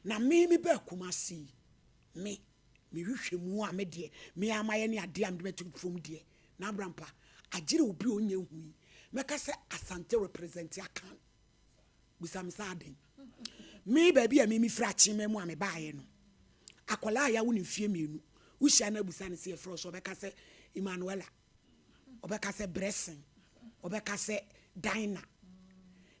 Na me me baa Kumasi yi, me me hwehwɛ mu a me deɛ me ara mayɛ ne adeɛ a mede bɛto fam deɛ na abrampa agyere obi a ɔnyɛ hu yi mɛka sɛ Asante represent Akan. Bisa me sɛ adɛn? Me baabi a me mefiri Akyema mu a mebaeɛ no, akwadaa a yɛawo no mfeɛ mmienu, wohyia no abusa no sɛ yɛfrɛ wo sɛ ɔbɛka sɛ Emmanuela, ɔbɛka sɛ Blessing, ɔbɛka sɛ Dinah.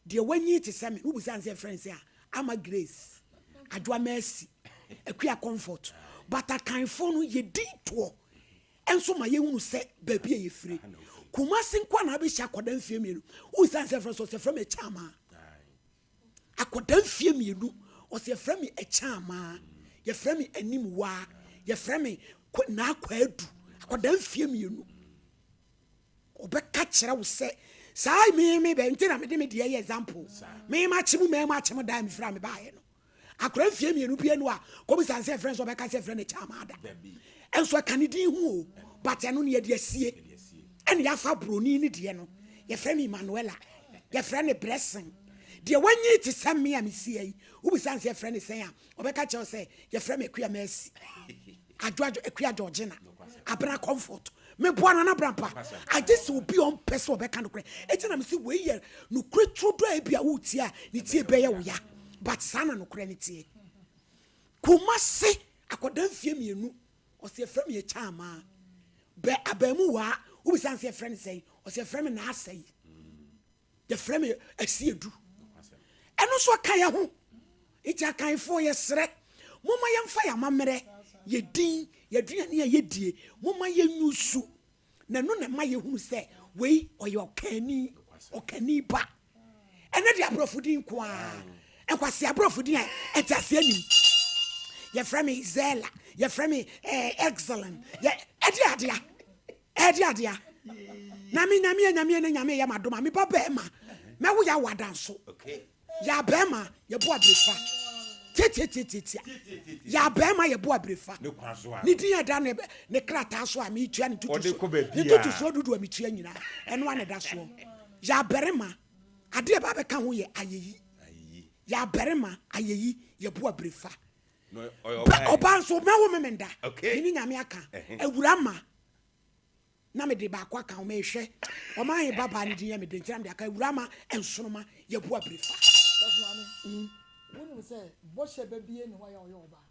Deɛ wanyi te sɛ me, wobisa no sɛ yɛfrɛ no sɛ a, Ama Grace, Adwoa Mercy, Akua Comfort. But Akanfoɔ no yɛdi toɔ nso ma yɛhunu sɛ baabi a yɛfire. Kumasi nko na abɛhyia akwadaa mfie mmienu. Wobisa no sɛ yɛfrɛ no sɛ ɔsɛ yɛfrɛ me Akyaamaa. Akwadaa mfie mmienu, ɔsɛ yɛfrɛ me Akyaamaa, yɛfrɛ me Animwaa, yɛfrɛ me Naa Kwaadu. Akwadaa mfie mmienu. Ɔbɛka kyerɛ wo sɛ saa me me bɛ nti na mede me deɛ yɛ example. Me makye mu mɛmu akye mu daa mefiri a mebaeɛ no. Akwadaa mfie mmienu pie no a kɔbisa no sɛ yɛfrɛ no sɛ ɔbɛka sɛ yɛfrɛ no Akyaamaa da. Nso ɛka ne din ho o, but ɛno no yɛde asie. Ɛna yɛafa broni no deɛ no, yɛfrɛ no Emmanuela, yɛfrɛ no Blessing. Deɛ wanyi te sɛ me a mesia yi, wobisa no sɛ yɛfrɛ no sɛn a, ɔbɛka kyerɛ wo sɛ yɛfrɛ me Akua Mercy, Adwo Adwo, Akua Georgina, Abena Comfort. Meboa Nana Brampa, agye sɛ obi a ɔmpɛ sɛ ɔbɛka nokorɛ. Enti na mese wei yɛ nokorɛ turodoo a ebia woretie a ne tie bɛyɛ wo ya, but saa na nokorɛ no teɛ. Kumasi akwadaa mfie mmienu ɔse yɛfrɛ me Akyaamaa bɛ abaamuwaa wobisa no sɛ yɛfrɛ no sɛn ɔse yɛfrɛ me Naasɛi yɛfrɛ me Asiedu ɛno nso aka yɛ ho nti akanfoɔ yɛsrɛ momma yɛmfa yɛ amammerɛ yɛ din yɛaduane a yɛdie momma yɛnyusu na ɛno na ɛma yɛhunu sɛ wei ɔyɛ ɔkani ɔkani ba Ɛnɛ de aborɔfo din nko ara. Nkwasi aborɔfo din a nteaseɛ nim. Yɛfrɛ me Zella, yɛfrɛ me eh, Excellent. Yɛ ɛde adea. Ɛde adea. Na me nyame nyame ne nyame yɛ m'adom a me ba bɛrima mɛwo yɛ awo adanso. Yɛ abɛrima yɛbo abirefa. Tiatiatiatia. Yɛ abɛrima yɛbo abirefa. Ne din ɛda ne ne krataa so a metua ne ntutusoɔ. Ne ntutusoɔ dudu a metua nyinaa ɛno a na ɛda soɔ. Yɛ abarima, adeɛ ɛba bɛka ho yɛ ayeyi. Yɛ abarima, ayeyi, yɛ bo abirefa. Bɛ ɔbaa nso mɛwo me menda. Me ne Nyame aka. Awura ma na mede baako aka ho mehwɛ. Ɔman he babaa ne din yɛ me den nti na mede aka awura ma nsoroma yɛ bo abirefa. Sɔfo maame, wonim sɛ bɔhyɛ ba bie ne hɔ a yɛ ɔyɛ ɔbaa.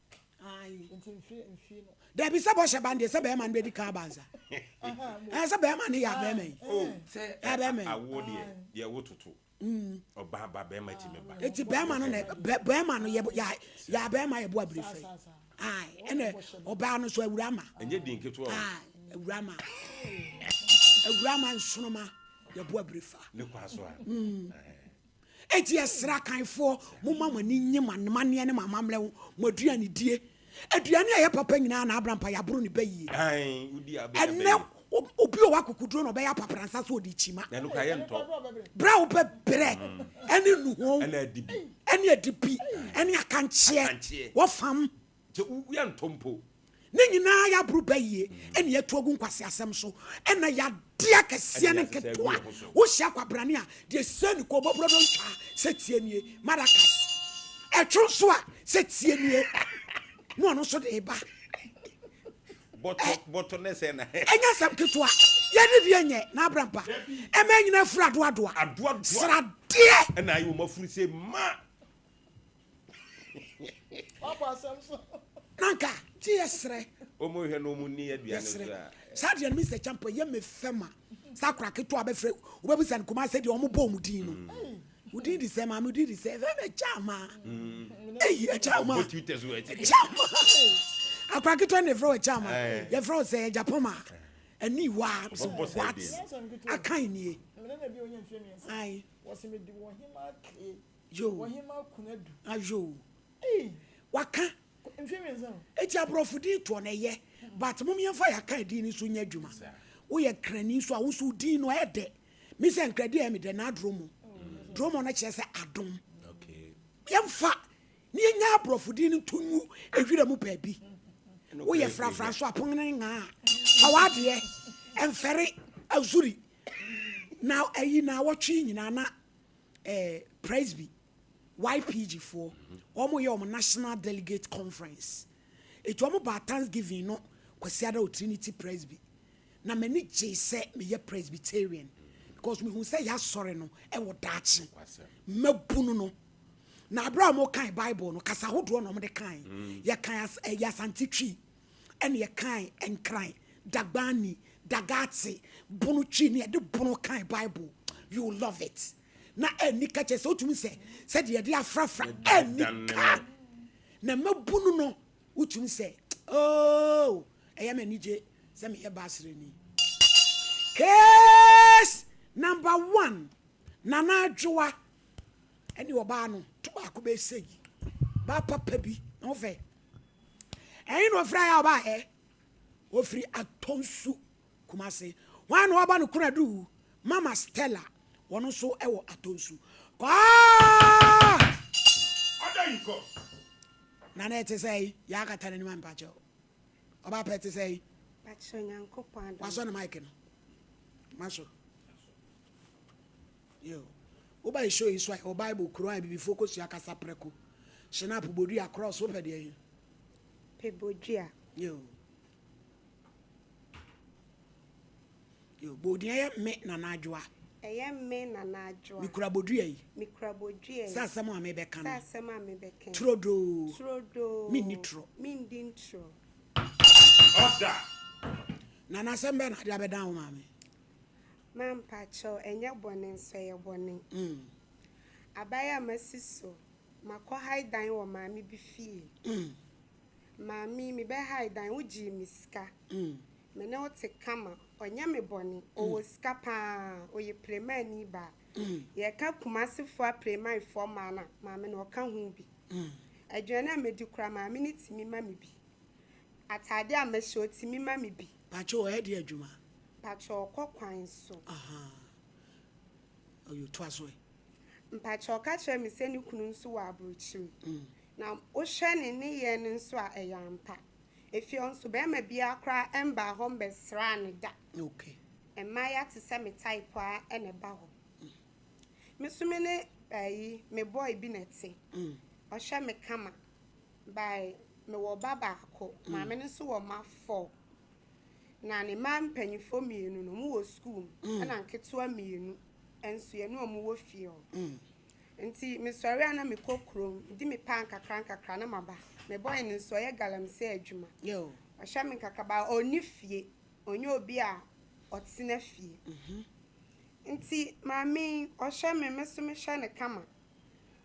Aane. Nti mfie mfie no. Dabi sɛ bɔhyɛ ba no deɛ sɛ bɛrima no bɛdi kan aba ansa. Ɛɛ sɛ bɛrima no yɛ abɛrima yi. Oh sɛ Abɛrima yi. awoɔ deɛ deɛ wo toto. Ɔbaa ba bɛrima tumi ba. Eti bɛrima no na bɛrima no yɛ yɛ yɛ abɛrima yɛ bo abiri fɛ. Ae ɛna ɔbaa no so awura ma. Ɛnyɛ din ketewa o. Ae awura ma. Awura ma nsonoma yɛ bo abiri fa. Ne kwa so a. Enti yɛsrɛ Akanfoɔ, momma mo ani nnye mo amanneɛ ne mo amammerɛ ho, mo aduanedie. Aduane a ɛyɛ papa nyinaa na Abraham pa yɛaboro ne bayie. Ɛnnɛ obi a ɔwɔ akokoduro na ɔbɛyɛ apapransa so ɔde kyima. Berɛ a wopɛ berɛ ɛne nnuho ɛne adibi ɛne akankyeɛ wɔfam. Sɛ wo yɛntɔ mpo. Ne nyinaa yɛaboro ba yie ɛna yɛatu agu nkwaseasɛm so ɛna yɛade akɛseɛ ne nketewa. Wohyia kwabrane a, deɛ ɛsɛ ne kɔn bɔborɔ no ntwa sɛ tie nie, maracas. Ɛtwo nso a, sɛ tie nie, na ɔno nso de ba. Bɔtɔ, bɔtɔ ne sɛ na. Ɛnyɛ asɛm ketewa. Yɛne deɛ nyɛ na abrampa. Ɛma nyina afuru adoadoa. Adoadoa. Sradeɛ. Ɛna ayɛ wɔn afuru sɛ ma. Na nka gye yɛsrɛ. Wɔn hwɛ na wɔn ni aduane so a. Saa deɛ no Mr. Champo yɛ me fɛ ma saa akora ketewa bɛfrɛ wobɛbisa no kuma sɛ deɛ wɔn bɔ wɔn din no wo din de sɛ maame wo din de sɛ ɛfɛ bɛ kyama eyi ɛkyama kyama akora ketewa na ɛfrɛ wɔ kyama yɛfrɛ wɔ sɛ Japan ma ɛni wa what akan nie ayi. Yoo. Ayoo. Waka. Eti aborɔfo din toɔ no ɛyɛ but mom yɛmfa yɛaka din no nso nyɛ adwuma. Woyɛ nkrani nso a wo nso wo din no ɛyɛ dɛ. Me sɛ nkradi ɛyɛ me dɛ na adromo. Dromo no kyerɛ sɛ adom. Yɛmfa ne yɛnya aborɔfo din no nto ngu ewira mu baabi. Woyɛ frafra nso a pon ne ngaa. Fa w'adeɛ ɛmfɛre azuri na ayi na awɔtwe nyinaa na eh, Presby. YPG foɔ, wɔn yɛ wɔn National Delegate Conference. Eti wɔn baa Thanksgiving no Kwasiada wɔ Trinity Presby. Na m'ani gyee sɛ meyɛ Presbyterian because mehu sɛ yɛasɔre no ɛwɔ daakye. Mmabunu no. Na abere a wɔn kan Bible no, kasa ahodoɔ na wɔn de kan. Yɛkan as ɛyɛ Asante Twi, ɛna yɛkan Nkran, Dagbani, Dagate, Bono Twi ne yɛde Bono kan Bible. You love it. Na ɛni ka kyerɛ sɛ wotumi sɛ sɛdeɛ yɛde afrafra ɛni ka. Na mmabunu no wotumi sɛ oh ɛyɛ m'ani gye sɛ meyɛ baasrani. Case number 1, Nana Adwoa ɛne ɔbaa no to baako bɛsɛ yi baa papa bi na wofɛ ɛyi na ofiri ayɛ ɔbaa ɛ ofiri Atonsu Kumase wɔn na ɔba no Kunadu Mama Stella wɔn nso ɛwɔ Atonsu kwaa. Order in court. Nana ɛte sɛ yi yɛ akata n'anim ampakyɛw ɔbaa pɛ te sɛ yi. Pakyɛ Nyankopɔn adom. Wasɔ ne mic no ma so yo woba yi show yi so a ɛwɔ Bible kuro a bibifoɔ kɔsua kasa prɛko Schnapp bodua cross wopɛ deɛ yi. Pɛ bodua. Yo yo bodua yɛ me Nana Adwoa. Ɛyɛ me Nana Adwoa. Mikura bodua yi. Mikura bodua yi. Sɛ asɛm a mebɛka no. Sɛ asɛm a mebɛka yi. Turodoo. Turodoo. Menni torɔ. Mendi ntorɔ. Order. Nana asɛm bɛn na ade abɛdan wo maame? Mampakyɛw ɛnyɛ bɔne nso ɛyɛ bɔne. Abayewa a masi so makɔ hae dan wɔ maame bi fie. Maame mebɛ hae dan wogyee me sika. Me ne wo te kama ɔnyɛ me bɔne ɔwɔ sika paa ɔyɛ premani baa. Yɛka Kumasefoɔ apremaifoɔ mmaa no a maame no ɔka ho bi. Aduane a medi koraa maame no tumi ma me bi. Atade a mɛhyɛ ɔtumi ma me bi. Pakyɛ ɔyɛ de adwuma. Mpakyɛ ɔkɔ kwan so. Ɔyɛ toa so ɛ. Mpakyɛ ɔka kyerɛ me sɛ ne kunu nso wɔ aburokyire. Na wohwɛ ne nneyɛɛ no nso a ɛyɛ ampa. Efie hɔ nso bɛrima biara koraa ɛmbaa hɔ mbɛsraa ne da. Mmayewa te sɛ me type a ɛna ɛba hɔ. Me nso me ne ɛyi me boy bi na ɛte. Ɔhwɛ me kama. By mewɔ ba baako. Maame no nso wɔ mma 4. Na ne mma mpanyinfoɔ 2 no ɔmo wɔ school mu. Ɛna nketewa 2 nso yɛne ɔmo wɔ fie hɔ. Nti mesɔre a na mekɔ kurom di me paa nkakra nkakra na maba. Me boy no nso ɔyɛ galamsey adwuma. Ɔhyɛ me nkakra ba ɔnni fie. Ɔnyɛ obi a ɔtena fie. Nti maame ɔhyɛ me, me nso mehyɛ no kama.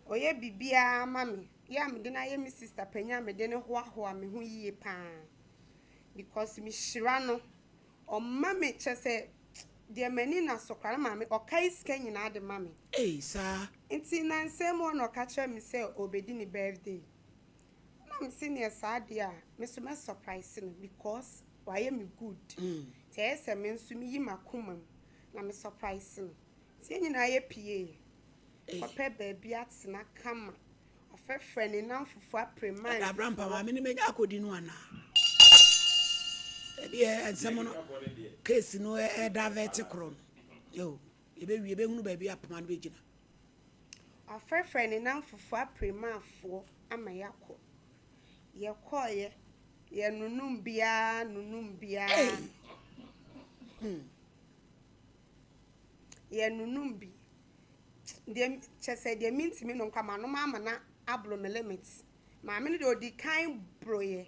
Ɔyɛ biribiara ma me. Yɛ a mede no ayɛ me sister panyin a mede no hoahoa me ho yie paa. Because mehyira no. Ɔmma me kyerɛ sɛ deɛ m'ani na so koraa na maame ɔkae sika nyinaa de ma me. Ei saa. Nti nansa mu hɔ na ɔka kyerɛ me sɛ ɔbɛdi ne birthday. Na me se neɛ saa deɛ a me nso mɛ surprise no because wayɛ me good. Nti ɛyɛ sɛ me nso meyi m'akoma mu na me surprise no. Nti yɛn nyinaa yɛ pie. Kɔpɛ baabi atena kama. Ɔfrɛfrɛ ne namfofoɔ aprema. Ɛda abrampa maame ne mɛnya akɔdi no anaa? Ebi ɛ nsɛm no case no ɛda vɛte korɔ no. Yo, yɛbɛwie yɛbɛhunu baabi a poma no bɛgyina. Ɔfrɛfrɛ ne namfofoɔ apremafoɔ ama yɛakɔ. Yɛkɔɔyɛ yɛnonnom biara nonnom biara. Yɛnonnom bi. Deɛ kyerɛ sɛ deɛ mintimi nom kwa manom ama na aboro me limit. Maame no deɛ odi kan boroyɛ.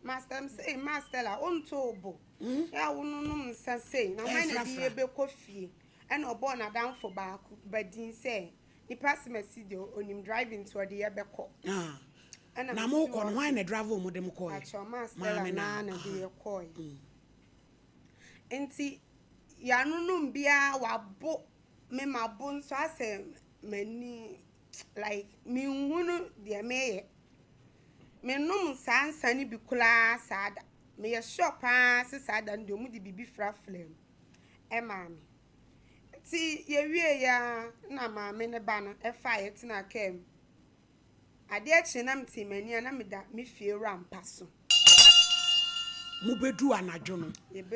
Master m sɛ Ma Stella wonto bo. Yɛ a wononom nsa sei na hwan na de yɛ bɛkɔ fie. Ɛna ɔbɔɔ n'adamfo baako ba din sɛ nipa semasi deɛ onim driving nti ɔde yɛ bɛkɔ. Ɛna na mo kɔ no hwan na drive mo de mo kɔɛ? Pakyɛ Ma Stella naa na de yɛ kɔɛ. Nti yɛanonom biara wabo me mabo nso asɛ m'ani like menhunu deɛ meyɛ. Menom saa nsa no bi koraa saa da. Meyɛ sure paa sɛ saa da no deɛ ɔmo de biribi frafra mu ɛmaa me. Nti yɛwie ya na maame ne ba no ɛfaa yɛtena kaa mu. Adeɛ kye na mete m'ani a na meda me fie wura mpa so. Mobɛdu anadwo no.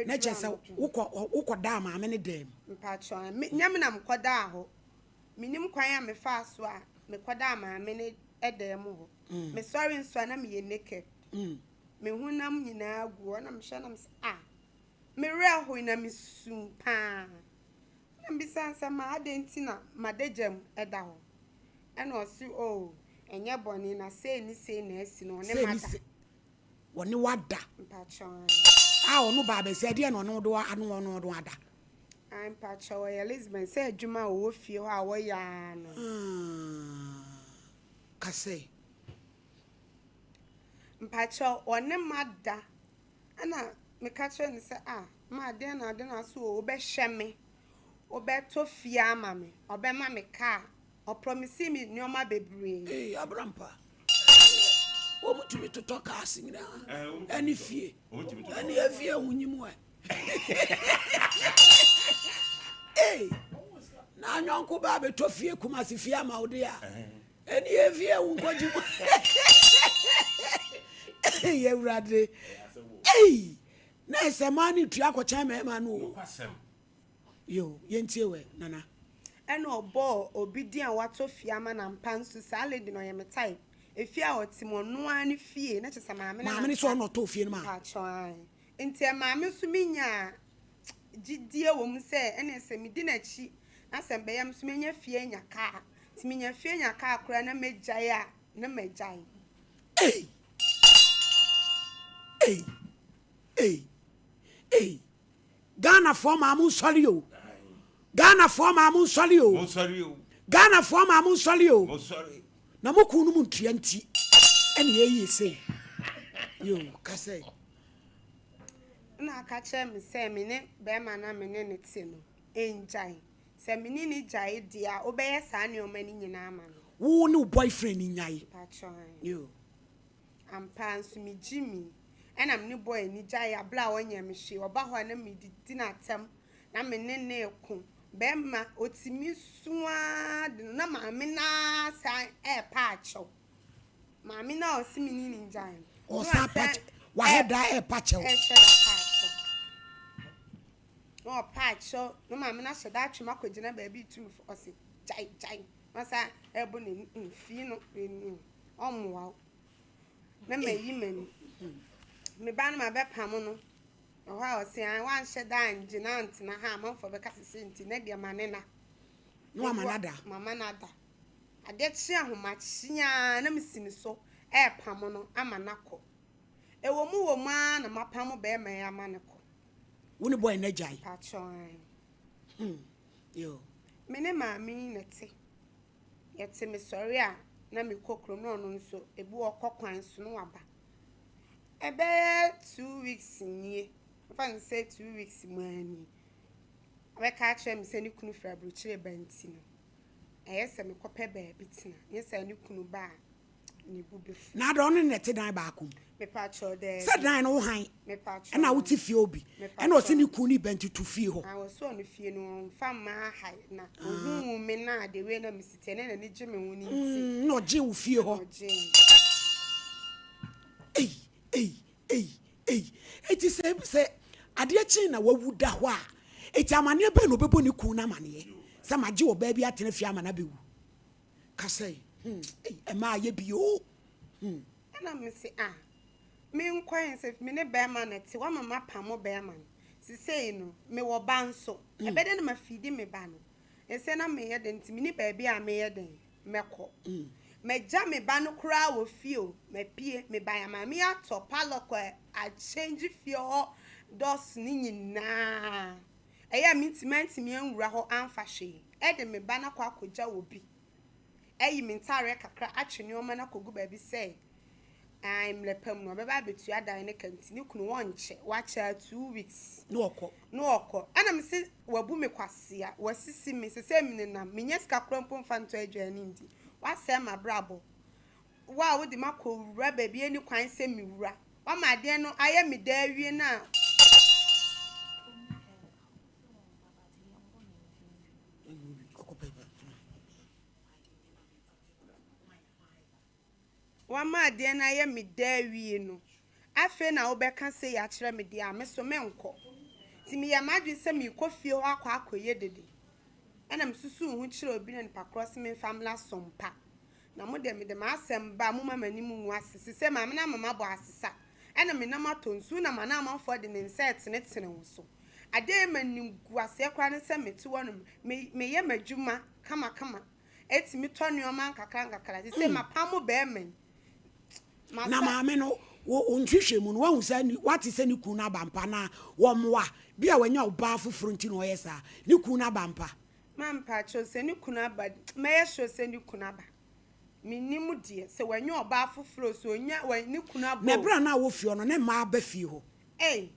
Na kyerɛ sɛ wokɔ daa maame ne dan mu. Mpakyɛ nyɛ me na mekɔdaa hɔ. Menim kwan a mefaa so a. Mekɔdaa maame no dan mu hɔ. Mesɔre nso a na meyɛ naked. Me honam nyinaa gu hɔ na mehwɛ na mesɛ ah, me werɛ hoe na mesu paa. Na mebisa no sɛ ma adɛn nti na m'adagya mu da hɔ? Ɛna ɔse oh, ɛnyɛ bɔne na sei ne sei na asi na ɔne mada. Wɔne wada. Mpakyɛw. A ɔno baa bɛsɛ ɛdeɛ na ɔne wo de ano ɔno ɔno ada. Ae mpakyɛw ɔyɛ lesbian sɛ adwuma a ɔwɔ fie hɔ a wɔyɛ ara no. Ka sɛ. Mpakyɛw ɔne mada ɛna meka kyerɛ no sɛ ah ma deɛn na ade na so o wobɛhwɛ me wobɛtɔ fie ama me ɔbɛma me car Ɔprɔmisii me nneɛma bebree. Ee Abrampa, wɔn tumi totɔ cars nyinaa ɛne fie ɛne efie ho nyi mu ɛ. Ee na anyɔnko ba abɛtɔ fie Kumasi fie ama wo de a ɛne efie ho nkɔgye mu. Ee Awurade, ee na ɛsɛ maa ne tua kɔkyɛn mmarima no o. Yoo yɛntie wɛ Nana. Ɛna ɔbɔɔ obi din a watɔ fie ama no ampa nso saa lady no ɔyɛ me type efie a ɔte mu ɔno ara ne fie na kyerɛ sɛ maame no Maame no sɛ ɔna ɔtɔɔ fie no maa no. Mpakyɛw ae nti ɛmaa me nso me nyaa gyidie wɔ mu sɛ ɛneɛ sɛ me di n'akyi na sɛ mbɛyɛ me nso mɛnya fie anya car nti menya fie nya car koraa na mɛgyae a na magyae. Ei! Ei! Ei! Ei! Ghana foɔ maa mo nsɔre o. Ghana foɔ maa mo nsɔre o. Ghana foɔ maa mo nsɔre o. Na mo kun no mu ntua nti ɛna yɛyɛ sei. Yo kasa yi. Na aka kyerɛ me sɛ me ne bɛrima na me ne ne te no ngyae. Sɛ me ne ne gyae deɛ a wobɛyɛ saa nneɛma no nyinaa ama me. Wo ne wo boyfriend nyae. Mpakyɛw. Yo. Ampa ara nso me gyimii ɛna me ne boy no gyaee aberɛ a ɔnyɛ me hwee ɔba hɔ a na me didi no atɛm na me ne no reko bɛɛma ɔtumi su ara de no na maame no ara san ɛrepa akyɛw maame no a ɔse me ne no ngyae no na Ɔsan pa wasan kyɛ wahɛ da ɛrepa kyɛw. ɛhyɛ da pa akyɛw na ɔpa akyɛw na maame no ahyɛ da atwe me akɔgyina baabi retu me fo ɔse gyae gyae na ɔsan ɛrebɔ n'ani mfii no ɔmmoa wo na mayi m'ani. Me ba no mabɛpamo no. Ɛhɔ a ɔse an wanhyɛ da angye na antena ha amanfoɔ bɛka sɛ sei nti na deɛ ma ne na. Na wama no ada. Mama no ada. Adeɛ kye ahomakye ara na mesi ne so ɛrepamo no ama no akɔ. Ɛwɔ mu wɔ mu ara na mapamo bɛrima yi ama no kɔ. Wo ne boy no agyae? Pakyɛ ae. Hmm. Yo. Me ne maame yi na ɛte. Yɛte mesɔre a na mekɔ kurom na ɔno nso ebi wɔ ɔkɔ kwan so na waba. Ɛbɛyɛ 2 weeks nie, mfa no sɛ 2 weeks mu ara nie. Ɔbɛka akyerɛ me sɛ ne kunu firi aburokyire ba nti no, ɛyɛ sɛ mekɔpɛ baabi tena. Nyɛ saa ne kunu ba a, ne bo bɛfu. Na adɛ ɔno ne na ɛte dan baako mu? Mepakyɛw daabi. Sɛ dan no wo han Mepakyɛw. ɛna wote fie obi ɛna ɔse ne kunu ne ba nti tu fie hɔ. Ah, ɔse ɔno fie no ɔmfa mmaa ha na ohuu me na the way na mesi teɛ na n'ani gye me ho no nti. Na ɔgyee wo fie hɔ. Ɔgyee me. Ei ei ei ei eti sɛ sɛ adeɛ kye na wawu da hɔ a eti amaneɛ bɛn na ɔbɛbɔ ne kunu no amaneɛ sɛ magye ɔbaa bi atena fie ama no abɛwu. Kasa yi hmm ei ɛmaa ayɛ bi oo hmm. Ɛna mese ah menkɔ he sɛ me ne bɛɛma na ɛte wama mapamo bɛɛma no sesei no mewɔ ba nso ɛbɛdɛn na mafidi me ba no ɛsɛ na meyɛ dɛn nti menni baabi a meyɛ dɛn mɛkɔ magya me ba no koraa wɔ fie o mapue mebaeɛ a maame atɔ padlock a akyɛngye fie hɔ doors no nyinaa ɛyɛ a mentimi mantumi anwura hɔ amfa hwee ɛde me ba no akɔ akɔgya wɔ bi ayi me ntaareɛ kakra atwe nneɛma no akɔgu baabi sɛ ae mmerɛ pa mu no ɔbɛba abɛtua dan no ka nti ne kunu wɔnkyɛ wakyɛ a 2 weeks Na ɔkɔ. Na ɔkɔ ɛna me se wabu me kwasea wasisi me sɛ sɛ menenam menya sika koraa mpo mfa ntɔ aduane ndi wasɛe m'abrabɔ wo a wode makɔwura baabi ani kwan sɛ mewura wama adeɛ no ayɛ me daa awie no a Wama adeɛ no ayɛ me dɛ awie no, afei na wobɛka sei akyerɛ me deɛ a, me so menkɔ. Nti meyɛɛ m'adwene sɛ merekɔ fie hɔ akɔ akɔyɛ dede. Ɛna mesusuu ho kyerɛɛ obi na nipa korɔ se memfa mmra Sompa. Na mo deɛ mede m'asɛm ba a momma m'anim ngu ase. Sesei maame no ama mabɔ asesa ɛna menam atɔ nsuo na mana amanfoɔ de ne nsa retenetene wo so. Adeɛ a ɛyɛ m'animguaseɛ koraa ne sɛ mete hɔ nom, me meyɛ m'adwuma kamakama, ɛtumi tɔ nneɛma nkakrankakra. Sesei mapamo barima yi. Na Masa. maame no, wo wo nhwehwɛmu no, woahu sɛ ne, woate sɛ ne kunu no aba mpa anaa? Wɔmmoa. Bi a wanya ɔbaa foforɔ nti na ɔyɛ saa. Ne kunu no aba mpa. Ma mpakyɛw sɛ ne kunu aba mɛyɛ sure sɛ ne kunu aba mennim deɛ sɛ wanya ɔbaa foforɔ o sɛ onya wa ne kunu aba Na o. ɛberɛ a na wɔ fie hɔ no ne mma aba fie hɔ. Ei.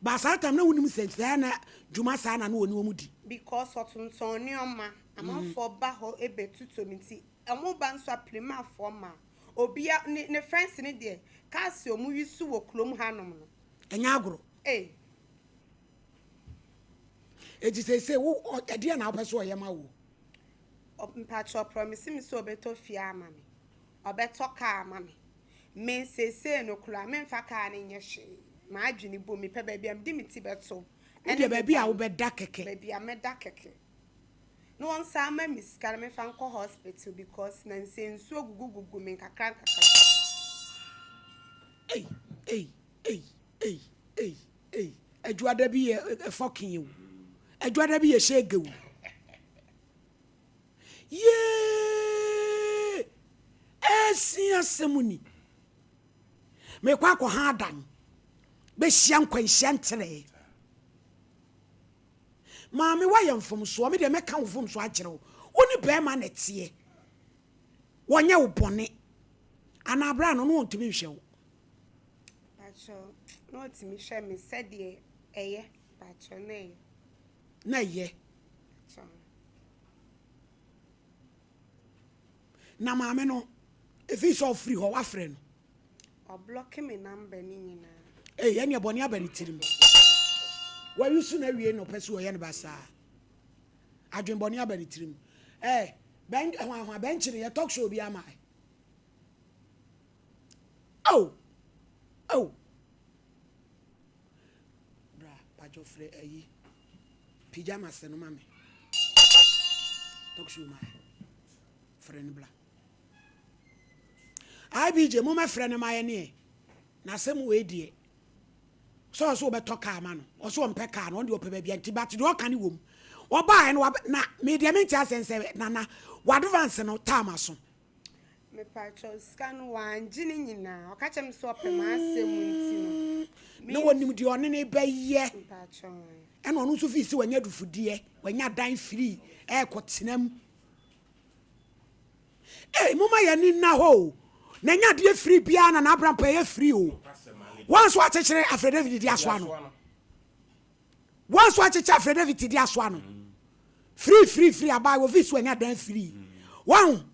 But saa time na wonim sɛ saa na dwuma saa na na wɔne wɔn di. Because ɔtontɔn nneɛma amanfoɔ ba hɔ bɛtotɔ mu nti wɔn ba nso a primafoɔ ma obia ne ne friends no deɛ cars a wɔn use wɔ kurom hanom no. Ɛnyɛ agorɔ. Ei. Eti seesei wo ɛdeɛ na wopɛ sɛ ɔyɛ ma wo? Mpakyɛ ɔprɔmise me sɛ ɔbɛtɔ fie ama me, ɔbɛtɔ car ama me. Me seesei no koraa memfa car no nyɛ hwee. M'adwene bom, mepɛ baabi a mede me ti bɛto Wo ɛne deɛ me baabi ba a no. wobɛda kɛkɛ. Baabi a mɛda kɛkɛ. Na wɔnsan mma me sika na memfa nkɔ hospital because nansa nsuo gugugugu me nkakra nkakra. Ei ei ei ei ei Ei adwuada bi yɛ fɔkin o. Adwuada bi yɛ shege o. Yee! Ɛsi asɛm ni. Mekɔ akɔha adan. Bɛhyia nkwanhyia nkyerɛɛ. Maame woayɛ mfomsoɔ, me deɛ mɛka wo mfomsoɔ akyerɛ wo. Wo ne bɛrima na ɛteɛ. Wɔnyɛ wo bɔne. Anaa berɛ a no, na wɔntumi nhwɛ wo. Pakyɛw na ɔtumi hwɛ me sɛdeɛ ɛyɛ pakyɛw na ɛyɛ. Na ɛyɛ. Pakyɛw. Na maame no efi sɛ ɔfiri hɔ wafrɛ no. Ɔblɔke me number ne nyinaa. Ei ɛneɛ bɔne aba ne tirim. Wayi so na awie na ɔpɛ sɛ ɔyɛ no basaa. Adwen bɔne aba ne tirim. Eh bɛn hwan hwan bɛnkyere yɛ talk show bi ama. Oh! Oh! Bra, patro frɛ ayi. Pyjamas no ma me. Talk show ma. Frɛ no bra. IBJ mo mɛfrɛ no ma yɛ neɛ. Na asɛm wei deɛ. Sɛ ɔsɛ wɔbɛtɔ kaa ma no. Ɔsɛ ɔmpɛ kaa no, ɔno deɛ ɔpɛ baabi a nti but deɛ ɔka no wom. Ɔbaeɛ no na me deɛ mente asɛn sɛ nana w'advance no time aso. Mepakyɛw, sika no wangye ne nyinaa. Ɔka kyerɛ me sɛ ɔpɛ m'asɛm nti no. Na wɔnim deɛ ɔne no bɛyɛ. Mepakyɛw. Ɛna ɔno nso fii sɛ wanya adufudeɛ, wanya dan firii ɛrekɔtena mu. Ei, momma yɛn ani nna hɔ o. Na ɛnyɛ adeɛ firi biara na n'abrampɔ ɛyɛ firi o. Wɔn nso akyekyere affidavit de asoa no. Wɔn nso akyekyere affidavit de asoa no. Firi firi firi abaa wɔ fi so anya dan firi. Wɔn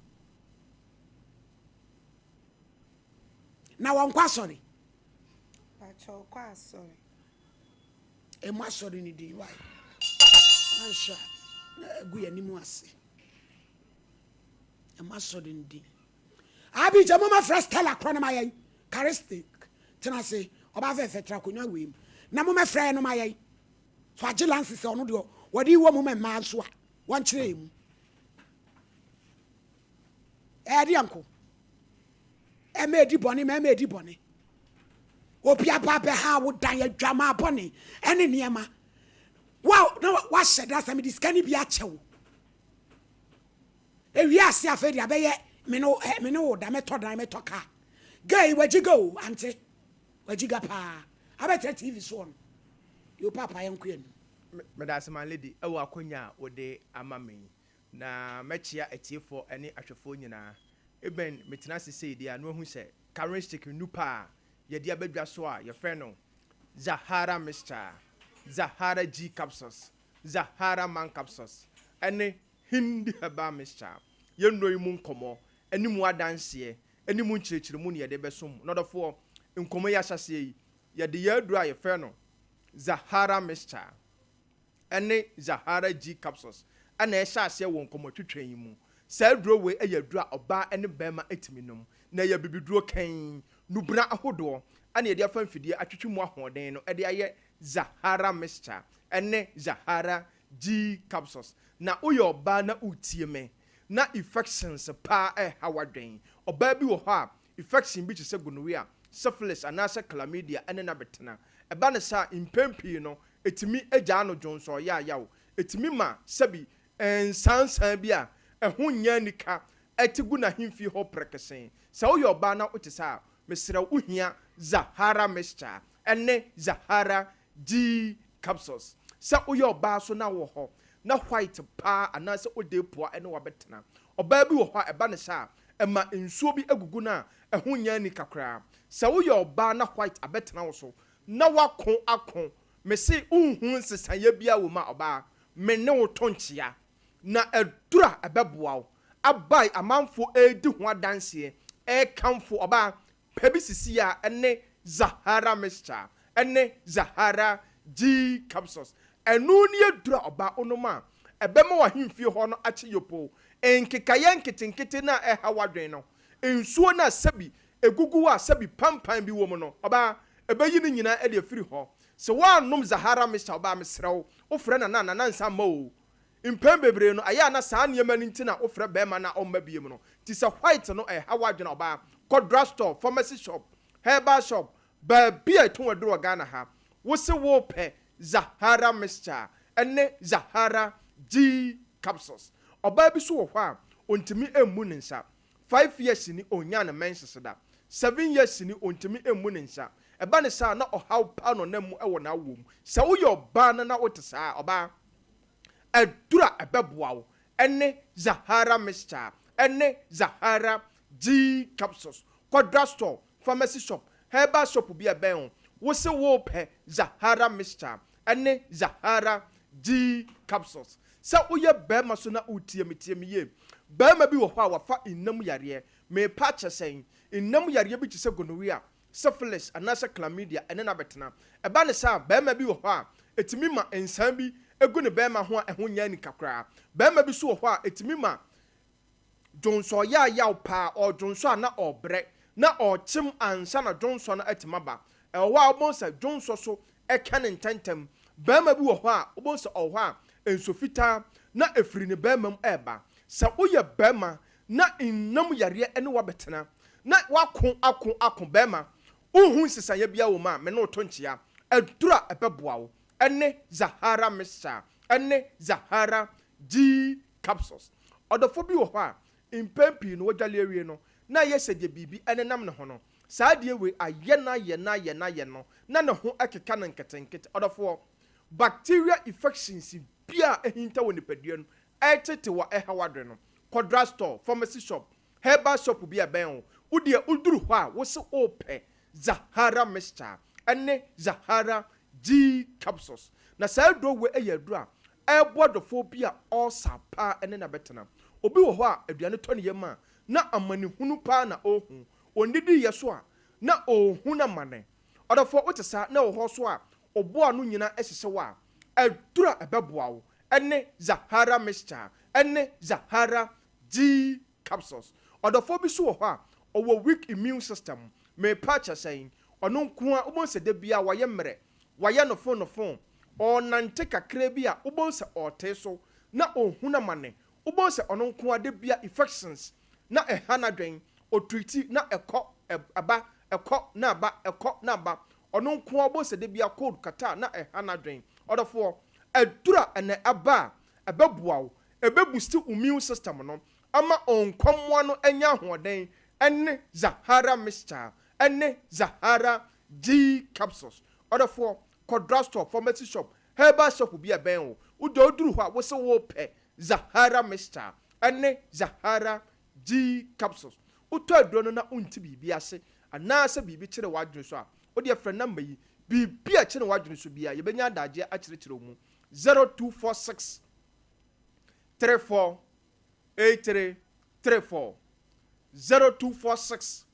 na wɔn kɔ asɔre. Pakyɛ ɔkɔ asɔre. Emu asɔre ne din wae. Anhwɛ na agu yɛn anim ase. Emu asɔre ne din. Abigya mo ma frɛ Stella korɔ no ma yɛn. Charistic tena ase ɔbaa fɛfɛ tra akonnwa wei mu na mo mɛfrɛ yɛn no ma yɛn. So agye lanse sɛ ɔno deɛ wɔde wɔ mu ma mmaa nso a wɔnkyerɛ yɛn mu. Ɛyɛ deɛ nko. Ɛma edi bɔne ma ɛma edi bɔne. Obi aba abɛha wo dan adwamaa bɔne ɛne nneɛma. Wa na wahyɛ da sɛ mede sika no bi akyɛ wo. Ewie ase afei deɛ abɛyɛ me ne me ne wo da mɛtɔ dan mɛtɔ kaa. Girl yi wagyi ga o ante. Wagyi ga paa. Abɛtena TV soɔ no. Yo paapa yɛnkɔ yɛn anim. Medase my lady ɛwɔ akwanya a wode ama me yi. Na mɛkyea atiefoɔ ne ahwɛfoɔ nyinaa. Eben metena ase sei deɛ a na wahu sɛ Karinshik nnupa a yɛde aba dwa so a yɛfrɛ no Zahara Mixture, Zahara G Capsules, Zahara Man Capsules ne Hindi Herbal Mixture. Yɛn nnuro yi mu nkɔmmɔ ne mu adanseɛ ne mu nkyerɛkyerɛmu na yɛde bɛsom mo. Nɔdɔfoɔ, nkɔmmɔ yi ahyɛaseɛ yi, yɛde yɛn aduro a yɛfrɛ no Zahara Mixture ne Zahara G Capsules na ɛhyɛ aseɛ wɔ nkɔmmɔtwetwe yi mu. Saa aduro wei yɛ aduro a ɔbaa ne barima tumi nom, na ɛyɛ abibiduro kann, nnubena ahodoɔ na yɛde afa mfidie atwetwe mu ahoɔden no de ayɛ Zahara Mixture ne Zahara G Capsules. Na woyɛ ɔbaa na woretie me. na infections paa ɛreha w'adwen. Ɔbaa bi wɔ hɔ a, infection bi te sɛ gonorrhea, syphilis anaasɛ chlamydia ɛne no abɛtena. Ɛba no saa a, mpɛn pii no, ɛtumi gyaa no dwonsɔ yaayaw. Ɛtumi ma sɛbi nsansan bi a ɛho nyɛ anika te gu n'ahemfie hɔ prɛkɛsɛn. Sɛ woyɛ ɔbaa na wote saa a, mesrɛ wo, wohia Zahara Mixture ne Zahara G Capsules. Sɛ woyɛ ɔbaa nso na wowɔ hɔ na white paa anaasɛ wode poa ne wo abɛtena. Ɔbaa bi wɔ hɔ a ɛba no saa a, ɛma nsuo bi gugu no a ɛho nyɛ anika koraa. Sɛ woyɛ ɔbaa na white abɛtena wo so na woako ako, mese wonhu nsesaeɛ biara wɔ mu a, ɔbaa, me ne wo to nkyea. Na aduru a ɛbɛboa wo abae amanfoɔ redi ho adanseɛ rekamfo ɔbaa pɛ bi sisi a ɛne Zahara Mixture ɛne Zahara G Capsules. Ɛno ne aduru a ɔbaa wonom a ɛbɛma w'ahemfie hɔ no akye yopoo. Nkekaeɛ nketenkete no a ɛha w'adwene no, nsuo no a sɛbi ɛgugu hɔ a sɛbi pampan bi wɔ mu no, ɔbaa, ɛbɛyi ne nyinaa de afiri hɔ. Sɛ woannom Zahara Mixture ɔbaa mesrɛ wo, wofrɛ Nana a, Nana nsa mma oo. Mpɛn bebree no, ɛyɛ a na saa nneɛma no nti na wofrɛ barima no a ɔmma bio no. Nti sɛ white no ɛreha w'adwene a, ɔbaa, kɔ drugstore, pharmacy shop, herbal shop, baabi a yɛtɔn aduro wɔ Ghana ha, wose worepɛ Zahara mixture ne Zahara G capsules. Ɔbaa bi nso wɔ hɔ a, ɔntumi mmu ne nsa. 5 years ni ɔnnyaa ne menses da. 7 years ni ɔntumi mmu ne nsa. Ɛba ne saa a, na ɔhaw paa na ɔnam mu wɔ n'awoɔ mu. Sɛ woyɛ ɔbaa no na wote saa a, ɔbaa, aduru a ɛbɛboa wo ne Zahara Mixture ne Zahara G Capsules. Kɔ drugstore, pharmacy shop, herbal shop bi a ɛbɛn wo, wo se worepɛ Zahara Mixture ne Zahara G Capsules. Sɛ woyɛ barima so na woretie me, tie me yie. Barima bi wɔ hɔ a wafa nna mu yareɛ. Merepa akyɛ sɛn? Nna mu yareɛ bi te sɛ gonorrhea, syphilis anaasɛ chlamydia ɛne no abɛtena. Ɛba no saa a, barima bi wɔ hɔ a, ɛtumi ma nsaa bi gu ne barima ho a ɛho nyɛ anika koraa. Barima bi nso wɔ hɔ a, ɛtumi ma dwonsɔ yaayaw paa, ɔredwonsɔ a na ɔrebrɛ, na ɔrekyem ansa na dwonsɔ no atumi aba. Ɛwɔ hɔ a wobɛhu sɛ dwonsɔ so ka no ntɛmntɛm. Barima bi wɔ hɔ a, wobɛhu sɛ ɔwɔ hɔ a, nsuo fitaa na ɛfiri ne barima mu reba. Sɛ woyɛ barima na nna mu yareɛ ne wo abɛtena, na woako ako ako barima, wonhu nsesaeɛ biara wɔ mu a, me ne wo to nkyea. Aduro a ɛbɛboa wo ne Zahara Mixture ne Zahara G Capsules. Ɔdɔfoɔ bi wɔ hɔ a, mpɛn pii no wadwale awie no, na ayɛ sɛ deɛ biribi nenam ne ho no. Saa adeɛ wei ayɛ no ayɛ no ayɛ no ayɛ no, na ne ho keka no nketenkete. Ɔdɔfoɔ, bacteria infections biara a ahinta wɔ nipadua no mu, ɛretetew a ɛhaw adwene no, kɔ drugstore, pharmacy shop, herbal shop bi a ɛbɛn wo. Wo deɛ woduru hɔ a, wose worepɛ Zahara Mixture ne Zahara G Capsules. Na saa aduro wei yɛ aduro a ɛreboa dɔfoɔ bi a ɔresa paa ne no abɛtena. Obi wɔ hɔ a aduane tɔ ne yam a, na amanehunu paa na ɔrehu. Ɔnnidiiɛ so a, na ɔrehu no amane. Ɔdɔfoɔ, wote saa na ɛwɔ hɔ nso a, wo bo ano nyinaa hyehye wo a, aduro a ɛbɛboa wo ne Zahara Mixture ne Zahara G Capsules. Ɔdɔfoɔ bi nso wɔ hɔ a, ɔwɔ weak immune system. Merepa akyɛ sɛn? Ɔno nko ara, wobɛhu sɛ da biara wayɛ mmerɛ, wayɛ nofonnofon. Ɔrenante kakra bi a, wobɛhu sɛ ɔretee so na ɔrehunu amane. Wobɛhu sɛ ɔno nko ara da biara infections na ɛha n'adwene. Ɔtreati na ɛkɔ, ɛba, ɛkɔ na aba, ɛkɔ na aba. Ɔno nko ara wobɛhu sɛ da biara cold catarrh na ɛha n'adwene. Ɔdɔfoɔ, aduru a ɛnɛ aba a ɛbɛboa wo, ɛbɛboost wo immune system no ama ɔnkɔmmoa no anya ahoɔden ne Zahara Mixture ne Zahara G Capsules. Ɔdɔfoɔ, kɔ drugstore, pharmacy shop, herbal shop bi a ɛbɛn wo. Wo deɛ woduru hɔ a, wose worepɛ Zahara Mixture ne Zahara G Capsules. Wotɔ aduro no na wonte biribi ase anaasɛ biribi kyere w'adwene so a, wo deɛ frɛ number yi. Biribi a ɛkyere w'adwene so biara, yɛbɛnya adagyeɛ akyerɛkyerɛ wo mu. 0246 34 83 34, 0246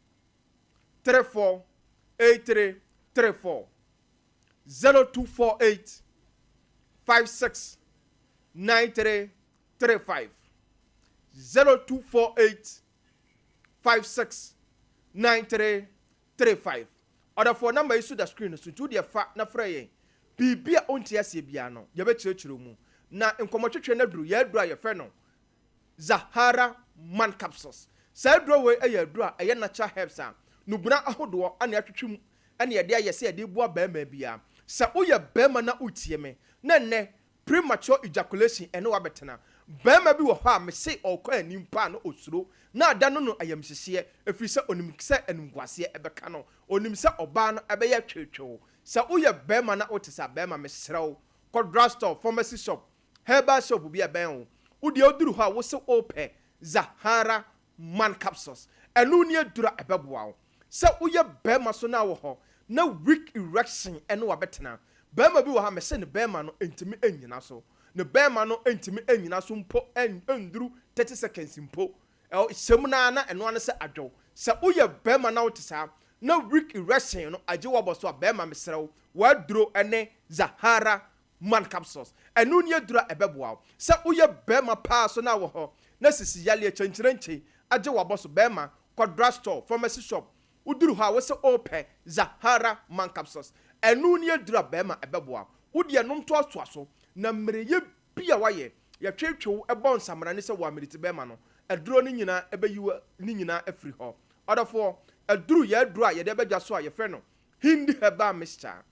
34 83 34, 0248 56 93 35, 0248 56 93 35. Ɔdɔfoɔ, number yi so da screen no so, nti wo deɛ fa na frɛ yɛn. Biribi a wonte aseɛ biara no, yɛbɛkyerɛkyerɛ mu. Na nkɔmmɔtwetwe no aduru, yɛn aduru a yɛfrɛ no Zahara Man Capsules. Saa aduro wei yɛ aduro a ɛyɛ natural herbs a nubena ahodoɔ na yɛatwetwe mu na yɛde ayɛ sɛ yɛde reboa barima biara. Sɛ woyɛ barima na woretie me na nnɛ premature ejaculation ɛne wo abɛtena. Barima bi wɔ hɔ a mese ɔrekɔ anim paa na ɔsuro na ada no no ayamhyehyeɛ ɛfiri sɛ ɔnim sɛ animguaseɛ ɛbɛka no, ɔnim sɛ ɔbaa no ɛbɛyɛ tweetwee. Sɛ woyɛ barima na wote saa barima mesrɛ wo kɔ drugstore, pharmacy shop, herbal shop bi a ɛbɛn wo. Wo deɛ woduru hɔ a wose wopɛ Zahara Man capsules. Ɛno ne aduru a ɛbɛboa wo. Sɛ woyɛ barima so na wɔ hɔ na weak erection ne wo abɛtena. Barima bi wɔ ha mese ne barima no ntumi nnyina so. Ne barima no ntumi nnyina so mpo ɛnduru 30 seconds mpo. Ɛhyɛ mu no ara na ɛno ara ne sɛ adwo. Sɛ woyɛ barima na wote saa na weak erection no agye wo abɔ so a, barima mesrɛ wo w'aduro ne Zahara Man capsules. Ɛno ne aduru a ɛbɛboa wo. Sɛ woyɛ barima paa so na wɔ hɔ na sisi yareɛ kyenkyerenkyen agye w'abɔ so, barima, kɔ drug store, pharmacy shop, woduru hɔ a wose wopɛ Zahara Man capsules. Ɛno ne aduru a barima ɛbɛboa wo. Wo deɛ nom toatoa so na mmerɛyɛ bi a woayɛ, yɛtwetwe wo bɔ nsamena ne sɛ woameriti barima no, aduro no nyinaa ɛbɛyi wo ne nyinaa afiri hɔ. Ɔdɔfoɔ, aduru yɛ aduro a yɛde abɛdwa so a yɛfrɛ no Hindi Herbal Mixture.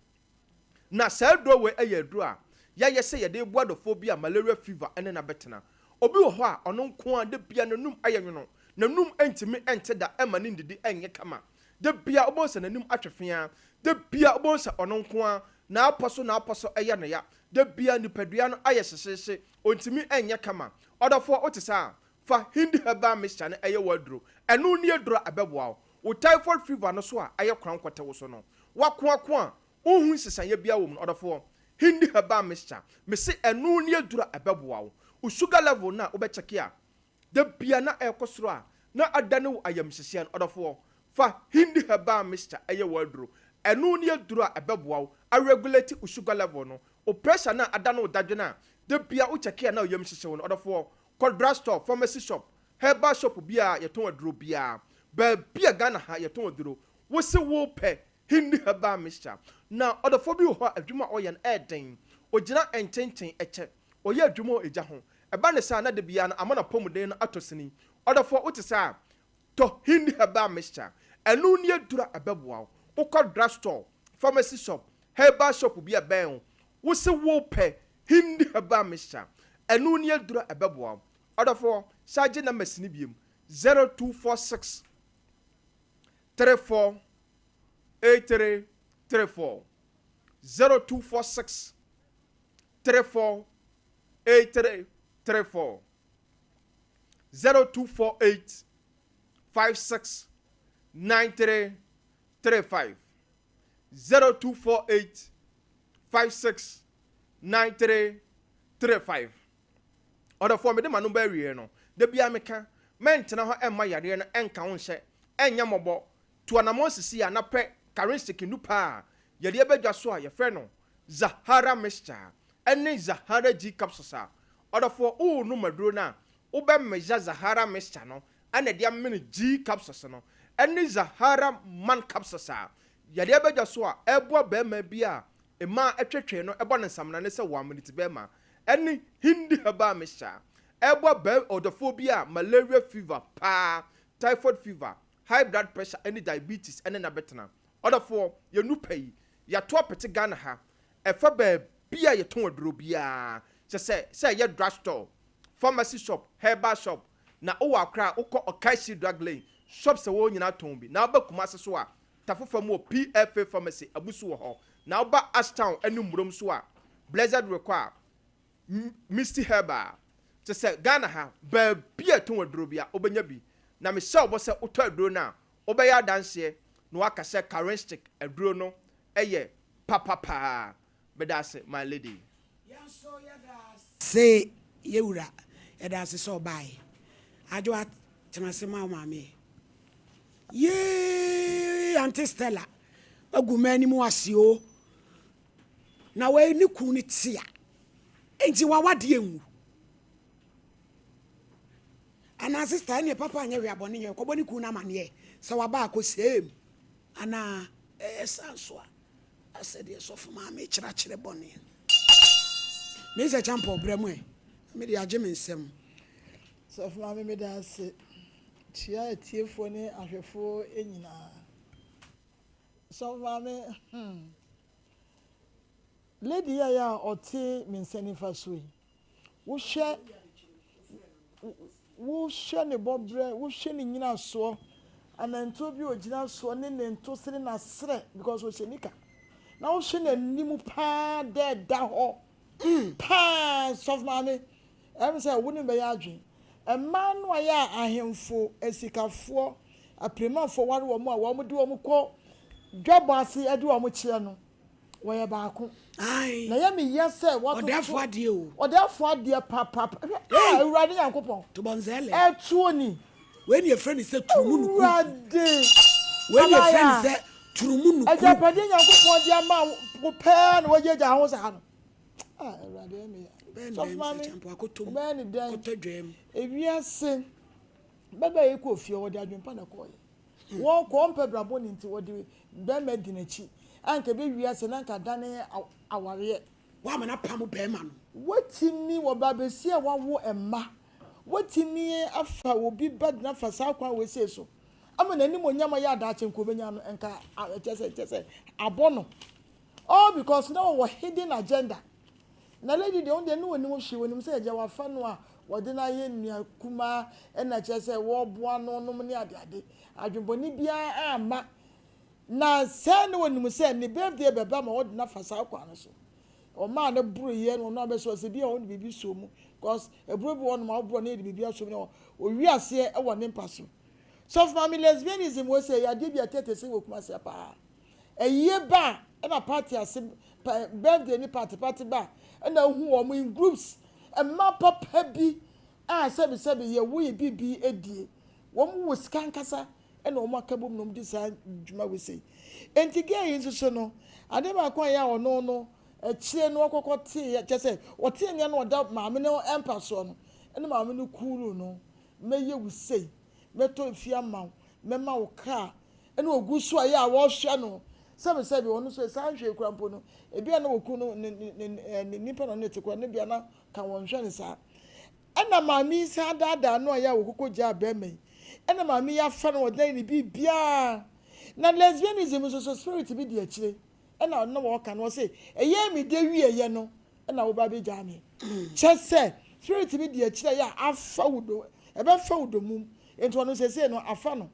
Na saa aduro wei yɛ aduro a yɛayɛ sɛ yɛde reboa adɔfoɔ bi a malaria fever ne no abɛtena. Obi wɔ hɔ a, ɔno nko ara, da biara n'anum ayɛ nwono, n'anum ntumi nte da mma ne nnidi nyɛ kama. Da biara wobɛhu sɛ n'anim atwe feaa. Da biara wobɛhu sɛ ɔno nko ara, n'apɔ so n'apɔ so yɛ no ya. Da biara nipadua no ayɛ hyehyeehye, ɔntumi nyɛ kama. Ɔdɔfoɔ, wote saa a, fa Hindi herbal mixture no yɛ w'aduro. Ɛno ne aduro a ɛbɛboa wo. Wo typhoid fever no so a ayɛ korankɔtɛ wo so no, woakoako a wonhu nsesaeɛ biara wɔ mu no, ɔdɔfoɔ, Hindi herbal mixture, mese ɛno ne aduro a ɛbɛboa wo. Wo sugar level no a wobɛkyɛke a da biara na ɛrekɔ soro a na adane wo ayamhyehyeɛ no, ɔdɔfoɔ, fa Hindi herbal mixture yɛ w'aduro. Ɛno ne aduro a ɛbɛboa wo aregulate wo sugar level no. Wo pressure no a adane wo dadwene a da biara wokyɛke a na wo yam hyehye wo no, ɔdɔfoɔ, kɔ drugstore, pharmacy shop, Herbal shop biaa yɛtɔn aduro biaa baabi a Ghana ha yɛtɔn aduro wose wopɛ Hindi herbal mixture na ɔdɔfoɔ bi wɔ hɔ a adwuma a ɔyɛ no ɛɛden ɔgyina nkyɛnkyɛn ɛkyɛ ɔyɛ adwuma wɔ egya ho ɛba ne saa na da biaa no ama napɔmuden no atɔ sini ɔdɔfoɔ wote saa a tɔ Hindi herbal mixture ɛno ne aduro a ɛbɛboa wo wokɔ drug store pharmacy shop herbal shop bi a ɛbɛn wo wose wopɛ Hindi herbal mixture ɛno ne aduro a ɛbɛboa wo Ɔdɔfoɔ, san gye numbers no biom, 0246 34 83 34, 0246 34 83 34, 0248 56 93 35, 0248 56 93 35. Ɔdɔfoɔ, mede m'ano ba awieɛ no, da biara meka, mɛntena hɔ mma yareɛ no nka wo nhyɛ, ɛnyɛ mmɔbɔ. Tu anammɔn sisi a na pɛ Karinshik nnupa a yɛde aba dwa so a yɛfrɛ no Zahara Mixture ne Zahara G Capsules a. Ɔdɔfoɔ, worenom aduro no a, wobɛmeza Zahara Mixture no na ɛde amene G Capsules no ne Zahara Man Capsules a yɛde aba dwa so a ɛreboa barima bi a mmaa twetwee no bɔ no nsamena ne sɛ wɔamene ti barima ne Hindi herbal mixture a ɛboa bɛ ɔdɔfoɔ bi a malaria fever paa, typhoid fever, high blood pressure ne diabetes ne no abɛtena. Ɔdɔfoɔ, yɛn nupa yi, yɛato apete Ghana ha, ɛfa baabi a yɛtɔn aduro biara, kyerɛ sɛ, sɛ ɛyɛ drug store, pharmacy shop, herbal shop, na wowɔ Accra a, wokɔ Okaishie Drug Lane, shops a ɛwɔ hɔ nyinaa tɔn bi, na woba Kumasi so a, Tafo fam wɔ PFA Pharmacy abusu wɔ hɔ. Na woba Ashtown ne Murom nso a, Blessed rekɔ a, Misty Herbal. Kyerɛ sɛ Ghana ha, baabi a ɛtɔn aduro biara, wobɛnya bi. Na mehyɛ wo bɔ sɛ wotɔ aduro no a, wobɛyɛ adanseɛ na woaka sɛ Karinstick aduro no yɛ papa paa. Meda ase my lady. Yɛn nso yɛda ase yɛ wura. Yɛda ase sɛ ɔbaeɛ. Adwoa tena ase ma wo maame ɛ. Yee Auntie Stella wagu m'anim ase o. Na wei ne kun no te a, enti w'awadeɛ nwu. Anaa sister ɛneɛ papa nyɛ hwee abɔne nyɛ hwee kɔbɔ ne kun no amaneɛ sɛ waba akɔ same anaa ɛyɛ saa nso a asɛ deɛ sɔfo maame kyerɛkyerɛ bɔne no. Mensɛ kyampɔ brɛ mu ɛ na mede agye me nsam. Sɔfo Maame meda ase. Kyia atiefoɔ ne ahwɛfoɔ nyinaa. Sɔfo Maame hmm. Lady yi a yɛ a ɔte me nsa nifa so yi, wohwɛ wohwɛ ne bɔbrɛ, wohwɛ ne nyinasoɔ, anantuo bi a ɔgyina soɔ ne ne ntose ne n'aserɛ because ɔhyɛ nika. Na wohwɛ n'anim paa dɛ ɛda hɔ paa sɔfo maame, ɛm sɛ wo ne no bɛyɛ adwene. Mmaa no a yɛ a ahemfo, asikafoɔ, apirimafoɔ ware wɔn a wɔde wɔn kɔ dwabɔ ase de wɔn kyerɛ no, wɔyɛ baako. Ae. Na ɛyɛ me ya sɛ wɔatoto. Ɔdɛɛfoɔ adeɛ o. Ɔdɛɛfoɔ adeɛ papaapa. Hwɛ, ah, Awurade Nyankopɔn. Tobɔnzɛlɛ. Ɛtoɔ ni. Wei na yɛfrɛ no sɛ turumu nuku. Awurade. Wei na yɛfrɛ no Abaayaa. sɛ turumu nuku. Agyapadeɛ Nyankopɔn de ama wo pɛɛ na woagyaagyaa ho saa no. Ah, Awurade, ɛyɛ me ya. Bɛyɛ no Sɔfo dɛn sɛ maame, kyampo akɔtɔ mu, wobɛyɛ no dɛn? kɔtɔ dwam. Ewiase, bɛbɛ a yɛkɔɔ fie, wɔde adwempa na ɛkɔɔeɛ. Wɔkɔ, wɔmpɛ bra bɔne nti, wɔde bɛrima di n'akyi. Anka ɛbɛwie ase na anka adane awareɛ. Woama no apam bɛrima no. Woatumi, wɔ ba besia a wawo mma, woatumi afa obi ba de no afa saa kwan wei sei so ama n'animuonyam ayɛ adaakye nka obɛnya no, nka kyerɛ sɛ, kyerɛ sɛ abɔ no. All because na wɔwɔ hidden agenda. Na lady deɛ ɔno deɛ ne ɔnim hwee, ɔnim sɛ agya wafa no a wɔde no ayɛ nua kumaa ɛna kyerɛ sɛ wɔreboa no nom ne adeade. Adwenbɔne biara amma. Na sɛɛ na ɔnim sɛ ne birthday bɛba ma wɔde no afa saa kwan no so. Ɔmaa no boroeɛ na ɔno abɛsɛ ɔsɛ bi a ɔde biribi soo mu because aburo bi wɔ hɔnom a woborɔ na yɛde biribi asɔ mu na ɔwi aseɛ wɔ ne mpa so. Sɔfo maame lesbianism wɔ sɛ ɛyɛ adeɛ bi a ɛtɛtɛ sɛ wɔ Kumasi paa. Ayie ba a ɛna party ase birthday ne party party ba a ɛna wohu wɔn in groups mmaa papa bi a sɛbi sɛbi yɛ wo yɛ bibi edie wɔn wɔ sika ankasa ɛna wɔn aka bom na wɔn di saa dwuma wei sei enti girl yi nso so no ade baako a yɛ a ɔno no akyire no ɔkɔkɔ tee kyɛ sɛ ɔtee nea na ɔda maame no mpa soɔ no ɛna maame no kuuru no mɛyɛ wo sei mɛtɔ efie ama wo mɛma wo car ɛna ogu so a ɛyɛ a wɔhwɛ no sɛbisɛbi ɔno nso saa nhwɛ kura mpo no ebi a na wɔku no ne ne ne ne nipa na ɔne te kura ne bia na ka wɔn hwɛ no saa ɛna maame yi san daadaa no a ɛyɛ a wɔkoko gyaa bɛrima yi ɛna maame yi afa no wɔdan ne biribiara na lesbianism nso so spirit bi di akyire ɛna ɔno wɔka no ɔse ɛyɛ mi de wie yɛ no ɛna wɔba abɛgyaa me kyɛ sɛ spirit bi di akyire yɛ a afa wo do ɛbɛfa wo do mum nti ɔno sɛsɛ no afa no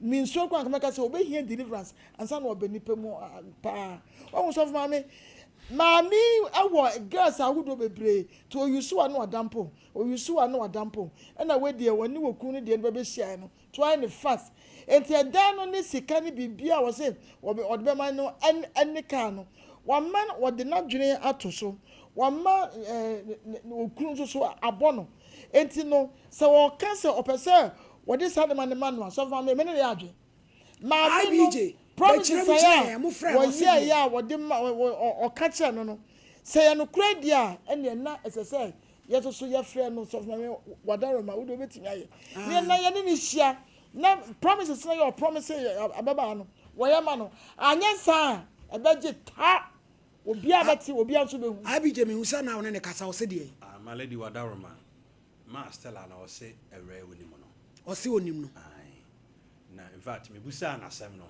mi nsuo kwan kama ka sɛ obɛhia deliverance ansa na ɔbɛ nipa mu paa ɔhu sɔfo maame maame ɛwɔ girls ahodoɔ bebree nti oyusu a no adampo oyusu a no adampo ɛna wedeɛ wɔne wɔ kunu no deɛ no bɛbɛhyia no to ayɛ ne fast nti ɛdan no ne sika ne biribi a wɔsɛ ɔde bɛma no ɛne kaa no wama wɔde n'adwene ato so wama ɛɛ okunu nso so abɔ no nti no sɛ wɔka sɛ ɔpɛ sɛ wɔde saa nneɛma ne ma no a sɔfo maame mene ne yɛ adwene maame no promises a wɔyɛ yɛ a wɔde ma ɔka kyerɛ no no sɛ yɛ nokorɛ deɛ a ɛnneɛ na ɛsɛ sɛ yɛso so yɛfrɛ no sɔfo maame wadaroma wode wobɛtumi ayɛ ne na yɛne ne hyia na promises na yɛ ɔpromise ababaa no wɔyɛ ma no anyɛ saa a ɛbɛgye ta obiara bɛte obiara nso bɛhu. IBJ mehu sɛ na wo ne ne kasa ɔse deɛ. Ah, my lady wadaroma ma Stella na ɔse ɛwrɛ onim no. Ɔse onim no. Aye. Na in fact mebusaa n'asɛm no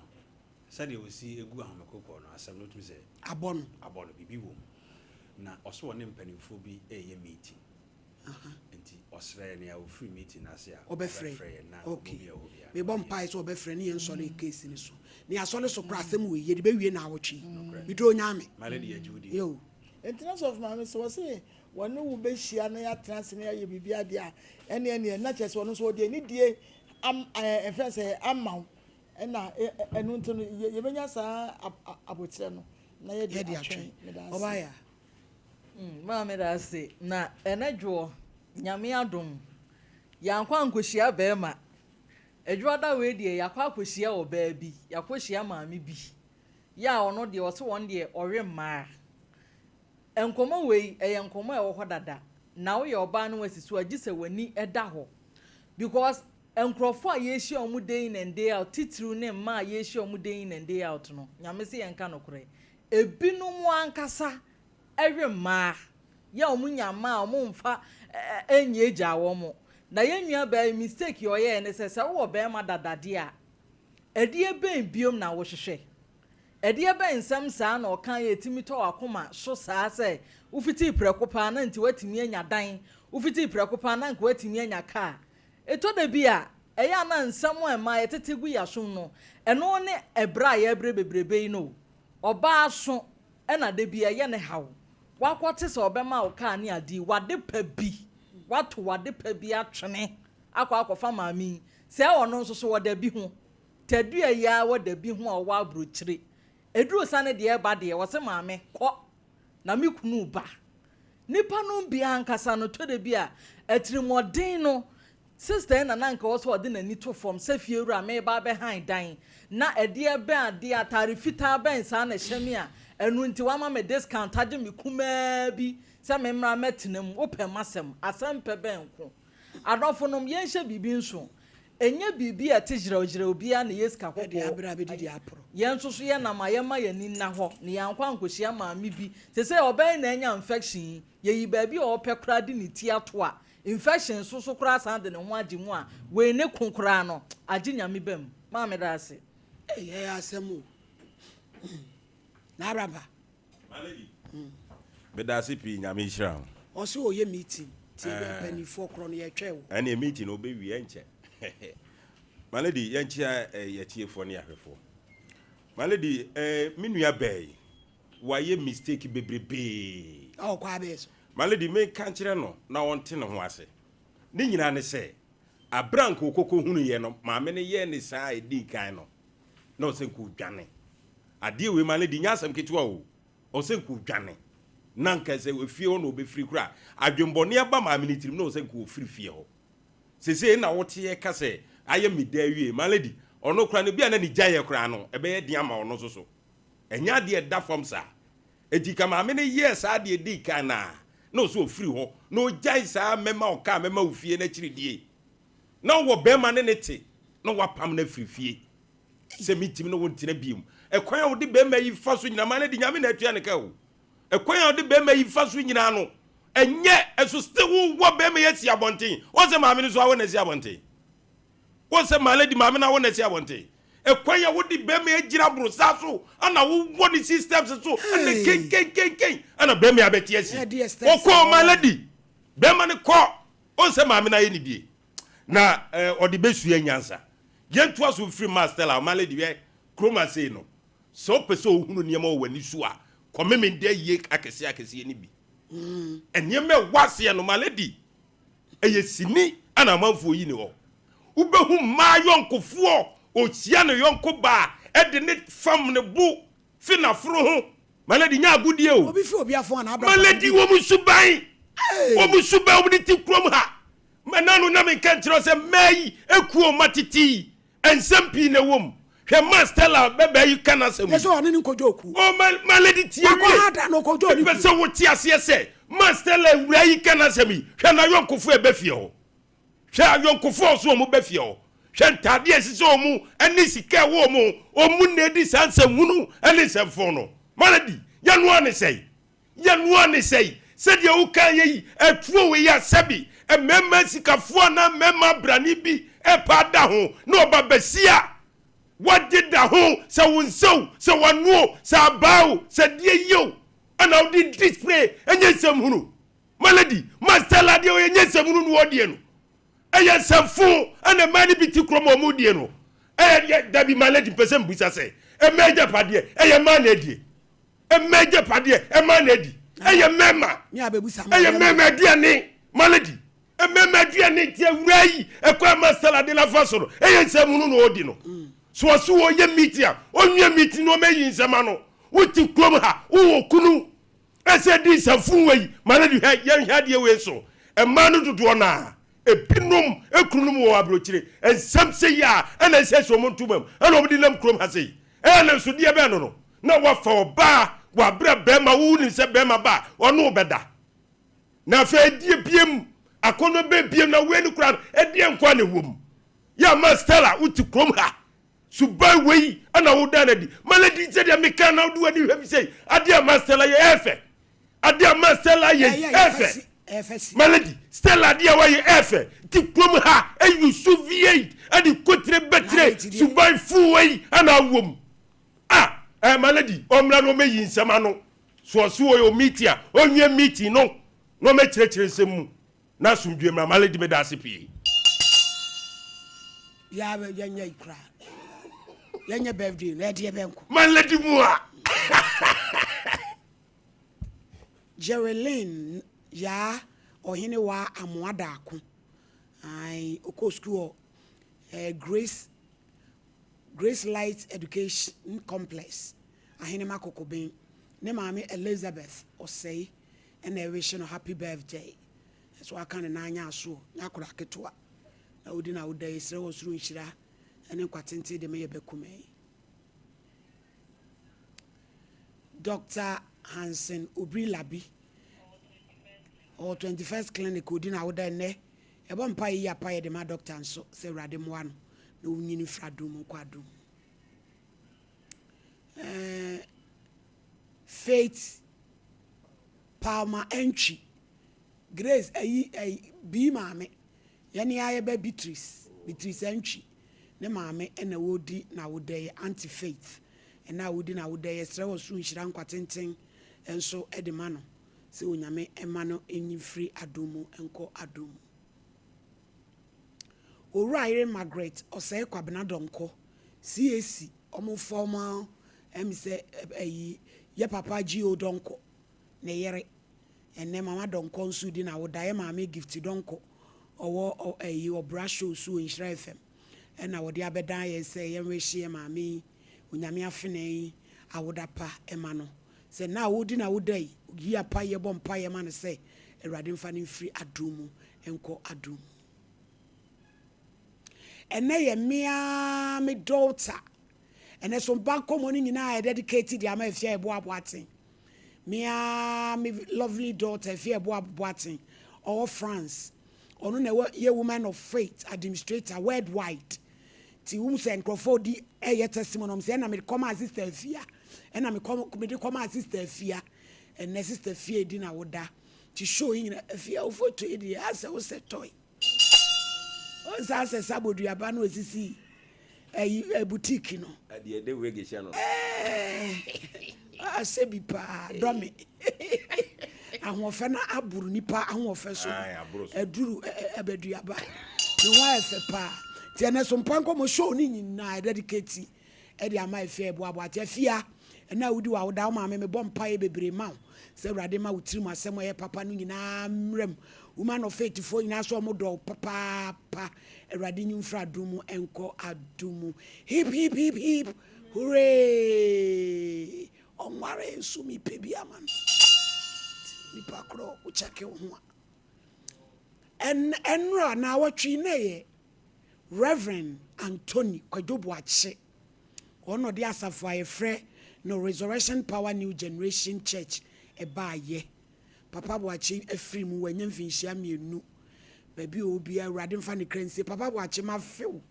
sɛdeɛ ɔsi egu ahomekokɔ no asɛm no tumi sɛ abɔ no abɔ no biribi wɔ mu na ɔso ɔne mpanimfoɔ bi ɛreyɛ meeting nti ɔsrɛ nea ofiri meeting ase a ɔbɛfrɛ yɛn na okay ɔmo bi a ɛwɔ biara mebɔ mpae sɛ ɔbɛfrɛ ne yɛn nsɔre case no so ne yɛasɔre so kora asɛm wɔ yɛde bɛwie na awɔtwe meduro nyame my lady yɛ gye wo di yo nti na sɔfo maame sɛ wɔse wɔne wo bɛhyia na yɛatena ase na yɛayɛ biribi adeɛ a ɛne ɛneɛ na kyerɛ sɛ ɔno nso ɔde anidie am ɛɛ ɛfɛn sɛ ama wo ɛna ɛno nti no yɛbɛnya saa abotire no na yɛde yɛde atwɛn atwɛn meda ase. ɔbaayɛ Maa meda ase na ɛnɛ dwoɔ Nyame adom yɛankɔ ankɔhyia bɛrima adwuada wei deɛ yɛakɔ akɔhyia ɔbaa bi yɛakɔhyia maame bi yɛ a ɔno deɛ ɔse wɔn deɛ ɔwe mmaa nkɔmmɔ wei ɛyɛ nkɔmmɔ a ɛwɔ hɔ dada na woyɛ ɔbaa no wasi so a gye sɛ w'ani ɛda hɔ because nkurɔfoɔ a yɛhyia wɔn day in and day out titiriw ne mmaa a yɛhyia wɔn day in and day out no Nyame sɛ yɛnka nokorɛ ebinom ankasa ɛwe mmaa yɛ a wɔn nya mmaa a wɔn mfa ɛnyɛ gya wɔn. Na yɛn nua baa yi mistake a ɔyɛɛ ne sɛ, sɛ wowɔ bɛɛma dada deɛ a, ɛdeɛ bɛn biom na wohwehwɛ? Ɛdeɛ bɛn nsɛm saa na ɔkaeɛ a ɛtumi tɔ w'akoma so saa sɛ wofitii prɛko pɛ ara na nti woatumi anya dan, wofitii prɛko pɛ ara na anka woatumi anya kaa? Ɛtɔ da bi a, ɛyɛ a na nsɛm a ɛma yɛtete gu yɛn asom no, ɛno ne ɛbrɛ a yɛrebrɛ bebrebe yi no o. Ɔbaa so na da bi ɛyɛ ne haw. Woakɔte sɛ ɔbɛma wo kaa ne ade yi, w'ade pa bi, woato w'ade pa bi atwene akɔ akɔfa maame yi, sɛ ɔno nso so ɔda bi ho. Tadua yi ara wɔ da bi ho a ɔwɔ abrokyire. Ɛduru sa ne deɛ ɛba deɛ, ɔse maame, kɔ na me kunu reba. Nnipa nom bi ankasa no, tɔ da bi a, atirimuɔden no, sister yi na na anka ɛwɔ sɛ ɔde n'ani to fam sɛ fiewura mereba abɛhan dan, na ɛdeɛ bɛn adeɛ, ataare fitaa bɛn saa na ɛhyɛ me a, ɛno nti wama me discount agye me kumaa bi sɛ memmra mmɛtena mu, wopɛ m'asɛm, asɛm pɛ bɛn nko. Adɔfonom, yɛnhyɛ biribi nso. Ɛnyɛ biribi a ɛte yerɛwyerɛw biara na ɛyɛ sika kɔkɔɔ. Yɛn nso so yɛnam a yɛmma yɛn ani nna hɔ na yɛankɔ ankɔhyia maame bi. Seesei ɔbaa yi na anya infection yi, yɛyi baabi a ɔpɛ koraa de ne ti ato a, infection nso so koraa san de ne ho agye mu a, wei ne ko koraa no, agye Nyame ba mu. Maame da ase. Ei ɛyɛ asɛm o. N'abraba. My lady, medase pii Nyame nhyira wo. Ɔse ɔyɛ meeting nti ɛbɛ mpaninfoɔ korɔ no yɛtwɛn wo. Ɛneɛ meeting no ɔbɛwie ɛnkyɛ. My lady yɛnkyea yɛtiefoɔ ne yɛahwɛfoɔ. My lady me nua bɛɛ yi wayɛ mistake bebrebee. Ɛwɔ kwaa bɛɛ so. My lady menka nkyerɛ no na ɔnte ne ho ase. Ne nyinaa ne sɛ aberɛ a nka ɔkɔkɔ hunuiɛ no maame no yɛɛ ne saa a ɛdii kan no na ɔsɛ nka ɔdwane. Adeɛ wei ma no di nyɛ asɛm ketewa o. Ɔsɛ nka ɔdwane. Na nka sɛ efie hɔ na ɔbɛfiri koraa a, adwemmɔne aba maame no tirim na ɔsɛ nka ɔfiri fie hɔ. Seesei na woteɛ ka sɛ ayɛ me dɛ awie. My lady, ɔno koraa no, ebia na ne gyaeɛ koraa no, ɛbɛyɛ den ama ɔno nso so. Ɛnyɛ adeɛ a ɛda fam saa. Enti ka maame no yɛɛ saa deɛ ɛdii kan no a, na ɔsɛ ɔfiri hɔ na ɔgyae saa mɛma wo kaa, mɛma wo fie no akyiridie. Na ɔwɔ barima ne ne te na wapam no afiri fie. Sɛ mentumi ne wo ntena biom. Ɛkwan a wode bɛrima yi fa so nyinaa, maa no de Nyame na atua ne ka o. Ɛkwan a wode bɛrima yi fa so nyinaa no, ɛnyɛ ɛso still wowɔ bɛrima yi asi abɔnten. Wɔn sɛ maame no nso awo na asi abɔnten. Wɔn sɛ maame di maame no awo na asi abɔnten. Ɛkwan a wode bɛrima yi agyina aborosa so, ana wowɔ ne si steps so, ɛna kenkenkenken, ɛna bɛrima yi abɛte asi. Ɔkɔɔ maa lady, bɛrima no kɔ, wɔn sɛ maame no ayɛ ne bie. Na ɔde bɛsua nyansa. Yɛntoa so mfiri maa Stella ɔma lady hwɛ kurom ha sei no sɛ wopɛ sɛ wohunu nneɛma wɔ w'ani so a kɔ Memenda ayie akɛseɛ akɛseɛ no bi. Nneɛma ɛwɔ aseɛ no ma lady ɛyɛ sini ana amanfoɔ yi ne hɔ. Wobɛhu mmaa yɔnkofoɔ ɔhyia ne yɔnko baa ɛde ne fam ne bo fi n'aforo ho. Ma lady nyɛ agodie o. Obi fi obi afo anaa Ma lady wɔn suban wɔn suban wɔn de te kurom ha. Mɛna no na menka nkyerɛ wo sɛ mmaa yi akuo mma tete yi, nsɛm pii na ɛwɔ mu. Hwɛ ma Stella bɛbaa yi ka n'asɛm yi. Yɛ sɛ ɔne no nkɔdwa okuo. Oh, ma, ma lady tie Wakɔ wie. ha da na ɔkɔdwa ne Mepɛ kuo. sɛ wote aseɛ sɛ ma Stella awuraa yi ka n'asɛm yi. Hwɛ n'ayɔnkofoɔ a ɛba fie hɔ. Hwɛ ayɔnkofoɔ a ɔso wɔn ba fie hɔ. Hwɛ ntaadeɛ a ɛsesɛ wɔn ne sika a ɛwɔ wɔn ho. Wɔn na ɛdi saa nsɛmhunu ne nsɛmfoo no. Ma lady, yɛnoa ne sɛn? Yɛnoa ne sɛi, sɛdeɛ wokaeɛ yi, atuo wei a sɛbi mmarima asikafoɔ anaa mmarima abrane bi repɛ ada ho, na ɔba basia wagye da ho, sɛ wo nsa o, sɛ w'ano o, sɛ abaa o, sɛ deɛ yie o, ɛna wode display, ɛnyɛ nsɛm hunu. My lady, ma Stella deɛ ɔyɛ nyɛ nsɛm hunu no ɔdeɛ no. Ɛyɛ nsɛmfo ɛna mmaa no bi te kurom a wɔn die no. Ɛyɛ dabi my lady mpɛ sɛ mbusa sɛ, mmaa agyapadeɛ ɛyɛ mmaa na adie? Mma agyapadeɛ ɛma na adi. Ɛyɛ mmarima. Ɛyɛ mmarima aduane. Malady. Mmarima aduane nti awura yi ɛkɔ ɛma Stella de nafa so no ɛyɛ nsɛm hunu na ɔdi no. So ɔsi ɔyɛ meeting a ɔnwie meeting na ɔmɛyi nsɛm ano. Wote kurom ha wowɔ kunu ɛsɛ di nsɛmfo wei. Malady hwɛ yɛnhwɛ adeɛ wei so. Mmaa no dodoɔ no a Ebinom kununom wɔ aburokyire. Nsɛm sei a ɛna ɛsɛ sɛ wɔn ntoma mu ɛna wɔn de nam kurom ha sei. Ɛyɛ na nso deɛ bɛn no no na wafa ɔbaa wɔ abere bɛrima wo nim sɛ bɛrima ba a ɔne wo bɛda. Na afei ɛdeɛ biem akɔnɔ bɛ biem na wei no koraa no ɛdeɛ nkoa na ɛwɔ mu. Yɛ ama Stella wote kurom ha suban wei ɛna woda no adi. Malady sɛdeɛ meka na wode w'ani hwɛ me sei adeɛ ama Stella yɛ ɛfɛ. Adeɛ ama Stella yɛ ɛfɛ. Ɛfɛ si. My lady, Stella adeɛ a wayɛ ɛfɛ. Ti kurom ha ɛyi su V8 ɛde kotire bɛtire suban fuu wei ɛna awom. Ah, eh, my lady, ɔmmra na ɔmɛyi nsɛm ano. So ɔso ɔyɛ meeting a, ɔnwie meeting no na ɔmɛkyerɛkyerɛ nsɛm mu. Na asomdwie mmra. My lady, meda ase pii. Ya yɛnyɛ yi koraa. Yɛnyɛ birthday no ɛdeɛ bɛnko. My lady mu a. Jerelyn Yaa Ɔhenewaa Amoah Darko, ae, ɔkɔɔ sukuu wɔ eh, Grace Grace Light Education Complex, Ahenema Kokoben. Ne maame Elizabeth Osei na ɛrewihye no happy birthday. Ɛso aka ne nan nyɛ asoɔ, nyɛ akwadaa ketewa. Na ɔdi n'awoda yi, srɛ wɔ soro nhyira ne nkwa tenten de ma yɛ bɛ kumaa yi. Dɔkta Hansen Obiri Labi, ɔwɔ 21st Clinic, ɔdi n'awoda ɛnnɛ. Yɛbɔ mpaeɛ yi apaeɛ de ma dɔkta nso sɛ Awurade mmoa no na ɔnyini mfiri adom mu nkɔ adom mu. Eh, Faith Palmer Antwi, Grace ayi ayi bii maame Yɛne ara yɛba Beatrice, Beatrice Antwi ne maame na ɔredi n'awoda yi, Auntie Faith ɛna a ɔredi n'awoda yi, yɛsrɛ ɔsoro nhyira nkwa tenten nso de ma no, sɛ Onyame mma no nyi mfiri adom mu nkɔ adom mu. Owura yere Margaret Osei Kwabena Donkor, CAC, wɔn formal ɛmi sɛ ɛyi yɛ papa G.O. Donkor ne yere. Ɛnnɛ Mama Donkor nso redi n'awoda. Yɛ maame Gifty Donkor ɔwɔ ɛyi Ɔbra show so wɔ Nhyira FM ɛna wɔde abɛdan yɛn sɛ yɛn wehye yɛ maame yi Onyame afenaa yi awoda pa ɛma no. Sɛ nnɛ a ɔredi n'awoda yi, yi apaeɛ bɔ mpaeɛ ma no sɛ Awurade mfa no mfiri adom mu nkɔ adom mu. Ɛnnɛ yɛ me ara me daughter. Ɛnnɛ so mba nkɔmmɔ no nyinaa yɛ dedicate de ama Afia Yeboah Boateng. Me ara me lovely daughter Afia Yeboah Boateng, ɔwɔ France. Ɔno na ɛwɔ yɛ Women of Faith administrator worldwide. Nti wohu sɛ nkurɔfoɔ di ɛyɛ testimony, wɔn sɛ ɛna mede kɔmaa sister Afia, ɛna mekɔ mede kɔmaa sister Afia. Ɛnnɛ sister Afia edi na woda. Nti show yi nyinaa Afia wo photo yi deɛ asɛ wo sɛ toy. Ɔnsa asɛ sɛ aboduaba no osisi ɛyi ɛ boutique no. Ɛdeɛ ɛde wig hyɛ no. Ɛɛ asɛ bi paa dɔ me. Ahoɔfɛ no aboro nipa ahoɔfɛ so. Ɛduru ɛbɛduaba. Ne ho ayɛ fɛ paa. Nti ɛnɛ so mpa nkɔmɔ show ne nyinaa ɛdedicate de ama Afia Yeboah Boakye. Afia, ɛnnɛ a wodi w'awoda, wo maame, mebɔ mpaeɛ bebree ma wo sɛ Awurade mma wo tirim asɛm a ɛyɛ papa no nyinaa mmra mu. Woman of Faith foɔ nyinaa nso wɔn dɔ wo papaapa. Awurade nyi wo mfiri adom mu nkɔ adom mu. Hip hip hip hip hooray! Ɔnwaree nso mepɛ bi ama no. Nipa korɔ wo kyɛke wo ho a. Ɛnnora naawɔtwe yi na ɛyɛ Rev. Anthony Kwadwo Boakye, ɔno na ɔde asafo a yɛfrɛ no Resurrection Power New Generation Church baeɛ. Papa Boakye afiri mu, wanya mfinhyia mmienu. Baabi a ɔwɔ biara, Awurade mfa ne kra nsie. Papa Boakye, mafe wo.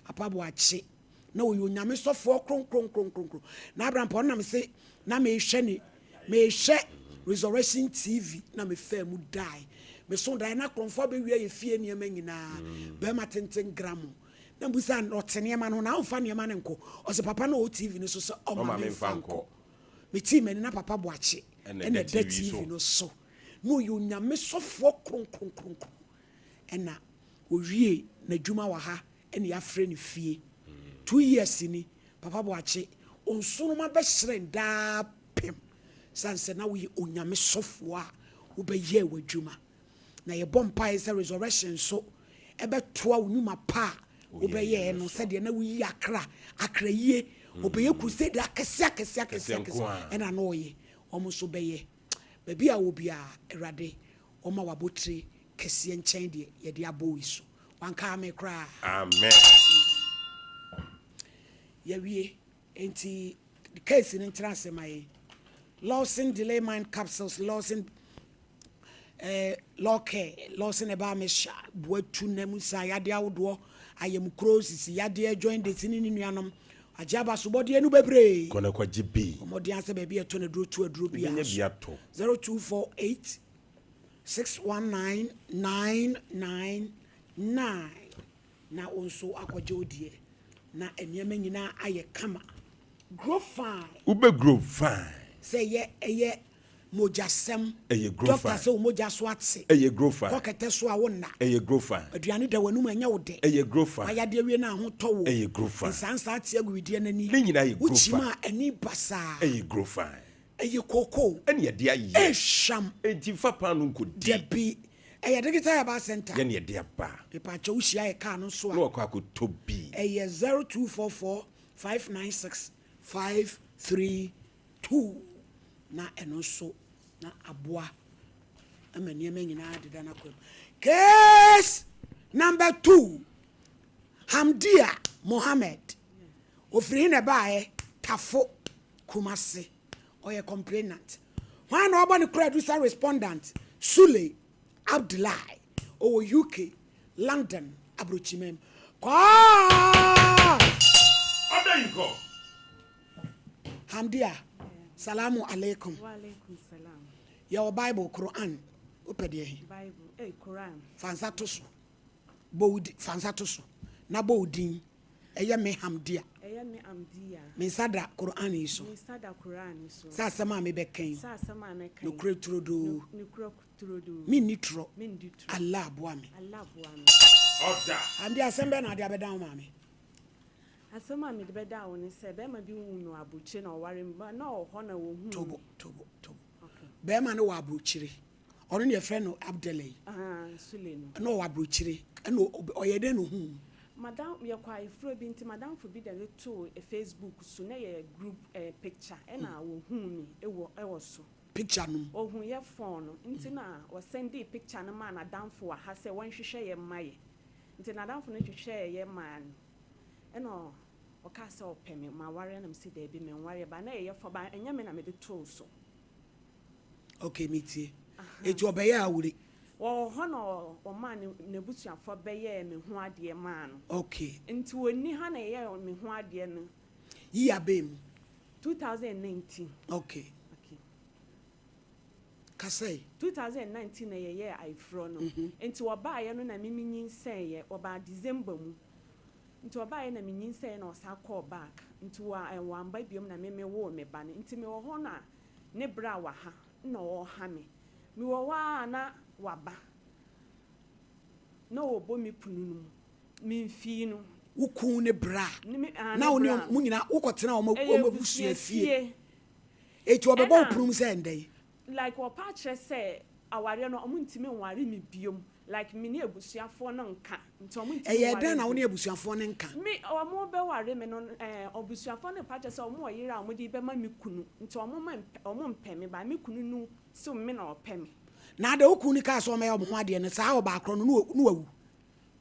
Papa Boakye, na ɔyɛ Onyame sɔfoɔ kronkronkronkron. Na Abraham ɔno na mese na mehwɛ ne mehwɛ Resurrection TV na mefaa mu dae. Meso dae na korɔmfoɔ abɛwia yɛ fie nneɛma nyinaa. Bɛrima tenten gramo. Na mbusa no ɔte nneɛma no ho na ɔmfa nneɛma no nkɔ. Ɔse papa na ɔwɔ TV no so sɛ ɔma memfa nkɔ. Metii m'ani na papa Boakye ɛna ɛda TV no so. Na ɔyɛ Onyame sɔfoɔ kronkronkronkron. Ɛna ɔwie n'adwuma wɔ ha ɛna yɛafrɛ no fie. 2 years ni, Papa Boakye, wo nsoroma bɛhyerɛn daa pem sane sɛ na woyɛ Onyame sɔfoɔ a wobɛyɛɛ w'adwuma. Na yɛbɔ mpaeɛ sɛ resurrection nso ɛbɛtoa wo nwuma pa a wobɛyɛɛ no sɛdeɛ na woyi akra, akra yie, ɔbɛyɛ crusade akɛseɛ akɛseɛ akɛseɛ akɛseɛ ɛna na ɔyɛ, wɔn nso bɛyɛ. Baabi a wɔ biara, Awurade ɔma w'abotire kɛseɛ nkyɛn deɛ yɛde abɔ wo yi so. Wankaa me koraa. Amen. Yɛawie. Enti case no ntena ase ma yɛn. Lawson Delay Mind Capsules, Lawson eh, Law Care, Lawson Herbal Mixture, boa tu nna mu sa yadeɛ ahodoɔ, ayamkuro, sisi yadeɛ, jaundice ne ne nuanom. Agye abasobɔdeɛ no bebree. Kɔ na kɔgye bi. Bɔ mmɔden ara sɛ baabi a ɛtɔ no aduro to aduro biara Wobɛnya so. bi atɔ. 0248. 619 999 na wo nso akɔgye wo deɛ na nneɛma nyinaa ayɛ kama. Grow fine. Wobɛ grow fine. Sɛ ɛyɛ ɛyɛ mogyasɛm. Ɛyɛ grow Doctor fine. sɛ wo mogya so ate. Ɛyɛ grow fine. Kɔ kɛtɛ so a wo nna. Ɛyɛ grow fine. Aduane da w'anum a ɛnyɛ wo dɛ. Ɛyɛ grow fine. Wayɛ adeɛ awie na ahotɔ wo. Ɛyɛ grow fine. Nsaa nsaa te agu wedeɛ no ani. Ne nyinaa yɛ grow Wokyim fine. a ani basaa. Ɛyɛ grow fine. Ɛyɛ kookoo. Ɛne yɛde ayɛ. Ɛhwam. Enti nfa paano nkɔdi. Dabi. Ɛyɛ Digital Herbal Center. Yɛne yɛde aba. Mepaakyɛw wohyia yɛ kaa no nso a. Na wakɔ akɔtɔ bi. Ɛyɛ 0244 596 532 na ɛno nso na aboa ama nneɛma nyinaa deda no akwan mu. Case number two, Hamdia Mohammed, ofiri he na ɛbaeɛ? Tafo, Kumasi. Ɔyɛ complainant. Hwan na ɔbɔ ne kora adu sa respondent? Sule Abdullahi, ɔwɔ UK, London aburokyima mu. Kɔɔ! Order in court. Hamdia, salamu alaikum. Wa alaikum salam. Yɛwɔ Bible, Quran, wopɛ deɛ he? Bible, eh, Quran. Fa nsa to so. Bɔ wo di, fa nsa to so na bɔ wo din. Ɛyɛ me Hamdia. Ɛyɛ me Hamdia. Me nsa da Qur'aan yi so. Me nsa da Qur'aan yi so. Sɛ asɛm a mebɛka yi. Sɛ asɛm a mɛka yi. Nokorɛ turodoo. Nokorɛ turodoo. Menni torɔ. Menni torɔ. Allah boa me. Allah boa me. Order. Hamdia, asɛm bɛn na wode abɛdan wo maame? Asɛm a mede bɛdan wo ne sɛ, bɛrima bi wuu no aburokyire na ɔware me ba, na ɔwɔ hɔ na wɔhuu me. Tobo, tobo, tobo. Okay. Bɛrima no wɔ aburokyire. Ɔno na yɛfrɛ no Abdallah yi. Ahaa, Sule no. Na ɔwɔ aburokyire. Ɛna ɔyɛ dɛn na ohuu wo? Madam, yɛkɔ ayeforɔ bi nti madamfo bi na de too Facebook so, na ɛyɛ group eh, picture ɛna wɔhuu me wɔ ɛwɔ so. Picture no mu? Ɔhuu yɛ phone no nti na ɔsɛndee picture no maa n'adamfo wɔ ha sɛ wɔnhwehwɛ yɛ mma yɛ. Nti n'adamfo no hwehwɛɛ yɛ maa no ɛna ɔkaa sɛ ɔpɛ me, maware ɛna mese daabi menwareɛ but na ɛyɛ phone but ɛnyɛ me na mede too so. Okay, metie. Eti ɔbɛyɛɛ awure? Ɔwɔ hɔ na ɔmaa ne n'abusuafoɔ bɛyɛɛ me ho adeɛ maa no. Okay. Nti ɔnni ha na yɛyɛɛ me ho adeɛ no. Year bɛn mu? 2019. Okay. Okay. Kasa yi. 2019 na yɛyɛɛ ayeforɔ no. Nti ɔbaeɛ no na me menyinsɛneeɛ. Ɔbaa December mu. Nti ɔbaeɛ na menyinsɛneeɛ na ɔsan kɔɔ back. Nti wa wamba biom na me mewoo me ba no. Nti mewɔ hɔ na ne bra wɔ ha na ɔreha me. Mewɔ hɔ ara na waba na ɔrebɔ me kunu no mu. Memfii no. Wo kun ne bra Ne me ah na ne wo ne bra. mo nyinaa wokɔtena wɔn Ɛyɛ wɔn abusua fie. abusuafie. Eti ɔbɛbɔ wo Ɛna pono mu sɛ ɛndɛn? like ɔpa akyerɛ sɛ awareɛ no ɔmo ntumi nware me biom. Like me ne abusuafoɔ no nka nti ɔmo ntumi Ɛyɛɛ nware dɛn me na wo ne biom. abusuafoɔ no nka? Me ɔmo bɛware me no eh abusuafoɔ no pa kyerɛ sɛ ɔmo wɔ yere a ɔmo de bɛma me kunu nti ɔmo mpɛ ɔmo mpɛ me but me kunu no so me na ɔpɛ me. Na adɛn wo kunu no kaa sɛ ɔmmɛyɛ ɔmo ho adeɛ no saa ɔbaa korɔ no na wawu?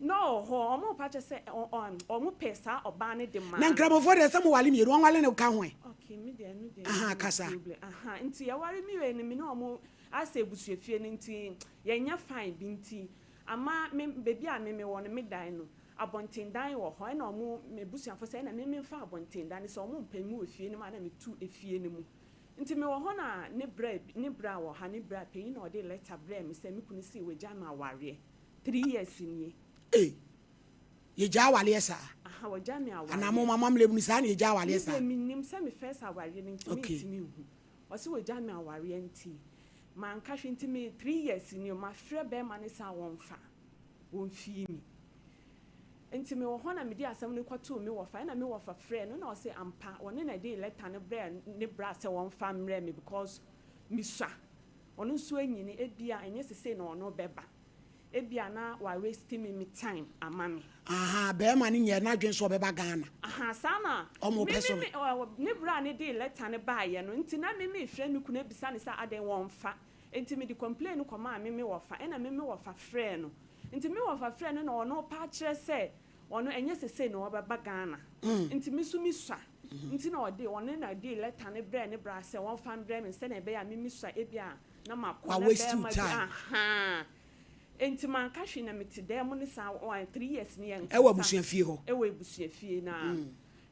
Na ɔwɔ hɔ ɔmo pa kyerɛ sɛ ɔ ɔ ɔmo pɛ saa ɔbaa no de maa Na no. nkramofoɔ deɛ sɛ mo wale mmienu ɔnwale ne ka ho ɛ? Okay me deɛ ɛno deɛ Ahaa menni kasa. problem ahaa nti yɛware me wei no me ne ɔmo Asɛ abusuafie no nti yɛnyɛ fine bi nti ama me baabi a me mewɔ no me dan no abɔnten dan wɔ hɔ ɛna ɔmo m'abusuafo sɛ ɛna me menfa abɔnten dan no sɛ ɔmo mpɛ me wɔ fie no mu a na me tu efie no mu nti mewɔ hɔ na ne bra ne bra wɔ ha ne bra panyin na ɔde letter brɛɛ me sɛ me kunu se wagya me awareɛ three years nie. Ei yɛgyaa awareɛ saa? Aha wagya me Anaa mo awareɛ. mo amammerɛ mu no saa na yɛgyaa awareɛ Me saa? deɛ mennim sɛ me first awareɛ no nti Okay. mentumi nhu. Ɔse wagya me awareɛ nti manka hwee nti me three years ni o mafrɛ bɛɛma no sɛ wɔnfa wɔnfie me nti mewɔ hɔ na mede asɛm no kɔtoo me wɔfa ɛna me wɔfa frɛɛ no na ɔse ampa ɔno na ɛde letter no brɛɛ ne bra sɛ wɔnfa mmerɛ me because mesua ɔno nso anyini ebia ɛnyɛ sesei na ɔno bɛba Ebia na wa waste me me time ama me. Ahaa bɛɛma no nyɛɛ n'adwene sɛ ɔbɛba Ghana. Ahaa saa na Ɔmo me pɛ so me no. me ne bra no de letter no baeɛ no nti na me me frɛ me kunu abisa no sɛ adɛn wɔnfa nti mede complain no kɔmaa me me wɔfa ɛna me me wɔfa frɛɛ no nti me wɔfa frɛɛ no na ɔno pa akyerɛ sɛ ɔno ɛnyɛ sesei na ɔbɛba Ghana nti me nso me sua nti na ɔde ɔno na de letter no brɛɛ ne bra sɛ wɔnfa mbrɛ me sɛnea ɛbɛyɛ a me me sua ebia na makɔ Wa na waste wo bɛɛma bi time. ahaa Enti manka hwee na mete dan mu ne saa three years ni yɛnkasa. Ɛwɔ abusua fie hɔ? Ɛwɔ abusua fie no ara.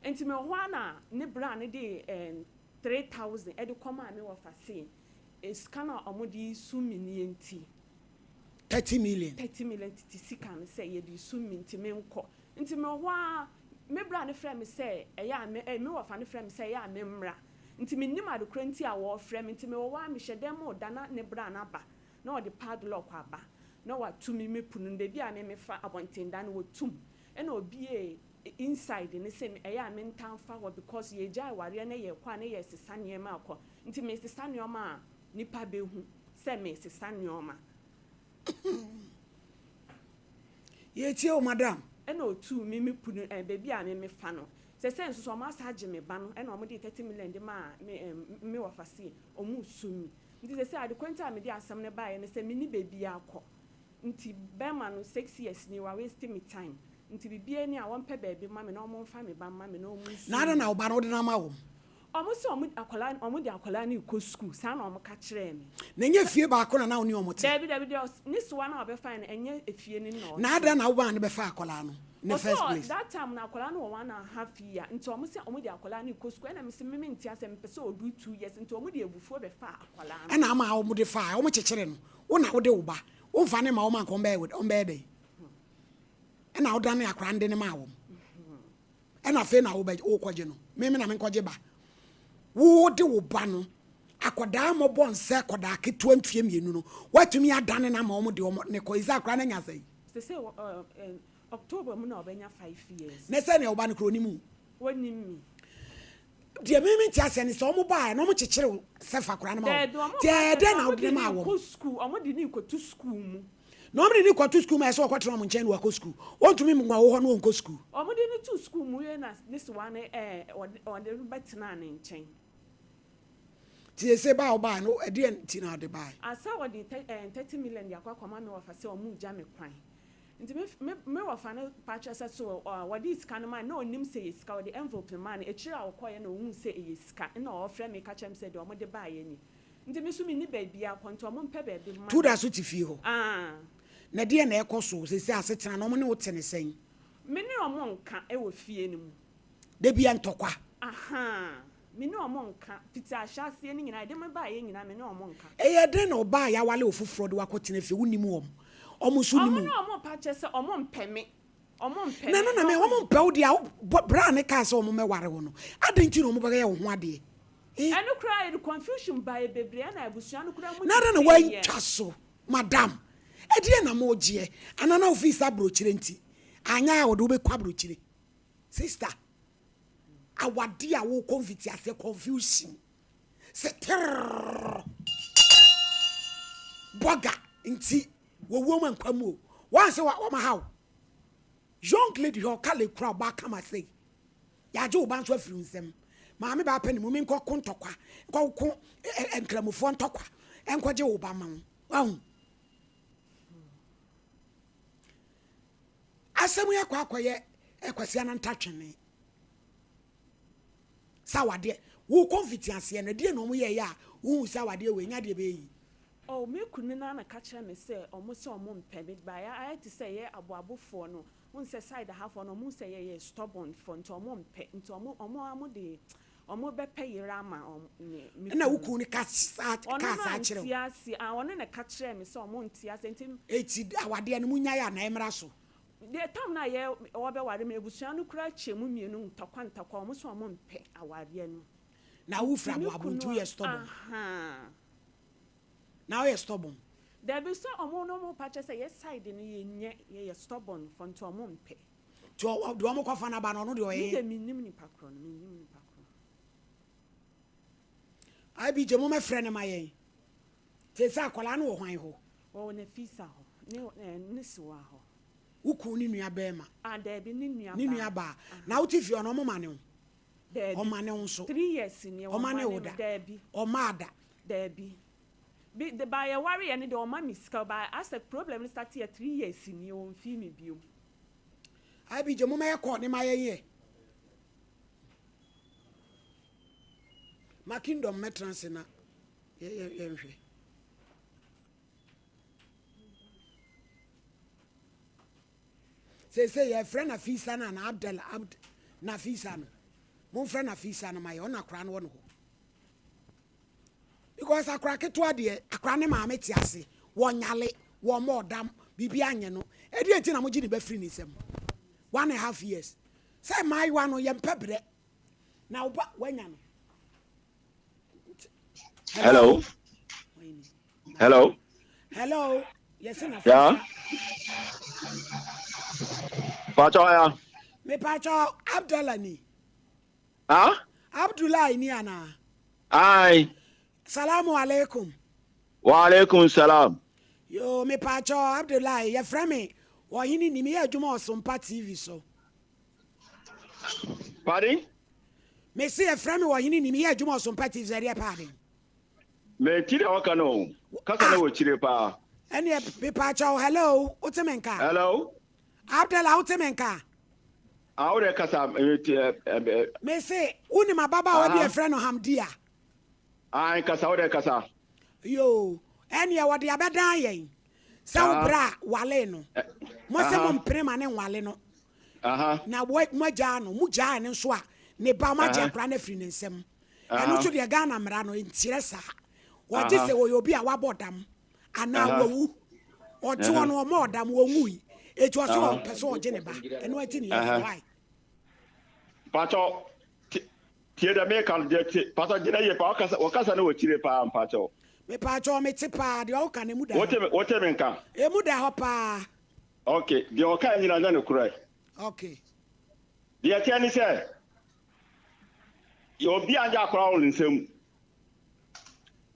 Enti mewɔ hɔ ara na ne bra no de 3000 ɛde kɔmaa me wɔfa se sika no a wɔde sum me nie nti. 30 million. 30 million tete sika no sɛ yɛde resum me nti menkɔ. Nti mewɔ hɔ ara, me bra no frɛ me sɛ ɛyɛ a me eh, me wɔfa no frɛ me sɛ ɛyɛ a memmra. Nti mennim adekorɔ nti a wɔrefrɛ me. Nti mewɔ hɔ ara mehyɛ dan mu reda na ne bra no aba na ɔde padlock aba na wato me me pono no, baabi a me mefa abɔnten da no wɔtum. Ɛna ɔbuee inside no sɛ ɛyɛ a mentaa mfa hɔ because yɛgyae awareɛ na yɛrekɔ a na yɛresesa nneɛma akɔ. Nti meresesa nneɛma a nnipa bɛhu sɛ meresesa nneɛma. Yɛretie wo madam. Ɛna ɔtuu me me pono eh, baabi a me mefa no. Sɛsɛɛ nso so wɔn asan agye me ba no ɛna wɔn de 30 million de maa me eh, me wɔfa se wɔn resu me. Nti sɛsɛɛ ade korɔ nti a mede asɛm no baeɛ ne sɛ menni baabiara kɔ. Nti bɛrima no 6 years ni wa waste me time. Nti biribiara ni a wɔmpɛ baabi mma me na wɔmfa me ba mma me na wɔnsu Na adɛn me. na wo ba no wode no ama wɔn? Wɔn se wɔn akwadaa no wɔn de akwadaa no rekɔ sukuu saa na wɔn ka kyerɛɛ me. Na ɛnyɛ fie baako na na wo ne wɔn te? Daabi daabi deɛ ɔs ne soa no a ɔbɛfae no ɛnyɛ efie no na Na ɔte. adɛn na wo maa no bɛfaa akwadaa no in the Ɔse first ɔ place? that time no akwadaa no wɔ one and half year nti wɔn se wɔn de akwadaa no rekɔ sukuu ɛna me se me mente aseɛ mepɛ sɛ ɔduru 2 years nti wɔn de abufuo bɛfaa akwadaa no. Ɛna ama wɔn de faa wɔn kyekyere no wo na wode wo ba wo nfa no mma wɔn anka wɔn bɛyɛ wɔn bɛyɛ dɛn? Ɛna wodane akwadaa no de no maa wɔn. Ɛna afei na wobɛ wokɔgye no. Me me na menkɔgye ba. Wode wo ba no akɔdaa mmɔbɔ nsɛ akɔdaa ketewa mfie mmienu no woatumi adane no ama wɔn de wɔn ne kɔ ɛsɛ akora no anya sɛn? Sese wɔ October mu na ɔbɛnya 5 years. Ne sɛ nea wo ba no kora onim wo? Wɔnim me. Deɛ me mente aseɛ ne sɛ wɔn baeɛ na wɔn kyekyere wo sɛ fa akora no ma wɔn. Daabi, wɔn Nti ba ɛyɛ sɛ dɛn na wɔn wode de no maa ne wɔn? kɔ sukuu, wɔn de ne kɔto sukuu mu. Na wɔn de no kɔto sukuu mu a ɛsɛ sɛ ɔkɔtena wɔn nkyɛn na wakɔ sukuu. Wɔntumi mma wo hɔ na ɔnkɔ sukuu. Wɔn de no too sukuu mu wie na ne sewa no ɛɛ wɔde wɔde no bɛtenaa ne nkyɛn. Nti seesei ba a wobaeɛ no ɛdeɛn nti na wode baeɛ? Ansa wɔde tɛ ɛɛ 30 million de akɔ akɔma me wɔfa sɛ wɔregya me kwan. Nti me me me wɔfa no pa kyerɛ sɛ so ɔ wɔde sika no maa no na ɔnnim sɛ ɛyɛ sika wɔde envelope no maa no akyire a ɔkɔeɛ na ɔhuu sɛ ɛyɛ sika ɛna ɔfrɛ me ka kyerɛ me sɛ deɛ wɔde baeɛ ni. Nti me nso menni baabiara kɔ nti ɔmo mpɛ baabi mma Nti woda me. so te fie hɔ? Aah. Na deɛn na ɛkɔ so seesei asetena no ɔmo ne wo te no sɛn? Me ne ɔmo nka wɔ fie no mu. Da biara ntɔkwa? Ahaa. Me ne ɔmo nka. Fiti ahyɛaseɛ no nyinaa, yɛde me baeɛ nyinaa me ne ɔmo nka. Ɛyɛ dɛn na ɔbaa a yɛawale wo foforɔ de wo akɔtena fie, wonnim wɔn, ɔmo nso nnim Ɔmo wo? ne ɔmo pa kyɛ sɛ ɔmo mpɛ me. Ɔmo mpɛ Na me ɛno na na me, ɔmo. ɔmo mpɛ wo deɛ a, wo berɛ a ne kaa sɛ ɔmo mmɛware wo no, adɛn nti na ɔmo bɛyɛ wo ho adeɛ? Eh. Ɛno koraa ɛde confusion baeɛ bebree ɛna abusua no koraa mu Na adɛn na tetee yɛn. woantwa so madam? Ɛdeɛn na mogyeɛ? Anaa na wofii sɛ aburokyire nti? Anyɛ a wɔde wo bɛkɔ aburokyire. Sister, awadeɛ a wokɔ mfitiaseɛ confusion sɛ terrrr bɔga nti wɔwuo mu ankwa mu o. Wɔn sɛ wɔma ha wo. Young lady hwɛ ɔka le kura ɔbaa kama sei. Yɛagye wo ba nso afiri wo nsam. Maame baa pɛ ne mu, menkɔ ko ntɔkwa, nkɔ ko nkramofoɔ ntɔkwa, nkɔgye wo ba ma wo. Wahu? Asɛm yi akɔ akɔyɛ Kwasi Anantatwene sɛ awadeɛ. Wokɔ mfitiaseɛ no, ɛdeɛn na wɔn yɛeɛ a wohu sɛ awadeɛ wei nyɛ adeɛ bɛyɛ yi? Oh, me kunu no ara na ka kyerɛ me sɛ wɔn sɛ wɔn mpɛ me, but ayɛ te sɛ yɛ aboabofoɔ no, Wohu sɛ side ha foɔ no ɔmo hu sɛ yɛyɛ stubborn foɔ nti ɔmo mpɛ nti ɔmo ɔmo ara ɔmo de ɔmo bɛpɛ yere ama ɔmo ne me Ɛna wo kunu no. kunu no ka saa Ɔno kaa no saa kyerɛ ante wo? aseɛ ah ɔno na ɛka kyerɛɛ me sɛ ɔmo nte aseɛ nti. Eti awadeɛ no mo nyae anaa ɛmmra so? Deɛ tam no a yɛ wɔbɛware me abusua no koraa kyɛ mu mmienu ntɔkwa ntɔkwa ɔmo sɛ ɔmo mpɛ awareɛ no. Na wo firi Nti me aboabo kunu nti woyɛ stubborn? ahaa. Na woyɛ stubborn? Dabi sɛ ɔmo no ɔmo pa kyɛ sɛ yɛ side no yɛ nyɛ yɛ yɛ stubborn fɔ nti ɔmo mpɛ. Nti ɔ deɛ ɔmo kɔ fa no aba no ɔno deɛ ɔyɛ Me deɛ me nnim nipa korɔ no me nnim nipa korɔ. IBJ mo mɛ frɛ no ma yɛn. Seesei akwadaa no wɔ hwan hɔ? Ɔwɔ Nafisa hɔ ne ɛɛ ne sewa hɔ. Wo kun ne nua bɛɛma? Ah dabi ne nua baa. Ne nua baa. Na wo te fie hɔ no ɔmo ma ne wo? Dabi. Ɔma ne wo nso? Three years nie Ɔma ne ɔma wo ne da? me dabi. Ɔmaa da? Dabi. Bi de ba yɛ ware yɛ no deɛ ɔma me sika ba asɛ problem no start yɛ 3 years nie ɔnfii me biom. IBJ mo mɛyɛ call ne ma yɛn yɛ. Ma kingdom mɛtena ase na yɛnhwɛ. Seesei yɛfrɛ Nafisa no ana Abdel Abd Nafisa no. Momfrɛ Nafisa no ma yɛ ɔna akora no wɔ no hɔ. Because akora ketewa deɛ akora ne maame te ase wɔnyale. Wɔmmɔɔ dam, biribi anyɛ no. Ɛdeɛn nti na mogye ne ba firi ne nsam? One and half years. Sɛ mmaayewa no, yɛmpɛ brɛ. Na wo ba, woanya no. Hello. Hello. Hello. Yes, na Yeah. Pacho ya. Me pacho Abdullah ni. Ah? Abdullah ni ana. Ai. Salamu alaikum. Wa alaikum salam. Yo, me pacho Abdullah, ye frɛ me ɔhene ni meyɛ adwuma Ɔsompa TV so. Pardon? Me se yɛfrɛ me ɔhene ni meyɛ adwuma Ɔsompa TV so ɛdeɛ paa den. Me ti deɛ wɔka no kasa no wɔ kyire paa. Ɛneɛ me pacho hello wote me nka? Hello. Abdullah wote me nka? Ah, wo deɛ kasa me ti ɛ. Me se wonim ababaawa bi yɛfrɛ no Hamdia? Ae kasa wo deɛ kasa. Yoo ɛneɛ wɔde abɛdan yɛn sɛ wo bra walee no mo se mo mpene ma ne nwale no na mo agyaa no mo gyaa no nso a ne ba mo agye akora no afiri ne nsam ɛno nso deɛ Ghana mmara no nkyerɛ saa wɔgye sɛ wɔyɛ obi a wabɔ dam anaa wawu ɔte hɔ no ɔmɔ ɔdam wɔnwui eti ɔsɛ ɔpɛ sɛ ɔgye ne ba ɛno akyi ne yɛfrɛ wae. Mpakyɛw tie deɛ meka no deɛ tie pastor gyina yie paa ɔkasa ɔkasa no wɔ kyire paa mpakyɛw. Mepaakyɛw mete paa deɛ ɔka no emu da hɔ. Wote me wote me nka. Emu da hɔ paa. Ok deɛ ɔka nyina nyɛ nokorɛ. Ok. Deɛ ɛteɛ ne sɛ obi angye akora wɔ ne nsam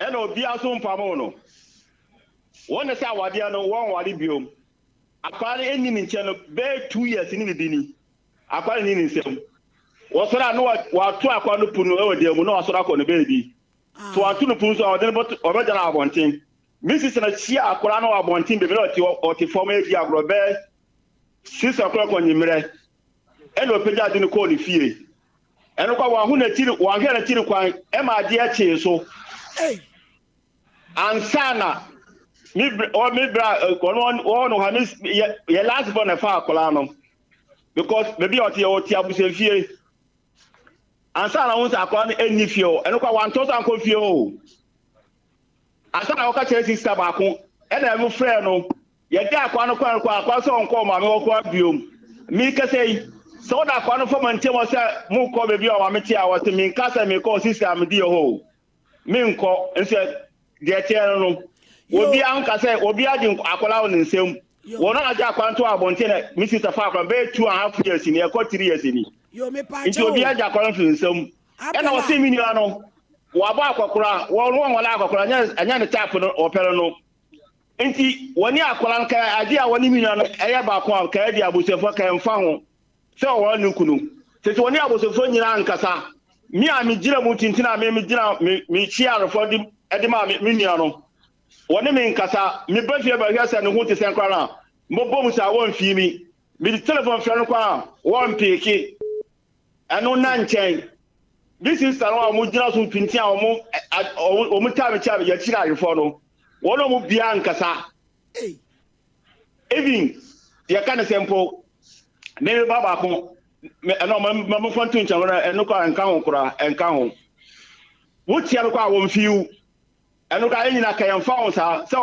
ɛna obiara nso mpamoo no wɔn na sɛ awadeɛ no wɔnware biom akora no ɛnni ne nkyɛn no bɛyɛ 2 years ne bibi ni. Akwa no nni ne nsam. Wɔsɔre a, na wɔato akwa no pon wɔ dan mu na wasɔre akɔ ne baabi. Sɛ wɔanto no pon nso a, wɔde no bɛto, wɔbɛgya no abɔnten. Me sista no hyiaa akwadaa no wɔ abɔnten baabi na ɔte hɔ, ɔte fam redi agorɔ bɛyɛ 6 o'clock anwummerɛ. Ɛna ɔpagya ade no kɔɔ ne fie. Ɛno kɔ wɔaho n'akyiri, wɔanhwɛ n'akyiri kwan, ɛma adeɛ kyee so. Ansa na me brɛ, me brɛ, ɔno ɔwɔ no ha, me yɛ yɛ last born na ɛfa akwadaa no. Because baabi a ɔte yɛ ɔte abusuafie. Ansa na wɔn sɛ akwadaa no ɛnni fie o, ɛno kɔ wantɔ so ankɔ fie o. Ansa na wɔka kyerɛ sista baako, ɛna ɛmo frɛ no, yɛde akwadaa no kwan kɔ akwadaa sɛ ɔnkɔ maame hɔ koraa biom. Mi kasa yi, sɛ wɔde akwadaa no fam ntɛm wɔ sɛ mo kɔ baabi a maame te a wɔte mi nka sɛ mi kɔ sista mi di yɛ hɔ o. Mi nkɔ, nsɛ deɛ teɛ no no. Obiara nka sɛ obiara de akwadaa wɔ ne nsam. Wɔn a agye akwadaa no to abɔnten na mi sista fa akwadaa bɛyɛ 2½ years ni ɛkɔ 3 years ni. Nti obiara gye akwadaa no firi nsam. Ɛna ɔsi mi nua no wabɔ akɔkora wɔn wɔn wɔn akɔkora ɛnyɛ ɛnyɛ ne type no ɔpɛ no no. Nti wɔne akwadaa no kɛ ade a wɔne mi nua no ɛyɛ baako a kɛ ɛde abusuafoɔ kɛ nfa ho sɛ ɔwɔ ne kunu. Tete wɔne abusuafoɔ nyinaa nkasa. Mi a mi gyina mu tintin a mi mi gyina mi mi kyia arefo de ɛde ma mi mi nua no. Wɔne mi nkasa. Mi ba fie bɛhwɛ sɛ ne ho te sɛn koraa na mobɔ mu saa wɔn mi. Mi de telephone frɛ no koraa wɔn pick. Ɛno na nkyɛn. Me sister no a wɔn gyina so pintin a wɔn wɔn taa mi kyɛ yɛkyerɛ ayeforɔ no wɔn a wɔn bia nkasa. Even yɛka ne sɛ mpo me me ba baako ɛno ɔmo mo fa nto nkyɛn no ɛno kɔ ɛnka ho koraa ɛnka ho. Wotia no kɔ a wɔn fiw ɛno kɔ ayɛ nyina ka yɛn fa ho saa sɛ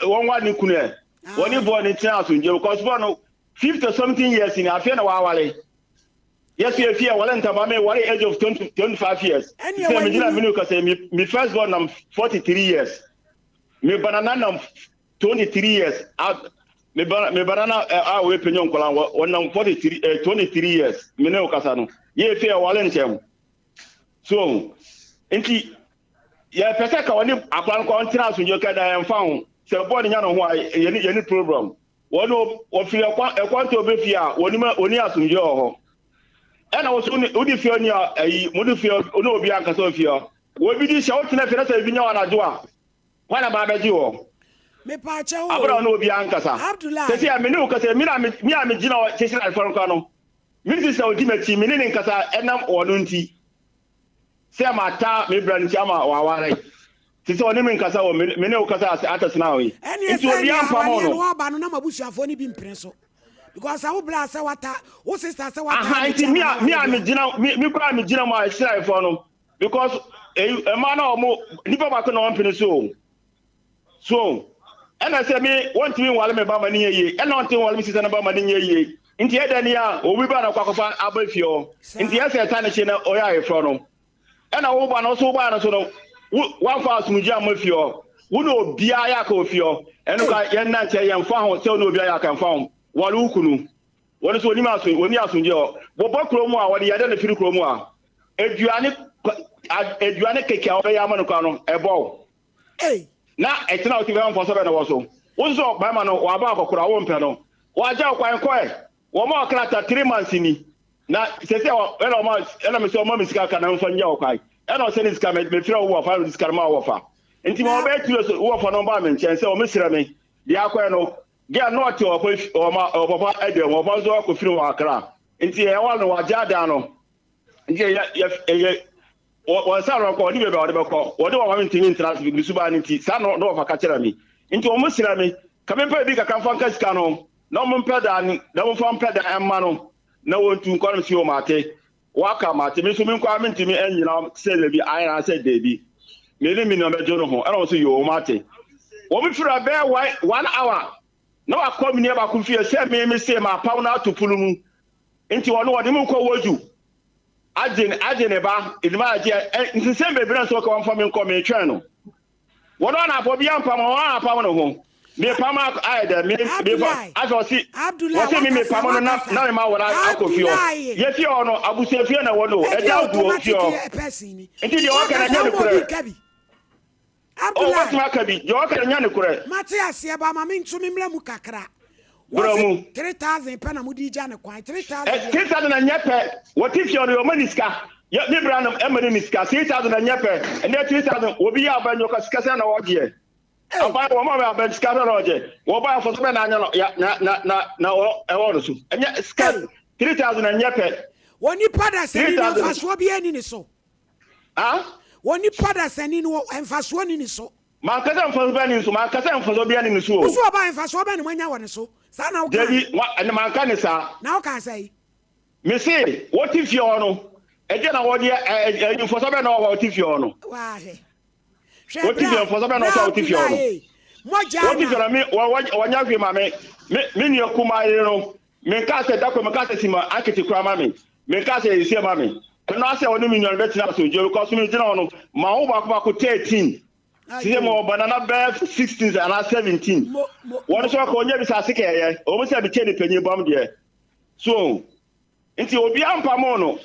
wɔn wa ne kunu ɛ wɔn ne bɔɔ ne tena asomdwe because bɔɔ no 50 something years ni afei na wɔawale. Yes, yɛ fie wɔle ntama me wɔle age of 20 25 years. Sɛ me gyina me nu kasa mi mi first born nam 43 years. Me banana nam 23 years. Me ba me banana a we penyo nkola wɔ nam 43 23 years. Me ne kasa no. Yɛ fie wɔle ntɛm. So nti yɛ pɛ sɛ ka wɔne akora no kɔ ntena asomdwe ka da yɛmfa ho. Sɛ bɔɔ ne nya no ho a yɛ ne problem. Wɔn wɔfiri ɛkwan ɛkwan tó bɛ fie a wɔn ma wɔn asomdwe wɔ hɔ. Ɛna wɔso wodi fie ni a ɛyi mo di fie ne obi ankasa wɔ fie hɔ. Wɔbi di hyɛ wotena fie na sɛ ebi nya wɔn anadwo a wɔn na ba abɛgye wɔ. Mepaakyɛ wo. Abura ne obi ankasa. Abdullahi. Sɛsi a me ne wo kasa mi na me mi a me gyina hɔ sisi na afɔre nkwa no. Me sisi a odi m'akyi me ne ne nkasa ɛnam wɔn nti. Sɛ ma ta me bra nti ama waware. Te sɛ ɔne me nkasa wɔ me ne wo kasa ase atɛsena hɔ yi. Ɛne Nti ɛsɛ obi nea ampam awareɛ no. no wɔba no na mabusuafoɔ no bi mpene so because sɛ wo bra sɛ wata wo sister sɛ wata Aha nti mi a mi a mi gyina mi mi kura mi gyina mu a ɛsiraefoɔ no because eyi mmaa na wɔn nipa baako na wɔn mpene so o so. Ɛna sɛ me wɔntumi nwale me ba ma no nyɛ yie, ɛna ɔntumi nwale me sista no ba ma no nyɛ yie. Nti ɛdɛn ni a obi ba na ɔkɔ akɔfa aba fie hɔ. Nti ɛsɛ ɛta ne hye na ɔyɛ ayeforɔ no. Ɛna wo ba no nso wobaeɛ no so no, wo woamfa asomdwoeɛ amma fie hɔ. Wo ne obiara yɛ aka wɔ fie hɔ. Ɛno ka yɛn nna nkyɛn yɛmfa ho sɛ wo ne obiara yɛ aka mfa ho. Wale wo kunu. Wɔn nso wɔnim aso wɔnni asomdwoeɛ hɔ. Wɔba kuro mu a wɔde yadeɛ na ɛfiri kuro mu a aduane aduane kɛkɛ a wɔbɛyɛ ama no koraa no ɛbɔ wo. Na ɛkyena a wote bɛma mfasoɔ bɛn na ɛwɔ so? Wo nso barima no waba akɔkora wompɛ no. Wagya wo kwan kɔɛ. Wɔma wo krataa three months ni. Na sɛsɛ ɛna ɔma ɛna me sɛ ɔma me sika ka na mfa nya wo kwan. Ɛna ɔsɛ ne sika me mefrɛ wo wɔfa na sika no ma wo wɔfa. Nti ma ɔbɛyɛ 2 years wo wɔfa no baa me nkyɛn sɛ ɔmesrɛ me deɛ akɔɛ no. Girl no ɔte ɔpapa ɔma ɔpapa ɛdɛm ɔpapa nso akɔfiri wɔ Accra. Nti ɛwɔ no wagya dan no. Nti ɛyɛ ɛyɛ wɔn nsa no kɔ ɔde baabi a ɔde bɛkɔ wɔde wɔn maame ntumi ntena ase ne suban no nti saa na na wɔfa ka kyerɛ me nti wɔn srɛ me ka me mpɛ bi kakra mfa nka sika no na wɔn mpɛ dan na wɔn mfa mpɛ dan mma no na wɔn tu nkɔ no si wɔn ate wɔaka ma ate me nso me nkɔ a mentumi nyina sɛ dabi ayɛ na sɛ dabi me ne me nua bɛdwo no ho ɛna wɔn nso yɛ wɔn ate wɔn firi abɛɛ one hour na wakɔ me nua baako fie sɛ me me se ma apaw no ato pono mu nti wɔn wɔde mu kɔ wɔdwu agye agye ne ba edwuma agye ɛ nsensɛn bebree nso ɔka wɔmfa me nkɔ metwɛn no wɔn a n'afɔ bi ampam wɔn a apam ne ho mepam ayɛ dɛ me mefa afɛ ɔsi wɔsi mi mepam no na na mema wɔn akɔ fie hɔ yɛ fie hɔ no abusua fie na ɛwɔ no ɛda gu wɔ fie hɔ nti deɛ ɔka na nyɛ ne korɛ. Oh, Abdullahi. wobɛtumi aka bi. Deɛ ɔka no nyɛ nokorɛ. Mate aseɛ ba ma me nso me mmra mu kakra. Bra Wɔse mu. 3000 pɛ na mode gya ne kwan. 3000 Ɛ, deɛ. 3000 na nyɛ pɛ. Wɔte fie ɔno ɔma ne sika. Yɛ, me bra no ɛma ne ne sika. 3000 na nyɛ pɛ. Ɛnɛ 3000, obi yɛ aban nyɛ ɔka sika sɛ na ɔgyeɛ. Ei. Aban wɔn ma aban sika sɛ na ɔgye. Wɔba afɔso bɛ na anya no, ya, na, na, na, na ɔ, ɛwɔ no so. Ɛnyɛ sika, Ei. 3000 na nyɛ pɛ. Wɔ nipa dasani no 3000. mfasoɔ biara nni ne so. Ah? Wɔ nipa dasani no mfasoɔ nni ne so. Mankasa mfasoɔ biara nni ne so. Mankasa mfasoɔ biara nni ne so o. Wo so ɔbaa mfasoɔ bɛn na moanya wɔ ne so? Saa na wokae? Dabi, ma, ɛnna manka ne saa. Na wokaa sɛn? Mese, wote fie hɔ no, ɛdeɛn na wɔde ɛ, ɛ, mfasoɔ bɛn na wɔwɔ a wote fie hɔ no? Waa hwɛ. Hwɛ Wote fie bra, mfasoɔ bɛn na bra wɔsɛ wote fie hɔ no? Abdullahi ei. Mogya Wote na. fie no, me, wɔ, wɔ, wɔnyɛ hwee ma me. Me, me nua kumaa yere no, Menkaa sɛ, Da koro menkaa sɛ si ma ankete koraa ma me. Menkaa sɛ yɛ sie ma me. Ɛno ara sɛ ɔne me nua no bɛtena asomdwoeɛ because me gyina hɔ no, ma wo baako baako 13. Sisi ma ɔba nana bɛyɛ 16 anaa 17. Wɔn nso ɔka ɔnyɛ bi sɛ ase kɛyɛ. Wɔn sɛ mekyɛ ne panyin bam deɛ. So Nti obiara mpamoo no.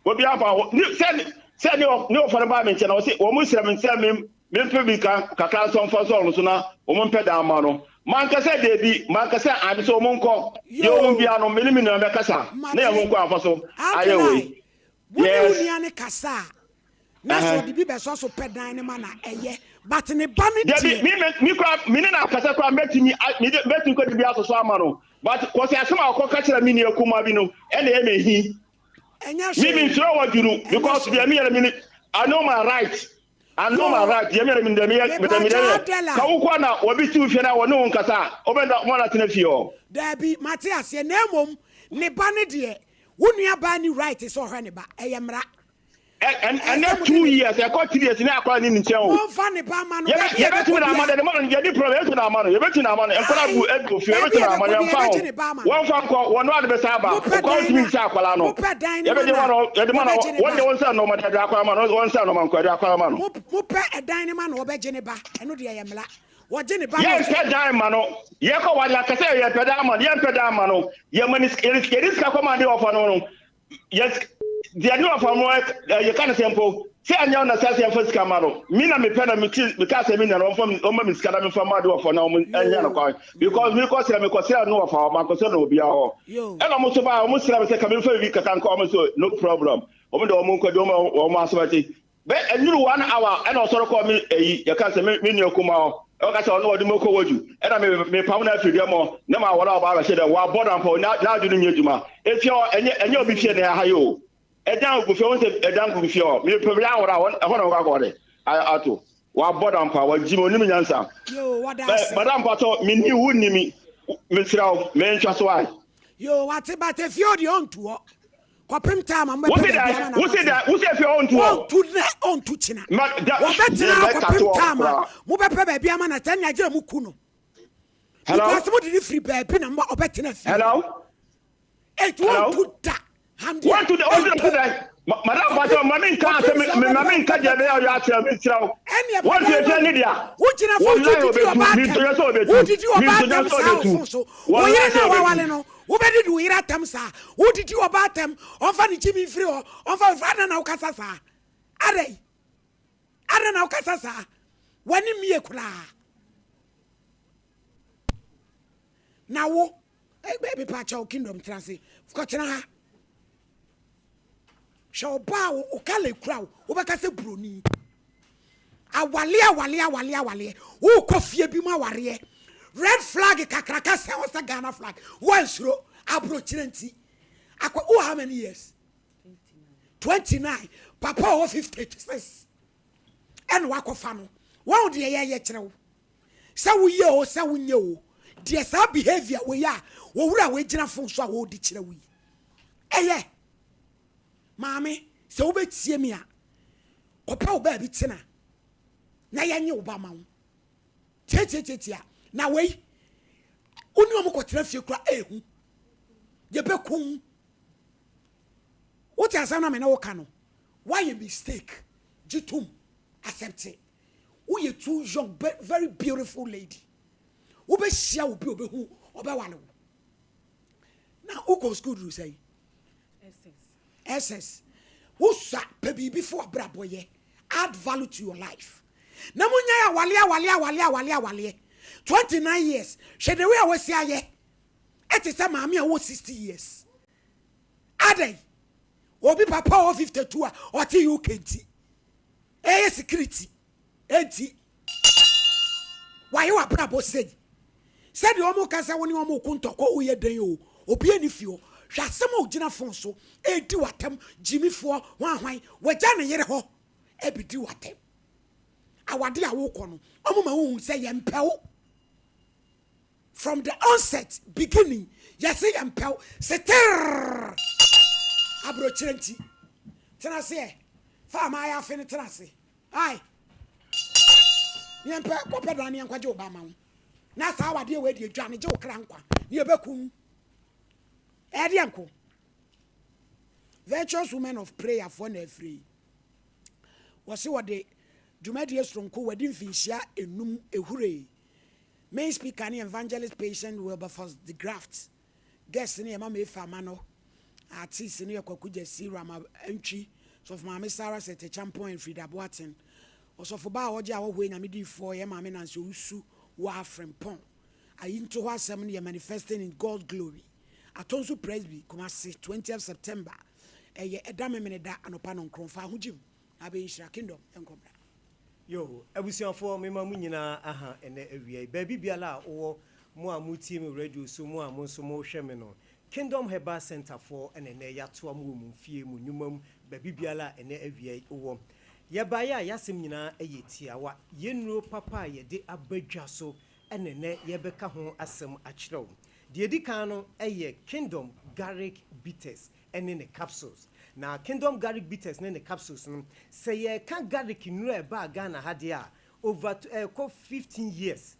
Obiara mpa hɔ. Ne sɛ sɛ ne ne wɔfa no baa me nkyɛn na wɔsi wɔn srɛ me sɛ me mempɛ bi ka kakra nso mfa nsɔ wɔn so na wɔn mpɛ dan ma no. Manka sɛ deebi, manka sɛ ade sɛ wɔn nkɔ. Deɛ wɔn bia no, me ne me nua bɛkasa na yɛn ho nkɔ afa so ayɛ Abdullahi, wei. wo ne wo Yes. nua no kasa a, na sɛ ɔde bi bɛsɔ so pɛ dan no ma na ɛyɛ, but ne ba no Dabi, deɛ. me me me kura me ne na akasa kura mɛtumi me de mɛtumi kɔ de bi asosɔ ama no. But kɔsi asɛm a ɔkɔ ka kyerɛ me nua kumaa bi no ɛna ɛyɛ me hi. Ɛnyɛ Me me hwee. nsuro wɔ duru Ɛnyɛ because hwee. deɛ me yɛ no me I know my right. I know my Yoo, right. Deɛ me yɛ no me deɛ me yɛ me deɛ me mepaakyɛw deɛ yɛ. Abdallah. Ka wo kɔ na wɔbi ti wo fie na wɔne wo nkasa a wobɛ na wɔn atena fie hɔ. Daabi, mate aseɛ, na mmom ne ba no deɛ, wo nua baa nni right sɛ ɔhwɛ ne ba, ɛyɛ mmara. Ɛnɛ 2 years ɛkɔ 3 years ne akɔla ne ne nkyɛn o. Momfa ne ba ma no baabi a Yɛbɛtumi ɛbɛkɔ na ama biara. de ma no yɛdi problem yɛbɛtumi na ama no yɛbɛtumi na ama no nkɔla Ae, gu egu fie baabi yɛbɛtumi a na ama no ɛbɛkɔ biara yɛmfa ho yɛbɛgye ne ba ama no. wɔmfa nkɔ wɔn ade bɛsa aba Mopɛ nkɔla dan ntumi no nhyɛ akɔla no mopɛ dan no ma yɛbɛgye no a, wɔn yɛde ma no wɔbɛgye ne wɔn ba. de wɔn nsa nɔɔma de akɔla ma no wɔn nsa nɔɔma nkɔ yɛde akɔla ma no. Mopɛ ɛdan no ma no wɔbɛgye ne ba, ɛno deɛ ɛyɛ mmara. Wɔgye ne ba na ɔgye. Yɛmpɛ dan ma no yɛkɔ wale akasɛ yɛmpɛ dan ma no yɛmpɛ dan ma no yɛma ne yɛde sika kɔma de ɔfa no no Yes, deɛ ne ɔfa mu yɛka ne sɛ mpo sɛ ɛnyɛ ɔna sɛ sɛ yɛmfa sika ma no me na mepɛ na mete meka sɛ me nua no ɔmfa ɔma me sika na memfa ma de ɔfa na ɔmo ɛnyɛ no kwan because mekɔ srɛ mekɔ srɛ no ɔfa hɔ mankɔ srɛ no obiara hɔ ɛna ɔmo nso baa ɔmo srɛ me sɛ ka memfa biribi kakra nkɔ ɔmo so no problem ɔmo de ɔmo nkɔ de ɔmo ɔmo asɛm Bɛ ɛnuru one hour ɛna ɔsɔre kɔɔ me ɛyi yɛka sɛ me me nua kumaa hɔ ɛkɔka sɛ ɔno ɔde me kɔ wadu ɛna me me pam no afiri dɛm hɔ na ma wɔn a ɔba abɛhyɛ dɛm wabɔ no ampa n'adwene nyɛ adwuma efie hɔ ɛnyɛ ɛnyɛ obi fie na ɛha yi o ɛdan gu fie wɔn sɛ ɛdan gu fie hɔ me pɛ bi awɔrɔ a wɔn ɛhɔ na wɔkɔ akɔ de ato wabɔ no ampa wagyi mi onim nyansa Yoo wɔda ɛ ase. madam patɔ me ni wo ni mi mesrɛ wo mentwa so ae. Yoo wate but efie hɔ deɛ ɔntu hɔ. Kɔpem time a mobɛpɛ Wose baabi dɛn? ama no Wose akɔtena. dɛn? Wose efie hɔ ɔntu hɔ? Ɔntu nnɛ, ɔntu kyena. Ma da Wɔbɛtena me hɔ mɛka kɔpem to hɔ time a koraa. mobɛpɛ baabi ama no atena, ɛnna gyerɛ mo ku no. Hello. Because mo de ne firi baabi na mo ɔbɛtena fie. Hello. Eti wɔntu da. Hamdi. Wɔntu da wɔntu da sɛ madam Pacho ma mi nka asɛm mi ma mi nka deɛ bɛyɛ ɔyɛ akyerɛ mi kyerɛ wo. Wɔntu efie ne dea. Wogyina fo wodidi ɔbaa atɛm. Wodidi ɔbaa atɛm saa wɔ fon so. Wo yere na wawale no wobɛdidi wo yere atɛm saa. Wodidi ɔbaa atɛm ɔmfa ne gyimi mfiri hɔ ɔmfa mfiri adɛn na wokasa saa. Adɛn adɛn na wokasa saa. W'ani mmie koraa. Na wo eh, mepa kyɛw kingdom tena ase kɔtena ha. Hwɛ ɔbaa wo wo kala kura wo wobɛka sɛ buroni. Awale awale awale awale wokɔ fie bi mu awareɛ red flag kakraka sɛ wɔ sɛ Ghana flag wansuro aburokyerɛ nti akɔ wo how many years 29 papa ɔwɔ 56 ɛna wakɔfa no wɔn deɛ yɛyɛ kyerɛ wo Sɛ woyɛ oo sɛ wonyɛ oo, deɛ saa behavior wei a owura wei gyina phone so a ɔredi kyerɛ wo yi, ɛyɛ? Maame, sɛ wobɛtie me a, kɔpɛ wo baabi tena na yɛnye wo ba ma wo. Tiatiatiatia. Na wei, wo ne wɔn kɔtena fie kora ɛhu. Yɛbɛku wo. Wote asɛm na me ne wo ka no, woayɛ mistake, gye tom, accept. Woyɛ too young very beautiful lady. Wobɛhyia obi obehu ɔbɛwale wo. Na wokɔ school duru sɛn? SS. Wosua pɛ biribi fo abrabɔ yɛ. Add value to your life. Na munyae awale awale awale awale awaleɛ. 29 years. Hwɛ the way a wasi ayɛ. Ɛte sɛ maame a ɔwɔ 60 years. Adɛn? Obi papa ɔwɔ 52 a ɔte UK nti. Ɛyɛ security enti wayɛ w'abrabɔ sei sɛdeɛ wɔn ka sɛ wo ne wɔn ko ntɔkwa o yɛ dɛn o obi ani fi hɔ hwɛ asɛm a ogyina phone so edi w'atɛm gyimifoɔ hwan hwan wagya ne yere hɔ ɛbɛdi w'atɛm awade a wokɔ no wɔn ma wohu sɛ yɛmpɛ wo. From the onset, beginning, yɛse yɛmpɛ wo seterrrr Aburokyerɛ nti, tena ase ɛ Fa amaayafe no tena ase Ae Ne yɛmpɛ, kɔpɛ dan ne yɛnkɔgye wo ba ma wo Na saa awadeɛ wei deɛ dwane gye wo kra nkwa Ne yɛbɛku wo Ɛdeɛ nko Virtuous Women of Prayer foɔ na afiri yi Wɔse wɔde dwumadie soronko wɔadi mfinhyia enum ehuree Main speaker ne Evangelist Patient Wilberforce de Graft, guest no yɛ Mama Efe Amano, artiste no yɛ Kwaku Gyasi, Rama Antwi, Sɔfo Maame Sarah Sete Champon and Frida Boateng. Ɔsɔfo baa a ɔgye ahɔhoɔ Nyame diyifoɔ yɛ Maame Nancy Owusu Waa Frimpong. Ayi nto hɔ asɛm no yɛ Manifesting in God's Glory. Atonsu Presby, Kumasi, 20th September. Ɛyɛ ɛda Memeneda anɔpa nɔnkron. Fa ahogyim na abɛyɛ nhyira. Kingdom, yɛnkɔ bra. Yo, abusuafoɔ mema mo nyinaa aha ɛnɛ awia yi. Baabi biara a wowɔ, mo a motie me radio so, mo a mo nso mohwɛ me no, Kingdom Herbal Centre foɔ na ɛnɛ yɛatoa mo wɔ mo mfie, mo nnwuma mu, baabi biara a ɛnɛ awia yi wowɔ. Yɛbaeɛ a y'asɛm nyinaa yɛ tiawa, yɛn nnuro papa a yɛde aba dwa so na ɛnɛ yɛrebɛka ho asɛm akyerɛ wo. Deɛ ɛdi kan no yɛ Kingdom Garlic Bitters. ne ne capsules. Na Kingdom Garlic Bitters ne ne capsules no, sɛ yɛreka garlic nnuro a ɛbaa Ghana ha deɛ a, over ɛrekɔ 15 years,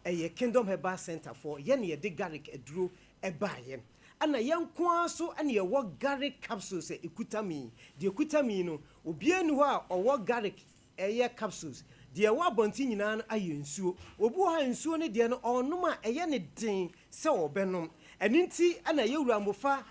ɛyɛ Kingdom Herbal Centre foɔ, yɛn na yɛde garlic aduro baeɛ. Ɛna yɛn nko ara nso na yɛwɔ garlic capsules a ɛkuta me yi. Deɛ ɛkuta me yi no, obiara nni hɔ a ɔwɔ garlic Ɛyɛ capsules. Deɛ ɛwɔ abɔnten nyinaa no ayɛ nsuo. Obi wɔ hɔ a nsuo no deɛ no ɔrenom a ɛyɛ no den sɛ ɔbɛnom. Ɛno nti na yɛn wura Mofa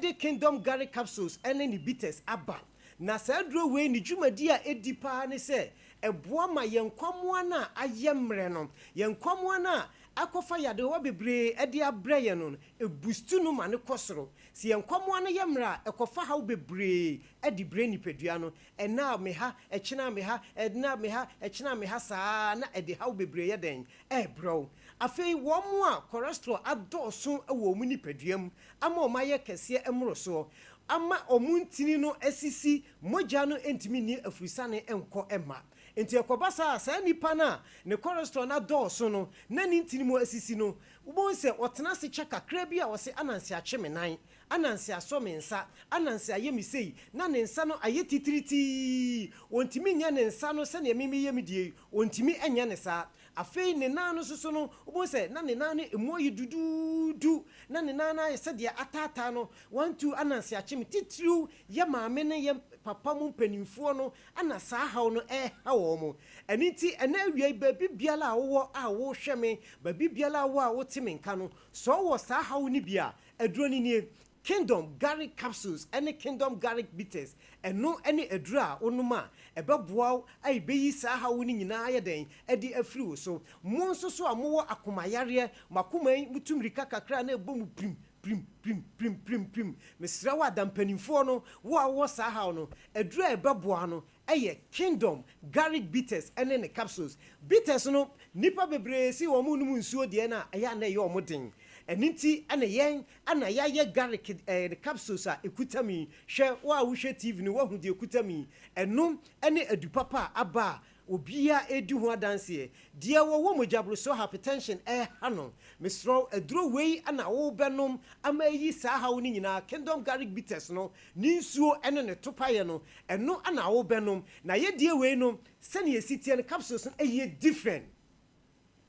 de Kingdom Garlic Capsules ne ne bitters aba. Na saa aduro wei ne dwumadi a ɛdi pa ara ne sɛ ɛboa ma yɛn nkwammoa no a ayɛ mmerɛ no, yɛn nkwammoa no a akɔfa yadewa bebree de abrɛ yɛn no, ɛbustu no ma no kɔ soro. Sɛ yɛn nkwammoa no yɛ mmerɛ a, ɛkɔfa haw bebree de brɛ nipadua no. Ɛnnɛ a me ha, ɛkyena a me ha, ɛnnɛ a me ha, ɛkyena a me ha saa ara na ɛde haw bebree yɛ dɛn? Ɛrebrɛ wo. Afei wɔn a cholesterol adɔɔso wɔ wɔn nipadua mu ama wɔn ayɛ kɛseɛ mmorosoɔ, ama wɔn ntini no asisi, mogya no ntumi nni afurusane nkɔ mma. Enti ɛkɔba saa a, saa nipa no a ne cholesterol no adɔɔso no na ne ntini mu asisi no, wobɛhu sɛ ɔtena ase kyɛ kakra bi a ɔse ananse akye me nan. Ananse asɔ me nsa, Ananse ayɛ me sei, na ne nsa no ayɛ titiritii, ɔntumi nyɛ ne nsa no sɛdeɛ me meyɛ me deɛ yi, ɔntumi nyɛ no saa. Afei ne nan no nso so no, wobɛhu sɛ na ne nan no emu ayɛ duduudu, na ne nan no ayɛ sɛdeɛ ataataa no. Wantu ananse akyem. Titiriw yɛ maame ne yɛ papa mu mpanimfoɔ no na saa haw no reha wɔn. Ɛno nti ɛnnɛ awia yi, baabi biara a wowɔ a worehwɛ me, baabi biara a wowɔ a wote me nka no, sɛ wowɔ saa haw no bi a, aduro no nie, Kingdom Garlic Capsules ne Kingdom Garlic Bitters, ɛno ne aduro a wonom a ɛbɛboa wo a ɛbɛyi saa haw no nyinaa ayɛ dɛn adi afiri wo so. Mo nso so a mowɔ akomayareɛ, mo akoma yi motu mmirika kakra a na ɛbɔ mu pirim, pirim, pirim, pirim, pirim, pirim. Mesrɛ wo ada mpanimfoɔ no, wo a wowɔ saa haw no, aduro a ɛbɛboa no yɛ Kingdom Garlic Bitters ne ne capsules. Bitters no, nnipa bebree se wɔn nom nsuo deɛ no a, ɛyɛ a na ɛyɛ wɔn den. Ɛno nti na yɛn na yɛayɛ garlic eh, capsules a ɛkuta mi. Hwɛ, wo a wohwɛ TV no, woahu deɛ ɛkuta mi. Ɛno ne adu papa a aba a obiara redi ho adanseɛ. Deɛ wɔwɔ mogyaborosoɔ, hypertension, ɛreha no, mesrɛ wo, aduro wei na wobɛnom ama ayi saa haw no nyinaa. Kingdom Garlic Bitters no, ne nsuo ne ne topaeɛ no, ɛno na wobɛnom. Na yɛdeɛ wei no, sɛdeɛ ɛsi teɛ no, capsules no yɛ different.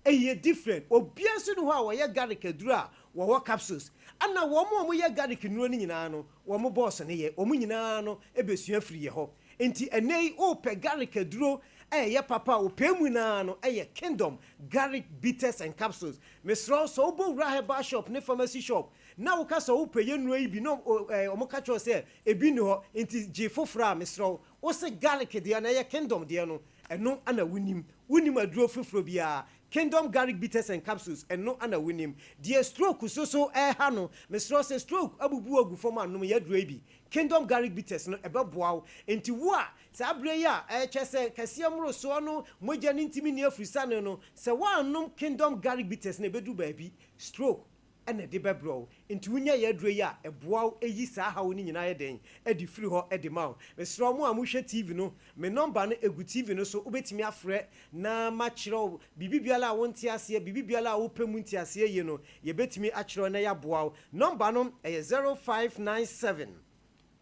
Ɛyɛ different. Obiara nso nni hɔ a wɔyɛ garlic aduro a wɔwɔ capsules. Ɛna wɔn a wɔyɛ garlic nnuro no nyinaa no, wɔn boss no yɛ. Wɔn nyinaa no bɛsua firi yɛ hɔ. Nti ɛnnɛ yi wopɛ garlic aduro a ɛyɛ papa a, wopɛ mu no ara no yɛ Kingdom Garlic Bitters and Capsules. Mesrɛ wo, sɛ wobɔ wura herbal shop ne pharmacy shop na woka sɛ wopɛ yɛ nnuro yi bi na wɔka kyerɛ wo sɛ ebi nni hɔ nti gye foforɔ a, mesrɛ wo, wose garlic deɛ no ɛyɛ Kingdom deɛ no, Ɛno na wonim. Wonnim aduro foforɔ biara. Kingdom Garlic Bitters and Capsules, ɛno na wonim. Deɛ stroke nso so reha no, mesrɛ wo, sɛ stroke abubu wo agu fam a, nom yɛn aduro yi bi. Kingdom Garlic Bitters no, ɛbɛboa wo. Enti wo a, saa berɛ yi a kyerɛ sɛ kɛseɛ mmorosoɔ no, mogya no ntumi nni afurusane no, sɛ woannom Kingdom Garlic Bitters no a, ɛbɛduru baabi, stroke na ɛde bɛbrɛ wo. Nti wonya yɛn aduro yi a, ɛboa wo yi saa haw no nyinaa yɛ dɛn de firi hɔ de ma wo. Mesrɛ wo, mo a mohwɛ TV no, me nɔmba no ɛgu TV no so, wobɛtumi afrɛ na makyerɛ wo biribi biara a wonte aseɛ, biribi biara a wopɛ mu nteaseɛ yie no, yɛbɛtumi akyerɛ wo na yɛaboa wo. Nɔmba no ɛyɛ 0597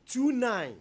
29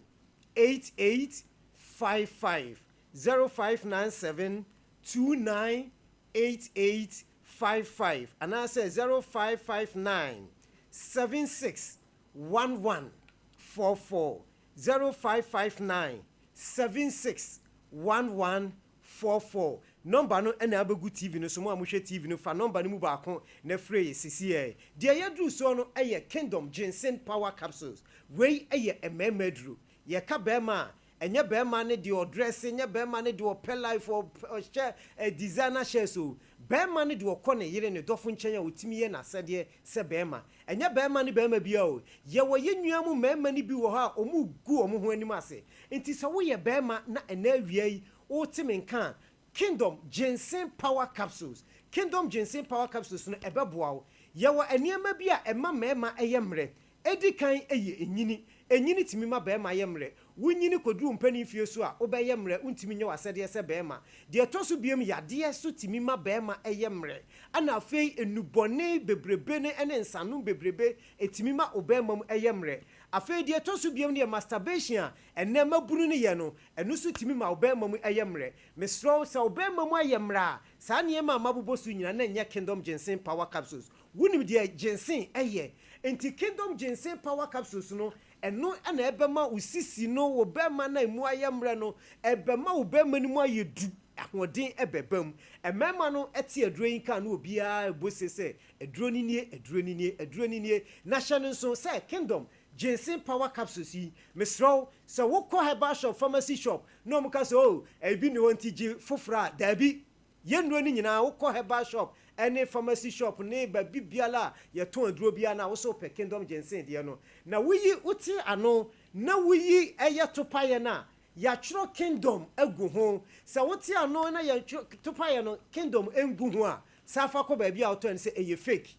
88 55, 0597 29 88 55 anaasɛ 0559 76 11 44, 0559 76 11 44. Nɔmba no na abɛgu TV no so. Mo a mohwɛ TV no, fa nɔmba no mu baako na frɛ yɛ sesiei. Deɛ yɛaduru soɔ no yɛ Kingdom Ginseng Power Capsules. Wei yɛ mmarima aduro. Yɛka barima a, Ɛnyɛ bɛɛma ne deɛ ɔdrɛse, nyɛ bɛɛma ne deɛ ɔpɛ life, ɔhyɛ designer shirts o. Bɛɛma ne deɛ ɔkɔ ne yere, ne dɔfo nkyɛn a ɔtumi yɛ n'asɛdeɛ sɛ bɛɛma. Ɛnyɛ bɛɛma ne bɛɛma biara o. Yɛwɔ yɛn nua mu mmarima no bi wɔ hɔ a wɔn gu wɔn ho anim ase. Nti sɛ woyɛ bɛɛma na ɛnɛ awia yi wote me nka a, Kingdom Ginseng Power Capsules, Kingdom Ginseng Power Capsules no ɛbɛboa wo. Yɛwɔ nneɛma bi a ɛma mmarima yɛ mmerɛ. Edi kan yɛ nyini. Nyini tumi ma barima yɛ mmerɛ. Wonyini kɔduru wo mpanin mfeɛ so a, wobɛyɛ mmerɛ, wontumi nyɛ w'asɛdeɛ sɛ barima. Deɛ ɛtɔ so biom, yadeɛ nso tumi ma barima yɛ mmerɛ. Ɛna afei nnubɔne bebrebe no ne nsanom bebrebe tumi ma wo barima mu yɛ mmerɛ. Afei deɛ ɛtɔ so biom no yɛ masturbation a ɛnnɛ mmabunu no yɛ no, ɛno nso tumi ma wo barima mu yɛ mmerɛ. Mesrɛ wo, sɛ wo barima mu ayɛ mmerɛ a, saa nneɛma a mabobɔ so nyinaa na ɛnyɛ Kingdom Ginseng Power Capsules. Wonim deɛ ginseng yɛ? Enti Kingdom Ginseng Power Capsules no, ɛno na ɛbɛma wo sisi no, wo bɛrima no a emu ayɛ mmerɛ no, ɛbɛma wo bɛrima no mu ayɛ du, ahoɔden bɛba mu. Mmarima no te aduro yi nka a na obiara rebɔ se sɛ, aduro no nie, aduro no nie, aduro no nie. Na hyɛ no nso sɛ Kingdom Ginseng Power Capsules yi, mesrɛ wo, sɛ wokɔ herbal shop, pharmacy shop, na wɔka sɛ oh, ebi nni hɔ nti gye foforɔ a, daabi. Yɛn nnuro no nyinaa, wokɔ herbal shop ne pharmacy shop ne baabi biara a yɛtɔn aduro biara no a, wo sɛ wopɛ Kingdom Ginseng deɛ no, na woyi, wote ano na woyi ɛyɛ topaeɛ no a, yɛatwerɛ Kingdom agu ho. Sɛ wote ano na yɛntwerɛ topaeɛ no Kingdom ngu ho a, san fa kɔ baabi a wotɔɛ no sɛ ɛyɛ fake.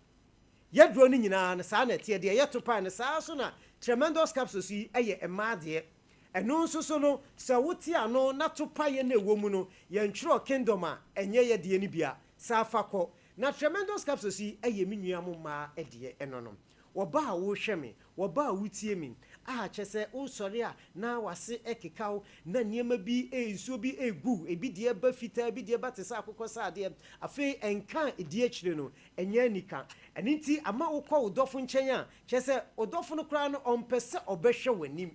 Yɛn aduro no nyinaa no, saa na ɛteɛ. Deɛ ɛyɛ topaeɛ no, saa ara nso na Tremendous Capsules yi yɛ mmaa deɛ. Ɛno nso so no, sɛ wote ano na to paeɛ no a ɛwɔ mu no, yɛntwerɛɔ Kingdom a ɛnyɛ yɛ deɛ no bi a, saa fa kɔ. Na Tremendous Capsules yi yɛ me nua mo mmaa deɛ ɛno no. Wɔba a wohwɛ me, wɔba a wotie me. a kyerɛ sɛ wosɔre a na w'ase rekeka wo, na nneɛma bi, nsuo bi regu wo, ebi deɛ ba fitaa, ebi deɛ ba te sɛ akokɔsradeɛ. Afei nka a ɛdi akyire no, ɛnyɛ anika. Ɛno nti ama wokɔ wo dɔfo nkyɛn a, kyerɛ sɛ wo dɔfo no koraa no, ɔmpɛ sɛ ɔbɛhwɛ w'anim.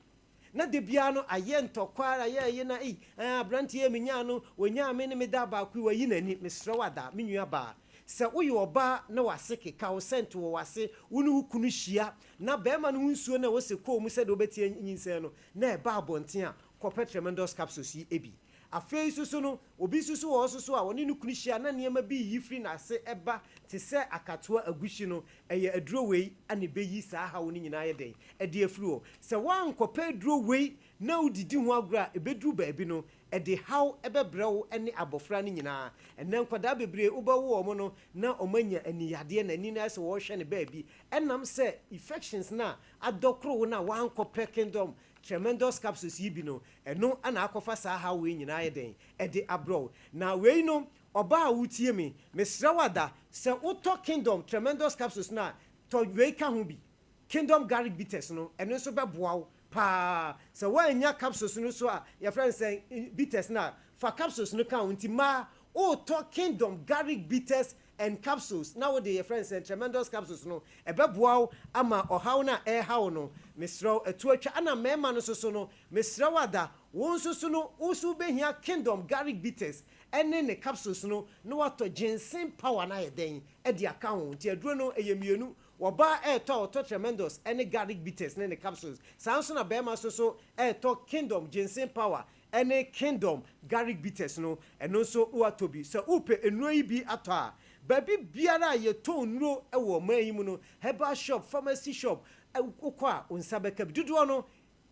Na da biara no ayɛ ntɔkwa ara, ayɛ ayi na ei, ɛɛ aberanteɛ yi a menyaa no, ɔnyaa me ne me da baako yi, wayi n'ani. Mesrɛ wo ada, me nuabaa, sɛ woyɛ ɔbaa na w'ase keka wo, sɛnte wɔ w'ase, wo ne wo kunu hyia na barima no ho nsuo no a ɛwɔ sɛ kɔɔ mu sɛdeɛ wobɛte anyinsɛn no na ɛba abɔnten a, kɔpɛ Tremendous Capsules yi bi. Afei nso so no, obi nso so wɔ hɔ nso so a ɔne ne kunu hyia na nneɛma bi reyi firi n'ase ba te sɛ akatoa aguhyi no, ɛyɛ aduro wei na ɛbɛyi saa haw no nyinaa ayɛ dɛn? De afiri hɔ. Sɛ woankɔpɛ aduro wei na wodidi ho agorɔ a, ɛbɛduru baabi no, ɛde haw bɛbrɛ wo ne abɔfra no nyinaa. Ɛnnɛ nkwadaa bebree wobɛwo wɔn no na wɔanya aniyadeɛ na ani no ayɛ sɛ wɔrehwɛ no baabi ɛnam sɛ infections no a adɔ koro wo no a woankɔpɛ Kingdom Tremendous Capsules yi bi no, ɛno na akɔfa saa haw wei nyinaa ayɛ dɛn? Ɛde abrɛ wo. Na wei no, ɔbaa a wotie me, mesrɛ wo ada, sɛ wotɔ Kingdom Tremendous Capsules no a, tɔ wei ka ho bi, Kingdom Garlic Bitters no, ɛno nso bɛboa wo paa. Sɛ woannya capsules no nso a, yɛfrɛ no sɛn, bitters no a, fa capsules no ka ho. Nti mmaa, wotɔ Kingdom Garlic Bitters and Capsules na wode yɛfrɛ no sɛn, Tremendous Capsules no, ɛbɛboa wo ama ɔhaw no a ɛreha wo no, mesrɛ wo, ɛto atwa. Ɛna mmarima no nso so no, mesrɛ wo ada, wo nso so no, wo nso wobɛhia Kingdom Garlic Bitters ne ne capsules no na woatɔ Ginseng Power no ayɛ dɛn de aka ho. Nti aduro no, ɛyɛ mmienu. Ɔbaa retɔ a, ɔtɔ Tremendous ne Garlic Bitters ne ne capsules. Saa nso na barima nso so retɔ Kingdom Ginseng Power ne Kingdom Garlic Bitters no, ɛno nso woatɔ bi. Sɛ wopɛ nnuro yi bi atɔ a, baabi biara a yɛtɔn nnuro wɔ ɔman yi mu no, herbal shop, pharmacy shop, wokɔ a wo nsa bɛka bi. Dodoɔ no,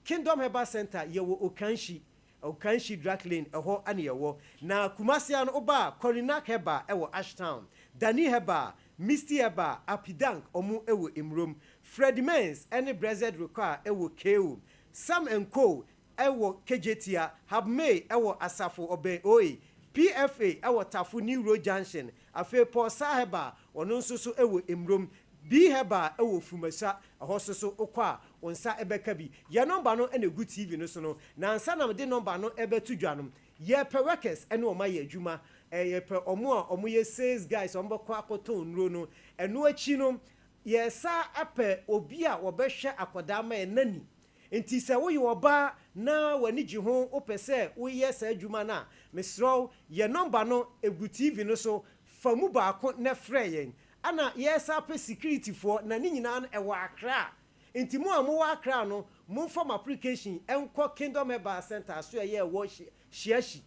Kingdom Herbal Centre, yɛwɔ Okanshi, Okanshi Drug Lane, ɛhɔ na yɛwɔ. Na Kumasi ara no, woba a, Korinak Herbal wɔ Ashtown, Dani Herbal, Misty Herbal, Apidank, wɔn wɔ Emurom, Freddie Mens ne Brezed Require wɔ Keo, Sam and Co wɔ Kejetia, Habmay wɔ Asafo ɔbɛn OA, PFA wɔ Tafo New Road Junction, afei Paul Sah Herbal ɔno nso so wɔ Emrom, B Herbal wɔ Fumasa, ɛhɔ nso so wokɔ a wo nsa bɛka bi. Yɛn nɔmba no na ɛgu TV no so no, na ansa na mede nɔmba no rebɛto dwa no, yɛrepɛ workers ne wɔn ayɛ adwuma, yɛrepɛ wɔn a wɔyɛ sales guys a wɔbɛkɔ akɔtɔn nnuro no, ɛno akyi no yɛresan apɛ obi a wɔbɛhwɛ akwadaa ma yɛn nanny. Enti sɛ woyɛ ɔbaa na w'ani gye ho wopɛ sɛ woyɛ saa adwuma no a, mesrɛ wo, yɛn nɔmba no gu TV no so, fa mu baako na frɛ yɛn. Ɛna yɛresan pɛ sikiritifoɔ, na ne nyinaa no ɛwɔ Accra. Enti mo a mowɔ Accra no, momfa mo application nkɔ Kingdom Herbal Centre asoɛeɛ a ɛwɔ Shiashi.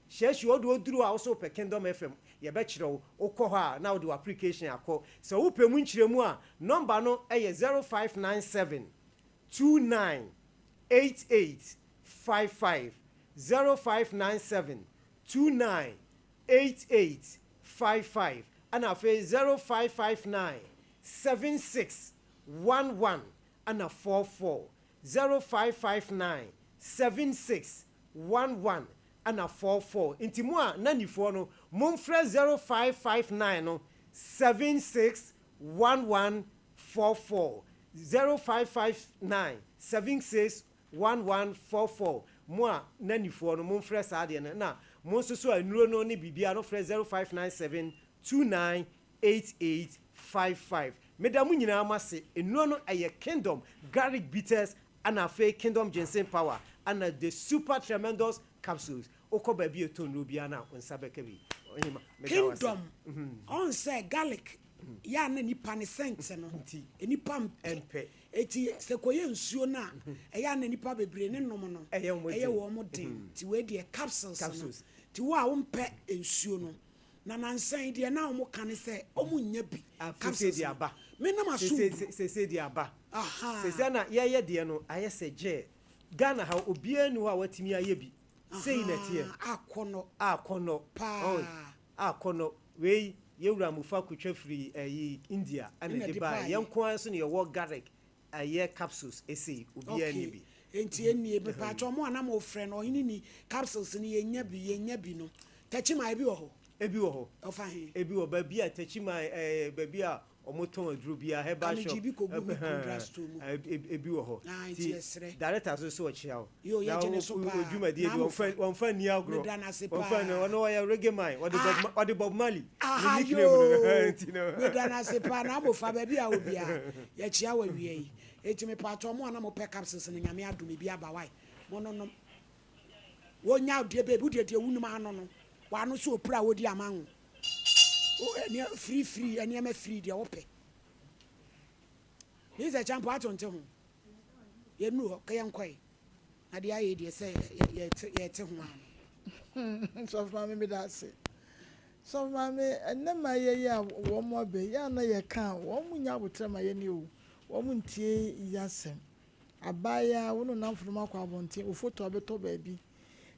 Shiashi hɔ deɛ woduru hɔ a wo se wopɛ Kingdom FM, yɛbɛkyerɛ wo. Wokɔ hɔ a na wode wo application akɔ. Sɛ wopɛ mu nkyerɛmu a, nɔmba no yɛ 0597 29 88 55 0597 29 88 55 ɛna afei 0559 76 11 ɛna 44 0559 76 11 ɛna 44 nti mo a nanifoɔ no momfrɛ 0559 no 76 11 44 0559 76 11 44 Mo a nanifoɔ no momfrɛ saa adeɛ no na mo nso so a nnuro no ne biribiara no frɛ 0597 29 88 55 Meda mo nyinaa mo ase nnuro no ɛyɛ Kingdom Garlic Bitters ɛna afei Kingdom Ginseng Power ɛna the Super Tremendous Capsules Wokɔ baabi a yɛtɔn nnuro biara no a wo nsa bɛka bi Ɔhema meda wo ase. Kingdom ɔn sɛ garlic yɛ a na nipa ne scent no nipa mpɛ eti sɛ kɔyɛ nsuo no a ɛyɛ a na nipa bebree ne nom no ɛyɛ wɔn den ti wei deɛ capsules no ti wo a wompɛ nsuo no na nansa yi deɛ na wɔn ka ne sɛ wɔn nnya bi capsules no me nam aso ngu sese deɛ aba sese na yɛyɛ deɛ no ayɛ sɛ gyɛ Ghana ha obiara ni hɔ a watumi ayɛ bi sei na ɛteɛ akɔnɔ akɔnɔ paa. Akɔnɔ, wei yɛ wura Mufa kotwa firi ɛyi India ɛna ɛde baeɛ. Yɛn nko ara nso na yɛwɔ garlic ɛyɛ capsules ɛsei, obiara nni bi. Okay, enti ɛnnie, mepaakyɛw mo a na mo frɛ no ɔhene ni capsules no yɛnnya bi, yɛnnya bi no, Techiman ebi wɔ hɔ? Ebi wɔ hɔ. Ɔfa he? Ebi wɔ baabi a Techiman ɛɛ baabi a. Wɔtɔn aduro biara, herbal Ka shop, megye bi kɔgu me kunu drugstore mu. ebi wɔ hɔ. Ah, nti Nti yɛsrɛ. director nso so ɔkyea wo. Yo, Na yɛgye ne so wo paa. dwumadie deɛ N'amofa. wɔmfa wɔmfa nni agorɔ. Meda no ase Wɔmfa nni, paa. ɔno ɔyɛ reggae man, ɔde Bob Ah. Ma ɔde Bob Marley ne Aha nickname no yoo, nti no. meda no ase paa. N'amofa, baabi a wɔ biara, yɛkyea wo awia yi. Enti mepaatɔ mo a na mopɛ capsules no, Nyame adom ebi aba wai. Mononom. Wonya wo deɛ baby, wo deɛ deɛ wonim ano no, w'ano so opira a wodi ama wo. Wo ɛneɛ free free ɛneɛma free deɛ wopɛ. Miss Acheampong ato nte ho. Yɛnnu hɔ ka yɛnkɔe. Na deɛ ayɛ deɛ sɛ yɛte yɛte ho ano. Sɔfo maame meda ase. Sɔfo maame ɛnɛ ma yɛ yi a wɔn abɛ yɛ a na yɛka a wɔn nya abotrɛ ma yɛn o wɔn ntie yɛ asɛm. Abaayewa wo ne wo nnamfonom akɔ abɔnten wo foto abɛtɔ baabi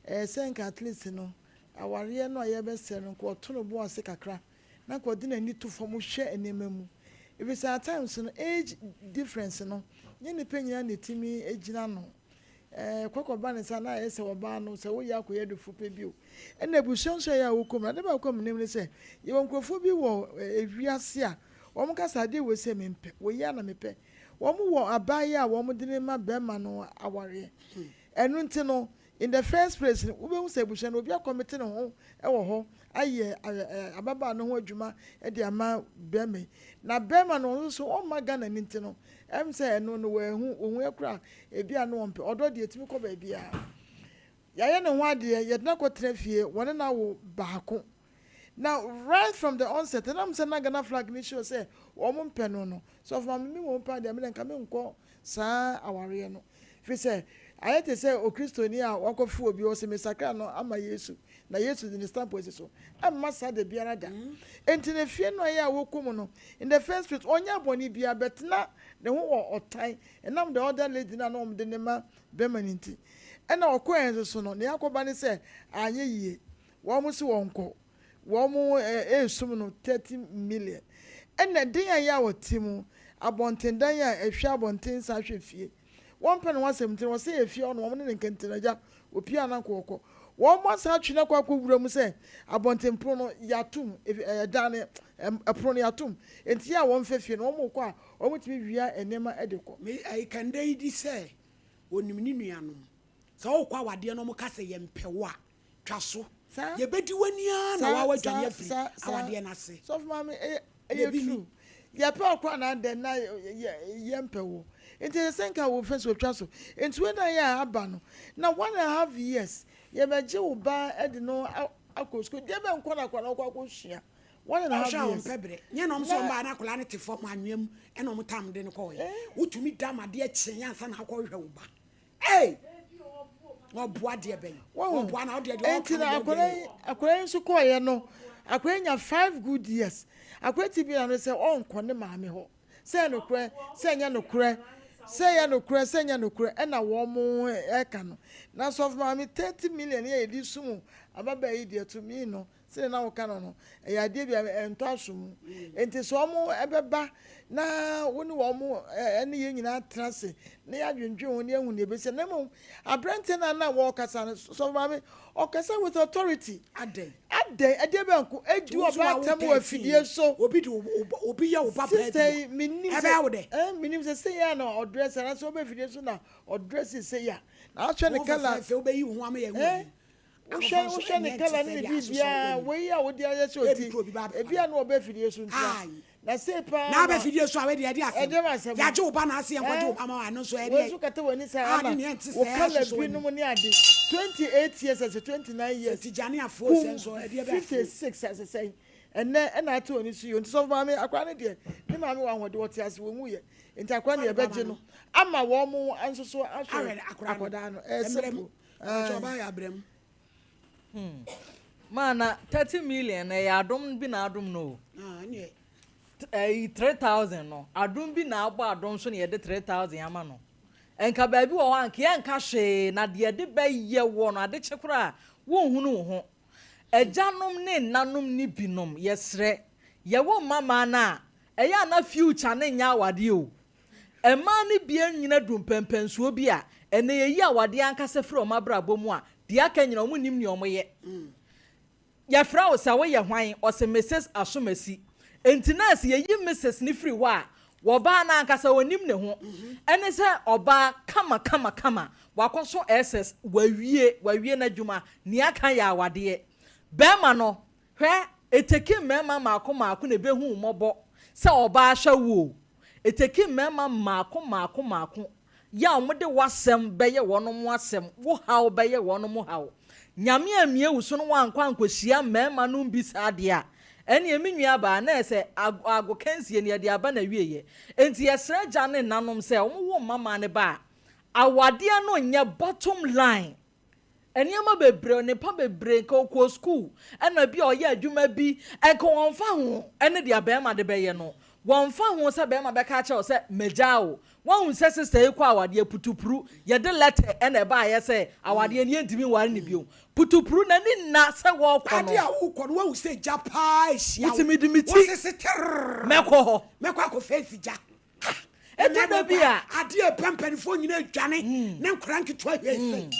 ɛyɛ sɛ nka at least no Awareɛ no a yɛrebɛsɛe no, nka ɔto ne bo ase kakra na nka ɔde n'ani to fam hwɛ nneɛma mu. Ɛfiri sɛ at times no, age difference no, nyɛ nnipa nyinaa na ɛtumi gyina ano. Ɛɛ kɔkɔba ne saa na ayɛ sɛ ɔbaa no, sɛ woyɛ akɔyɛ adufo pɛ bio. Ɛna abusua nso a ɛyɛ a wokɔ mu no, ade baako a menim ne sɛ, yɛwɔ nkurɔfoɔ bi wɔ ewiase a wɔka sɛ adeɛ wei sɛ mempɛ, wei ara na mepɛ. Wɔn wɔ abaayewa a wɔde no ma barima no awareɛ. Ɛno nti no, In the first place no, wobɛhu sɛ abusua no obi akɔmete ne ho wɔ hɔ ayɛ ababaa no ho adwuma de ama bɛrima yi. Na bɛrima no ɔno nso ɔmma Ghana no nti no, ɛm sɛ ɛno no wanhu, ɔhu koraa a ebi a na ɔmpɛ. Ɔdɔ deɛ ɛtumi kɔ baabiara. Yɛayɛ ne ho adeɛ, yɛde no akɔtena fie, wɔne no awo baako. Na right from the onset, ɛnam sɛ na Ghana flag no show sɛ wɔn mpɛ no no, sɔfo maame me mmom paa deɛ me deɛ nka menkɔ saa awareɛ no. Firi sɛ ayɛ te sɛ okristoni a wakɔfe obi, ɔse mesakra no ama Yesu, na Yesu de ne stamp asi so. Ɛmma saa da biara da. Enti na fie no a ɛyɛ a wɔkɔ mu no, in the first place, ɔnyɛɛ bɔne biara, but na ne ho wɔ ɔtan, ɛnam the other lady no a na wɔde no ma bɛrima no nti. Ɛna ɔkɔeɛ nso so no, nea akɔba ne sɛ anyɛ yie. Wɔn se wɔnkɔ. Wɔn resum no 30 million. Ɛna den a ɛyɛ a wɔte mu, abɔntendan a ɛhwɛ abɔnten san hwɛ fie. Wɔmpɛ ne ho asɛm nti no wɔsɛe efie hɔ na wɔn ne ne nkentenagya opie a na anka wɔkɔ. Wɔn asan atwe no akɔ akɔ wura mu sɛ abɔntenpono no yɛatom, ɛdan no ɛpono no yɛatom. Enti yɛ a wɔmfa fie no wɔn rekɔ a wɔtumi wia nneɛma de kɔ. Me ɛyi kɛndɛ yi di sɛ onim ne nuanom. Sɛ wokɔ awadeɛ na wɔka sɛ yɛmpɛ wo a, twa so. Yɛbɛdi w'ani ara na woa woadwane afiri awadeɛ no ase. Sɔfo maame, ɛyɛ Dabi ni. true. Yɛpɛ wo koraa na adɛn na yɛmpɛ wo. Nti ɛsɛ sɛ nka wo fɛ so otwa so. Nti wei na yɛ a aba no, na one and a half years yɛbɛgye wo ba de no akɔ sukuu. Deɛ bɛn nko na akwadaa no akɔ akɔsua? One and a half Ɔhwɛ a years. ɔmpɛ berɛ. Nyɛ na wɔn sɛ wɔn baa na akwadaa no te fam anwea mu ɛna wɔn tam de no kɔɔeɛ. Wotumi da ma adeɛ kye ansa na akɔhwehwɛ wo ba. Ei! Ɔboa deɛ bɛn? Wahu? Ɔboa na ɔdeɛ deɛ ɔka Enti no na deɛ akwadaa ɔdeɛ yi akwadaa yi nso kɔeɛ no, akwadaa yi nya five good years. Akwadaa yi ti bi na no sɛ ɔnkɔ ne maame hɔ. Sɛ ɛyɛ nokorɛ, sɛ ɛnyɛ nokorɛ, sɛ ɛyɛ nokorɛ, sɛ ɛnyɛ nokorɛ, ɛna wɔn ɛka no. Na sɔfo maame 30 million yi a yɛde sum ababaa yi deɛ to me no, Sɛdeɛ na woka no no, ɛyɛ adeɛ bi a ɛntɔ aso mu. Enti sɛ wɔbɛba na wo ne wɔn ne yɛn nyinaa atena ase na yɛadwendwen ho na yɛahu deɛ ɛbɛsi. Na mmom aberanteɛ no a na wɔrekasa no, sɔfo maame, ɔkasa with authority. Adɛn? Adɛn? Ɛdeɛ bɛn ko? Ɛdi ɔbaa tam wɔ afidie so. Obi de obi yɛ wo ba baa bi a, Sister yi, menim sɛ, ɛbɛyɛ wo dɛ? Eh, menim sɛ sei a na ɔdrɛse anaasɛ ɔba afidie so na ɔdrɛse sei a. Na ahwɛ ne Wo kala. fɛfɛɛfɛ wobɛyi wo ho ama yɛahu Eh? w'anim. Wohwɛ wohwɛ ne kala ne ne biribiara wei a wode ayɛ sɛ ɔti ebi a na ɔbɛ afidie so ntia na sei paa na abɛ afidie so a wei deɛ ɛde asɛm ɛde asɛm yɛagye wo ba na ase yɛnkɔgye wo ba ma ɛno nso ɛdeɛ wei nso kata w'ani saa na wo kala binom ne ade 28 years ɛsɛ 29 years tijani afuo sɛ nso ɛdeɛ bɛ 56 ɛsɛ sɛn ɛnɛ ɛna ate w'ani so yɛ nti sɔfo maame akora ne deɛ ne maame wɔ ahoɔden wɔte ase wɔn mu yɛ nti akora ne yɛbɛgye no ama wɔn mo nso so ahwɛ akwadaa no ɛyɛ simple. Ɔkyɛ ɔbaa yɛ abrɛ mu. Hmm. Maa na 30 million na ɛyɛ adom bi na adom no o. Ah, ɛneɛ. Ɛyi 3,000 no, adom bi na abɔ adom so na yɛde 3,000 ama no. Nka baabi wɔ hɔ a nka yɛnka hwee na deɛ yɛde bɛyɛ wɔ no adekye koraa wonhunu wo ho. Agyanom ne nnanom ne binom yɛsrɛ, yɛwo mmammaa no a, ɛyɛ a na future no nyɛ awadeɛ o. Mmaa no bi anyini adu mpɛnpɛnsoɔ bi a, ɛnnɛ yɛyi awadeɛ ankasa firi wɔn abrabɔ mu a, deɛ aka nyinaa wɔnnim nea wɔyɛ. Yɛfrɛ wo sɛ woyɛ hwan? Ɔse Mrs. Asomasi. Enti nurse yɛyi Mrs no firi hɔ a, wɔbaa no ankasa ɔnim ne ho. Ɛne sɛ ɔbaa kama kama kama, wakɔso SS, wawie, wawie n'adwuma, nea aka yɛ awadeɛ. Bɛɛma no, hwɛ, eteki mmarima mmaako mmaako na ɛbɛhu wo mmɔbɔ sɛ ɔbaa hwɛ wo o. Eteki mmarima mmaako mmaako mmaako yɛ a wɔde w'asɛm bɛyɛ wɔnom asɛm, wo haw bɛyɛ wɔnom haw. Nyame ammue wo so na woankɔ ankɔhyia mmarima nom bi saa deɛ a, ɛneɛ me nua baa, na ɛsɛ ag agokansie no yɛde aba n'awieɛ. Enti yɛsrɛ agya ne nanom sɛ wɔwo mmamaa no ba a, awadeɛ no nyɛ bottom line. Nneɛma bebree, nnepa bebree, nka ɔkɔɔ sukuu, ɛna bi a ɔyɛ adwuma bi, nka wɔmfa ho ne deɛ barima de bɛyɛ no. Wɔmfa ho sɛ barima bɛka akyerɛ wo sɛ magyaa wo. Woahu sɛ sista yi kɔ awadeɛ putupru, yɛde lɛtɛ na ɛbaeɛ sɛ awadeɛ no yɛntumi nware no bio. Putupru, n'ani nna sɛ wɔrekɔ no. Adeɛ a wokɔ no woahu sɛ gya paa ahyia wo. Wote mede me ti Wosese terrrr. mɛkɔ hɔ. Mɛkɔ akɔ face gya. Ah! Ɛtɔ da bi a. Adeɛ a ɛpɛ mpanimfoɔ nyinaa dwane mm. ne nkwadaa nketewa hwɛ sɛ.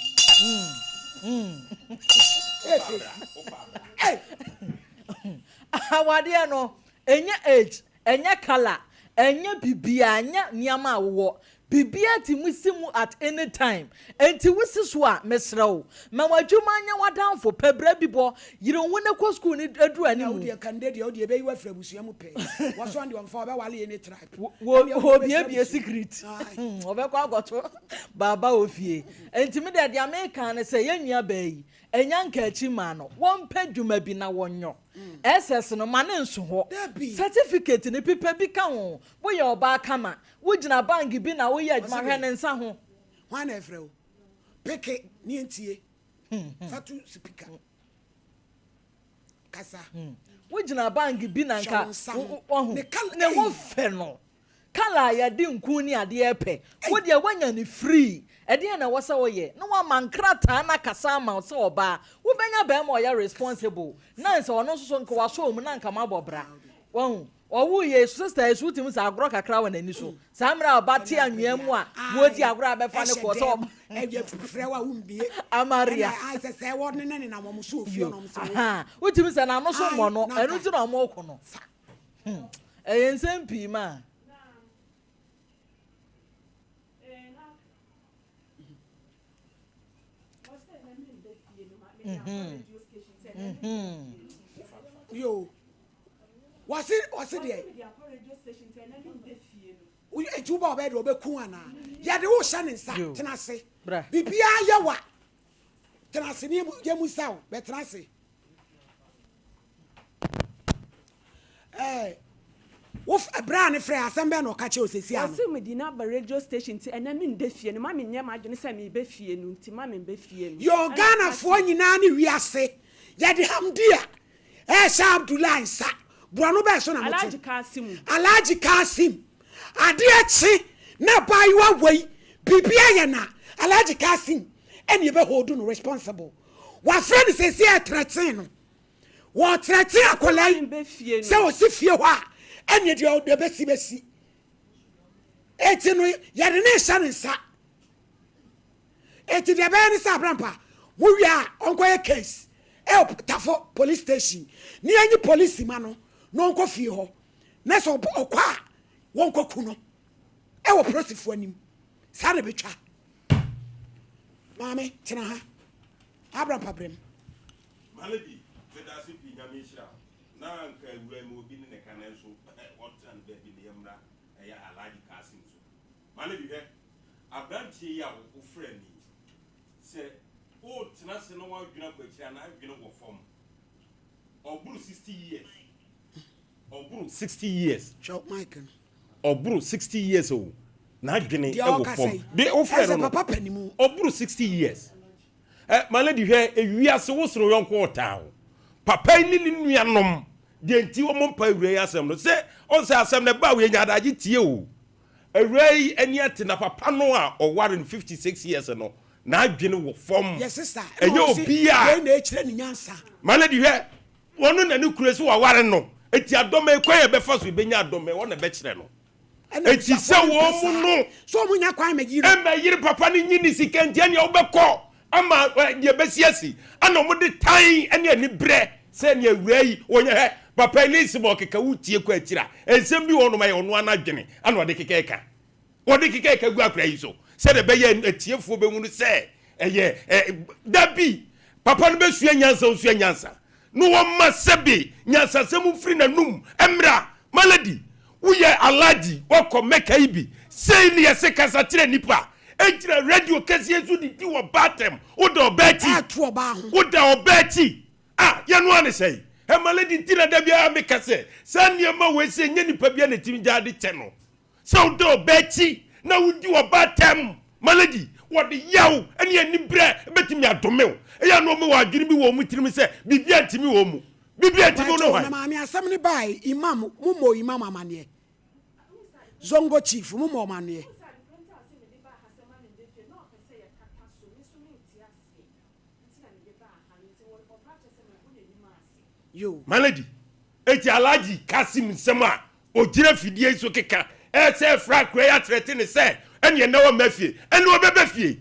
Awadeɛ no, ɛnyɛ age, ɛnyɛ colour, ɛnyɛ biribiara, ɛnyɛ nneɛma a wowɔ. Biribiara tumi si mu at any time. Enti wosi so a, mesrɛ wo, ma w'adwuma nyɛ w'adamfo, pɛ bra bi bɔ, yere wo ho na kɔ sukuu no duru Na anim. wo deɛ kande deɛ wo deɛ ɛbɛyi wo afiri abusua mu pɛɛ. Wɔsɔn deɛ ɔmfa ɔbɛwale any tribe. Wɔ Ɛndeɛ wo deɛ wobɛfiri wɔbiebie abusua mu. secret. Ae. Ɔbɛkɔ akɔto baaba wɔ fie. Enti me deɛ deɛ meka ne sɛ yɛn nua baa yi, ɛnya nkaakyi mmaa no, wɔmpɛ dwuma bi na wɔnyɔ. SS no, ma no nso hɔ. Dabi. Certificate no, pepa bi ka ho. Woyɛ ɔbaa kama, Wogyina bank bi na woyɛ adwuma Ɔse hwɛ dɛn? ne nsa ho. Hwan na ɛfrɛ wo? Peke ne yɛntie. Fa to sipika. Kasa. Wogyina bank bi na Hwɛ nka wo nsa ho. wahu Ne kala ne ho ei. fɛ no. Kala a yɛde nku ne adeɛ pɛ. Wo Ei. deɛ woanya no free. Ɛdeɛn na ɛwɔ sɛ woyɛ? Na woama nkrataa no akasa ama wo sɛ ɔbaa. Wobɛnya barima a ɔyɛ responsible. Na sɛ ɔno nso so nka wasɔ wo mu na nka moabɔ bra. Wahu? Ɔwoo yei so sister yi so wotumi sɛ agorɔ kakra wɔ n'ani so saa mmerɛ a ɔba te anwea mu a wɔredi agorɔ a bɛfa ne kɔɔ sɛ ɔba Amaria yo aha wotumi sɛ n'ano so mmɔ no ɛno nti na ɔmo ko no hmm ɛyɛ nsɛm pii ma. Mhm. Mhm. Yo. Wɔse wɔse deɛ. Eti wo ba ɔbɛyɛ deɛ ɔbɛku anaa? Yɛde wo hyɛ ne nsa tena ase. Biribiara yɛ wa. Tena ase ne yɛ mu sa o bɛtena ase. Ɛɛ wo ɛbrɛ a ne frɛ asɛm bɛn na ɔka kyerɛ osesi ano. Wɔse mede no aba radio station nti ɛnɛ menda fie no ma menyɛ m'adwene sɛ meba fie no nti ma memba fie no. Yoo Ghanafoɔ nyinaa ne wiase yɛde Hamdia ɛɛhyɛ Abdulai nsa borɔno bɛɛ so na mote Alhaji Kasim. Alhaji Kasim adeɛ kye na abaayewa wei biribi ayɛ no a Alhaji Kasim ɛne yɛbɛ hold no responsible wafrɛ no seesei ɛtrɛten no Wɔreteetee akwadaa yi sɛ ɔsi fie hɔ a, ɛnneɛ deɛ ɔde bɛsi bɛsi. Eti no yɛde ne nhyɛ ne nsa. Eti deɛ ɛbɛyɛ ne sɛ abrampa mo wie a ɔnkɔyɛ case ɛwɔ Tafo police station ne yɛnyi police ma no na ɔnkɔ fie hɔ na sɛ ɔkɔ a wɔnkɔ ku no ɛwɔ polisifoɔ anim saa na ɛbɛtwa. Maame tena ha abrampa brem. Malady, medase pii Nyame nhyira wo. Na anka awura mu obi ne ne ka nanso ɔtena ne baabi ne yɛmmra ɛyɛ Alhaji Kasim so. Malady hwɛ, abranteɛ yi a wo frɛ no yi, sɛ wotena ase na woadwene akɔ akyiri a n'adwene wɔ fam. Ɔboro 60 years. Ɔboro 60 years. Hwɛ mic no. Ɔboro 60 years o. N'adwene Deɛ wɔ ɔkasa fam. yi, De wofrɛ no ɛsɛ no. papa panimu. Ɔboro 60 years. Eh, my lady hwɛ, ewiase wo soro yɔnko ɔtaa wo. Papa yi ne ne nuanom, deɛ nti wɔn mpa awura yi asɛm no, sɛ ɔn sɛ asɛm no ɛba a yɛnya adagye tie o. Awura yi ani ate na papa no a ɔware no 56 years no, n'adwene wɔ fam. Yɛ sista, ɛna Ɛnyɛ ɔse obi a. wei na ɛkyerɛ ne nyansa. My lady hwɛ, ɔno na ne kunu sɛ waware no, eti adɔma yi kwan a ɛbɛfa so ebenya adɔma yi, ɔno na ɛbɛkyerɛ no. Enti sɛ wɔn mu no mmɛyere papa no nyi ne sika nti, ɛnneɛ wobɛkɔ ama deɛ ɛbɛsi asi. Ɛna wɔde tan ne aniberɛ sɛ nea awuraa yi wɔnyɛ hɛ. Papa yi ne nsɛm a ɔkeka wotie kɔ akyiri a, nsɛm bi wɔ hɔnom a ɛyɛ ɔno ara n'adwene ana ɔde keka ɛka. Ɔde keka ɛka gu akwadaa yi so sɛdeɛ ɛbɛyɛ a atiefoɔ bɛhunu sɛ ɛyɛ ɛ dabi. Papa no bɛsua nyansa ɔnsua nyansa na wɔmma sɛbe nyansasɛm mfiri n'anum mmra. Malady, woyɛ Alhaji, woakɔ Mecca yi bi, sei ne yɛse kasa kyerɛ nnipa. Ɛgyina radio kɛseɛ so didi wɔ ɔbaa tɛm, woda ɔbaa akyi. Ɛɛto ɔbaa ho. Woda ɔbaa akyi. Ah, yɛn no ara ne sɛn? Ɛma lady nti na da biara meka sɛ, saa nneɛma wei sɛ ɛnyɛ nipa biara na ɛtumi gyaa de kyɛ no. Sɛ woda ɔbaa akyi na wodi ɔbaa atɛm, ma lady, wɔde yaw ne aniberɛ bɛtumi adome wo. Ɛyɛ a na wɔn wɔ adwene bi wɔ wɔn tirim sɛ biribiara ntumi wɔn mu. Biribiara ntumi wo ne Mpakyɛw, hwan? na maame asɛm no bae, Imam, mo mmɔ Imam amaneɛ? Zongo chief, mo mmɔ amaneɛ? Yo. My lady, eti Alhaji Kasim nsɛm a ogyina fidie yi so keka ɛsɛ ɛfra akura yi atrɛte ne sɛ ɛneɛ nnɛ wɔmma fie, ɛne ɔbɛba fie.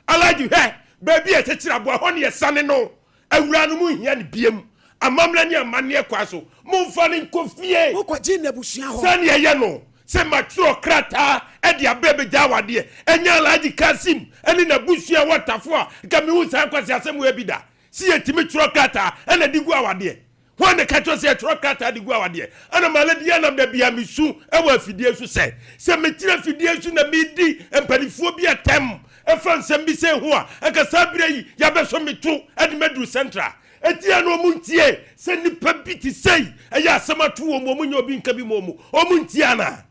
Alhaji hwɛ, baabi a yɛkyekyere aboa hɔ ne yɛsane no. Awuraa no monhia no biam. Amammerɛ ne amanneɛ kwan so, momfa no nkɔ fie. Mokɔgye no abusua hɔ. Sɛdeɛ ɛyɛ no, sɛ matwerɛ krataa de aba abɛgya awadeɛ, ɛnyɛ Alhaji Kassim ne n'abusua wɔ Tafo a, nka menhuu saa nkwaseasɛm wei bi da. Sɛ yɛtumi twerɛ krataa na de gu awadeɛ. Hwan na ɛka kyerɛ wo sɛ yɛtwerɛ krataa de gu awadeɛ? Ɛna Maladi Anam da biara mesu wɔ afidie so sɛ, sɛ mekyerɛ afidie so na medi mpanimfoɔ bi atɛm ɛfa nsɛm bi sei ho a, anka saa berɛ yi yɛabɛsɔ me to de me aduru Central. Ɛti a na wɔn ntie sɛ nnipa bi te sei ɛyɛ asɛm ato wɔn mu, wɔn nyɛ obi nka bi ma wɔn, wɔn ntie anaa?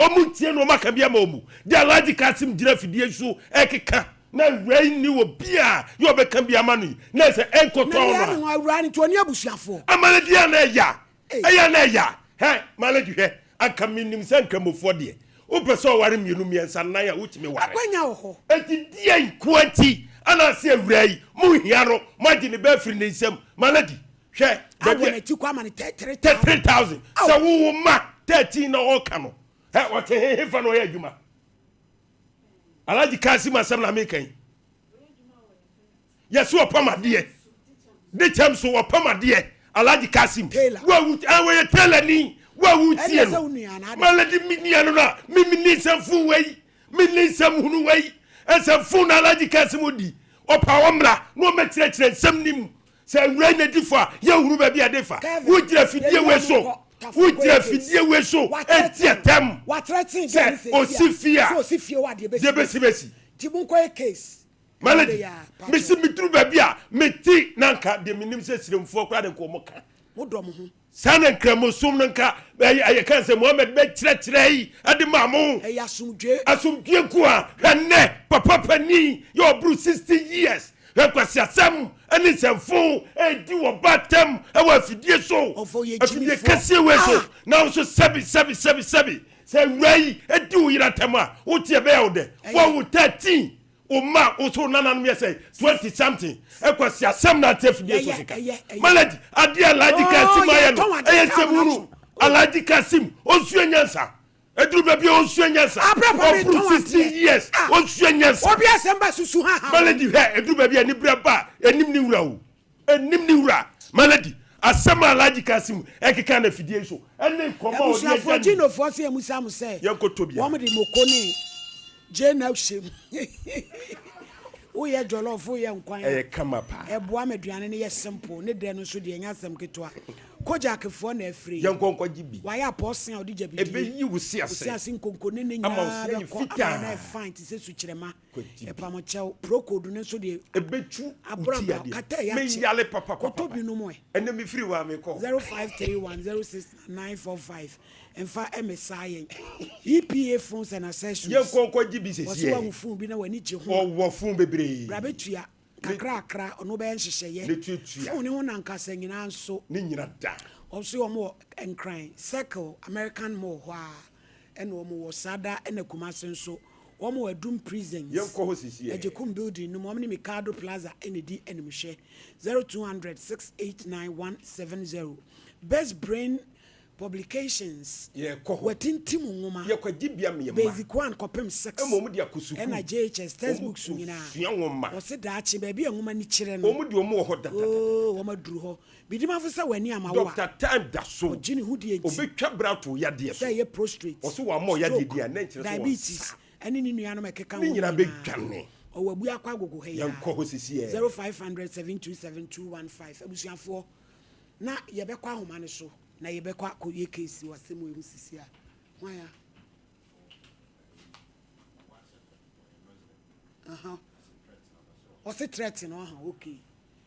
Wɔn ntie na wɔn aka bi ama wɔn. Deɛ Alhaji Kasim gyina afidie so ɛkeka na awura yi nni obi a yɛ ɔbɛka bi ama no yi na ɛsɛ ɛnkɔtɔn Na no nea a. ne ho awura no nti ɔne abusuafoɔ. Amane deɛ a na ɛya Ei. ɛya na ɛya hɛ Malady hwɛ anka menim sɛ nkramofoɔ deɛ wopɛ sɛ ɔware mmienu mmiɛnsa nnan a wotumi ware. Akwanya wɔ hɔ. Enti deɛn nkoa nti ana ase awura yi monhia no moagye ne ba afiri ne nsam Malady hwɛ Awɔ baabi a n'akyi kɔ ama no 33,000. 33,000 Ao. sɛ wo wo mma 13 na ɔka no hɛ ɔte he hefa na ɔyɛ adwuma Alhaji Kasim asɛm na meka yi yɛse ɔpam adeɛ de kyɛm so ɔpam adeɛ Alhaji Kasim Tailor. wo a wo ah wɔyɛ tailor ni wo a wotie Ɛnneɛ sɛ no wo nua anaa dɛn? Malady me nua no no a me menni nsɛmfo wei menni nsɛm hunu wei nsɛmfo na Alhaji Kasim di ɔpa ɔmmra na ɔmmɛkyerɛkyerɛ nsɛm no mu Sɛ awura yi na di fɔ a, yɛnhunu baabi a ɛde fa. Wogyina fidie wei so, wogyina fidie wei so redi atɛm sɛ ɔsi fie a, deɛ bɛsi bɛsi. Malady, mesi meduru baabi a mete na nka deɛ menim sɛ siremfoɔ koraa de nka wɔn ka. Saa na Nkramosom no nka ɛyɛ kan sɛ Muhammad bɛkyerɛkyerɛ yi de maa mo. Ɛyɛ asomdwoe. Asomdwoe nko a. Hwɛ nnɛ, papa panin yɛ ɔboro 60 years, hwɛ nkwaseasɛm ne nsɛmfo redi wɔ ba ntam wɔ afidie so, afidie kɛseɛ wei so, nanso sɛbi sɛbi sɛbi sɛbi, sɛ awuraa yi di wo yere atɛm a, wote ɛbɛyɛ wo dɛ? Woawo 13 Wo mma wo so nananom yɛ sɛ 20 something ɛkwasi asɛm na ate afidie so sika maladi adeɛ alhaji kasim ayɛ no ɛyɛ nsɛm hunu alhaji kasim ɔnsua nyansa ɛduru baabi a ɔnsua nyansa ɔboro 60 years ɔnsua nyansa maladi hwɛ ɛduru baabi a nibrɛ ba ɛnim ne wura o Ɛnnim ne wura. Malady, asɛm a Alhaji Kasim ɛkeka no afidie yi so ɛne nkɔmmɔ a ɔde Abusuafoɔ agya ne. Ginofoɔ se yɛmmisa mo sɛ Yɛnkɔtɔ bi a. wɔn de moko ne gyeene ahyɛ mu. Woyɛ jollof, woyɛ nkwan a, Ɛyɛ kama paa. ɛboa ma aduane no yɛ simple. Ne dɛ no nso deɛ ɛnyɛ asɛm ketewa. Kojak foɔ na afire yi. Yɛnkɔ nkɔgye bi. Wayɛ apɔɔsen a ɔde gya bidie. Ɛbɛyi wo se ase. Wo se ase nkonko ne ne Ama wo nyinaa se ayɛ bɛkɔ ama fitaa. no ayɛ fine te sɛ sukyerɛma. Kwati bi. Ɛpam kyɛw. Procold no nso deɛ. Ɛbɛtu wo Abura ti mpa adeɛ. kata ɛyɛ akye. Meyale papapapa. Kɔtɔ bi nom ɛ. Ɛnɛ mefiri hɔ a mekɔ. 0531 06945 mfa mmɛsaa yɛn. EPA phones and accessories. Yɛnkɔ nkɔgye bi Wɔse sesiɛ. wahu phone bi na w'ani gye ho a. Ɔwɔ phone bebree. Bra bɛtua. Kakrakra ɔno bɛyɛ nhyehyɛeɛ. Ne tuatua. Phone ne ho nankasa nyinaa nso. Ne nyina da. Ɔse wɔn wɔ Nkran Circle American Mall hɔ ara. Ɛna wɔn wɔ Sada ɛna Kumasi nso wɔn wɔ Adum prisons Yɛnkɔ hɔ sisi ɛ. Agyekum building no mu wɔn ne Mikado plaza ɛna ɛdi animhwɛ 0200 689 170 Best brain. Publications, Yɛkɔ hɔ. Wɔatintim nwoma, Yɛkɔgye bi ama yɛn mma. Basic 1 kɔpem 6, Ɛma wɔn de akɔ sukuu. ɛna JHS Wɔn textbooks nyinaa. kɔsua nwoma. Wɔse daakye baabi a nwoma no kyerɛ no. Wɔn deɛ wɔn wɔ hɔ dadadada. Oo, wɔn aduru hɔ. Bidimafo sɛ w'ani amma wo a. Doctor Time da so. Ɔgye ne ho die nti. Ɔbɛtwa bra ato wo yadeɛ so. Sɛ ɛyɛ prostrate, Ɔse wamma wo yadeɛ stroke, din a, na ɛnkyerɛ sɛ diabetes, wɔnsa. ɛne ne nuanom a ɛkeka Ne ho no nyinaa nyinaa. bɛdwane. Ɔwɔ Abuakwa Agogo ha yi ara. Yɛnkɔ hɔ sesiɛ. 0500 727 215. Abusuafoɔ, na yɛbɛkɔ ahoma no so na yɛbɛkɔ akɔyɛ case wɔ asɛm wei ho sisi a. Hwan a? Aha. Ɔse threat no aha, okay.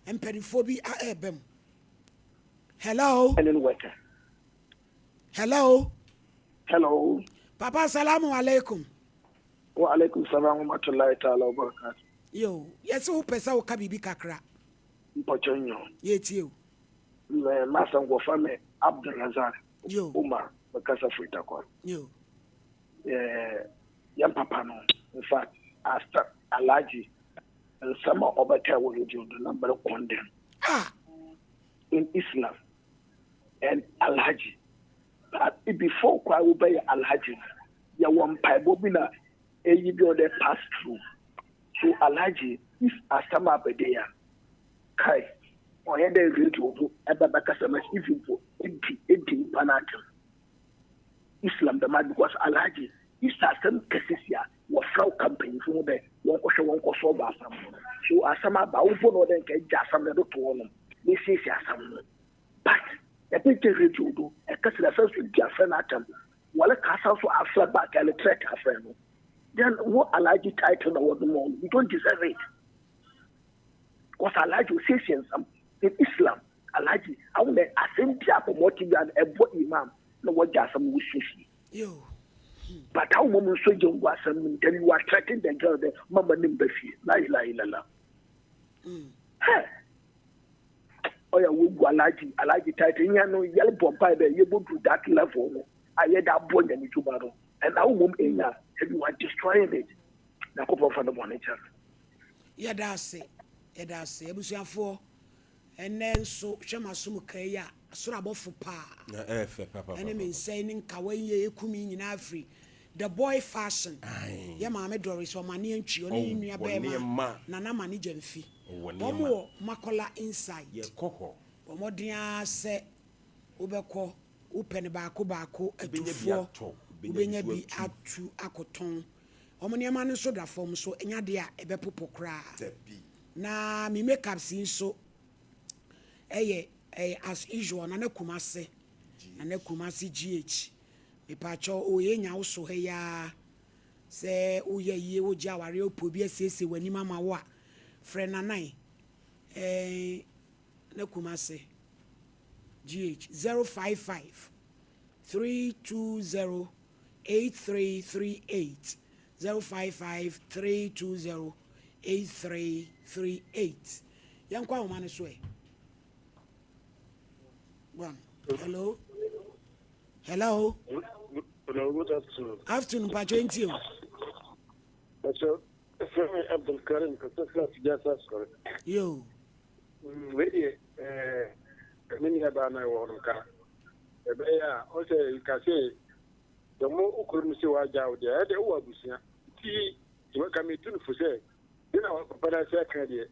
Mpanimfoɔ bi a ɛreba mu. Hello. Hello. Hello. Papa salamu alaikum. Wa alaikum salam wa rahmatullahi ta'ala wa barakatuh. Yo, yɛse wopɛ sɛ woka biribi kakra. Mpɔkyɛ nyo. Yɛtie o. Me masa nkɔfa me Abdulrazak Yo. Umar mekasa firi Tarkwa. Yo. Eh, yɛn papa no, in fact, after Alhaji nsɛm a ɔbɛka wɔ radio do na mere condemn. Ah. In Islam and Alhaji before koraa wobɛyɛ Alhaji no, yɛwɔ mpaebɔ bi na eyi bi ɔdɛ pass through. So Alhaji, if asɛm abɛde a, kai, ɔyɛ dɛ radio do ɛbɛ bɛkasa ma even mpo edi edi nipa n'atɛm. Islam dɛm ade because Alhaji, if asɛm kɛse si a, wɔfrɛ wo ka mpanyimfo ho dɛ wɔnkɔhwɛ wɔnkɔ solve asɛm no. So asɛm aba, wo mpo na ɔdɛ nka egya asɛm no de to hɔnom na esiesie asɛm no. But ɛbɛgye radio do ɛkasa na asan so di afrɛ no atɛm. Wɔle ka asan so afrɛ back ɛle threat afrɛ no. Then wo Alhaji title na wɔde ma wo no, you don't deserve it. Because Alhaji osiesie nsɛm. In Islam, Alhaji, awo na asɛm bi a bɔmmɔte bi a ɛbɔ imam na wɔgye asɛm no wosiesie. Yo. But awo mom nso gye ngu asɛm no mu, then you are threatening the girl dɛ mama ne mba fie. La ilaha illallah. Hey! Ɔyɛ wogu Alhaji, Alhaji title nyɛ no yɛl bɔ mpae dɛ yɛbɔduru that level no a yɛde abɔ nyame dwuma no. And awo mom enya, and you are destroying it. Nyankopɔn fa no bɔne kyɛ no. Yɛda ase, yɛda ase. Abusuafoɔ, ɛnnɛ nso hwɛ m'asom kaa yi a, soro abɔfo paa. Na ɛyɛ fɛ papapapa. Ɛne me nsa yi ne nkawa yi a ɛku me nyinaa firi The Boy Fashion. Ae. Yɛ maame Doris Ɔmane Antwi, ɔne ne nua Ɔwɔ bɛɛma nneɛma. Nana Mane Gyamfi. Ɔwɔ Wɔn nneɛma. wɔ Makola Inside. Yɛkɔ hɔ. Bɔ mmɔden ara sɛ wobɛkɔ, wopɛ no baako baako, Wobɛnya bi atufoɔ, atɔ, wobɛnya bi wobɛnya nso bi atu. atu akɔtɔn. Wɔn nneɛma no nso da fam so, ɛnyɛ adeɛ a ɛbɛpopo koraa. Dabi. Na me makeups yi nso ɛyɛ ɛyɛ as usual, Nana Kumase, Nana Kumase GH. Mepaakyɛw o, yɛnya wo so ha yi ara. Sɛ woyɛ yie, wogye awareɛ, wopɛ obi asiesie w'anim ama wo a, frɛ Nana yi. Ɛɛ, Nana Kumase GH 055 320 8338 055 320 8338. Yɛnkɔ ahoma no so ɛ. One. Hello. Hello. Hello, good afternoon. Afternoon, Pacho Ntio. Pacho, ɛfrɛ me Abdul Karim, kasa firi Afigya Asɔre. Yo. Wei deɛ, ɛɛ, me nua baa na ɛwɔ hɔ no ka. Ɛbɛyɛ a, ɔsɛ ka sɛ, sɛ mo okuro no sɛ wagya wo deɛ, ɛdeɛ wowɔ abusua. Nti, ka metu no fo sɛ, ne na papa no ase aka deɛ,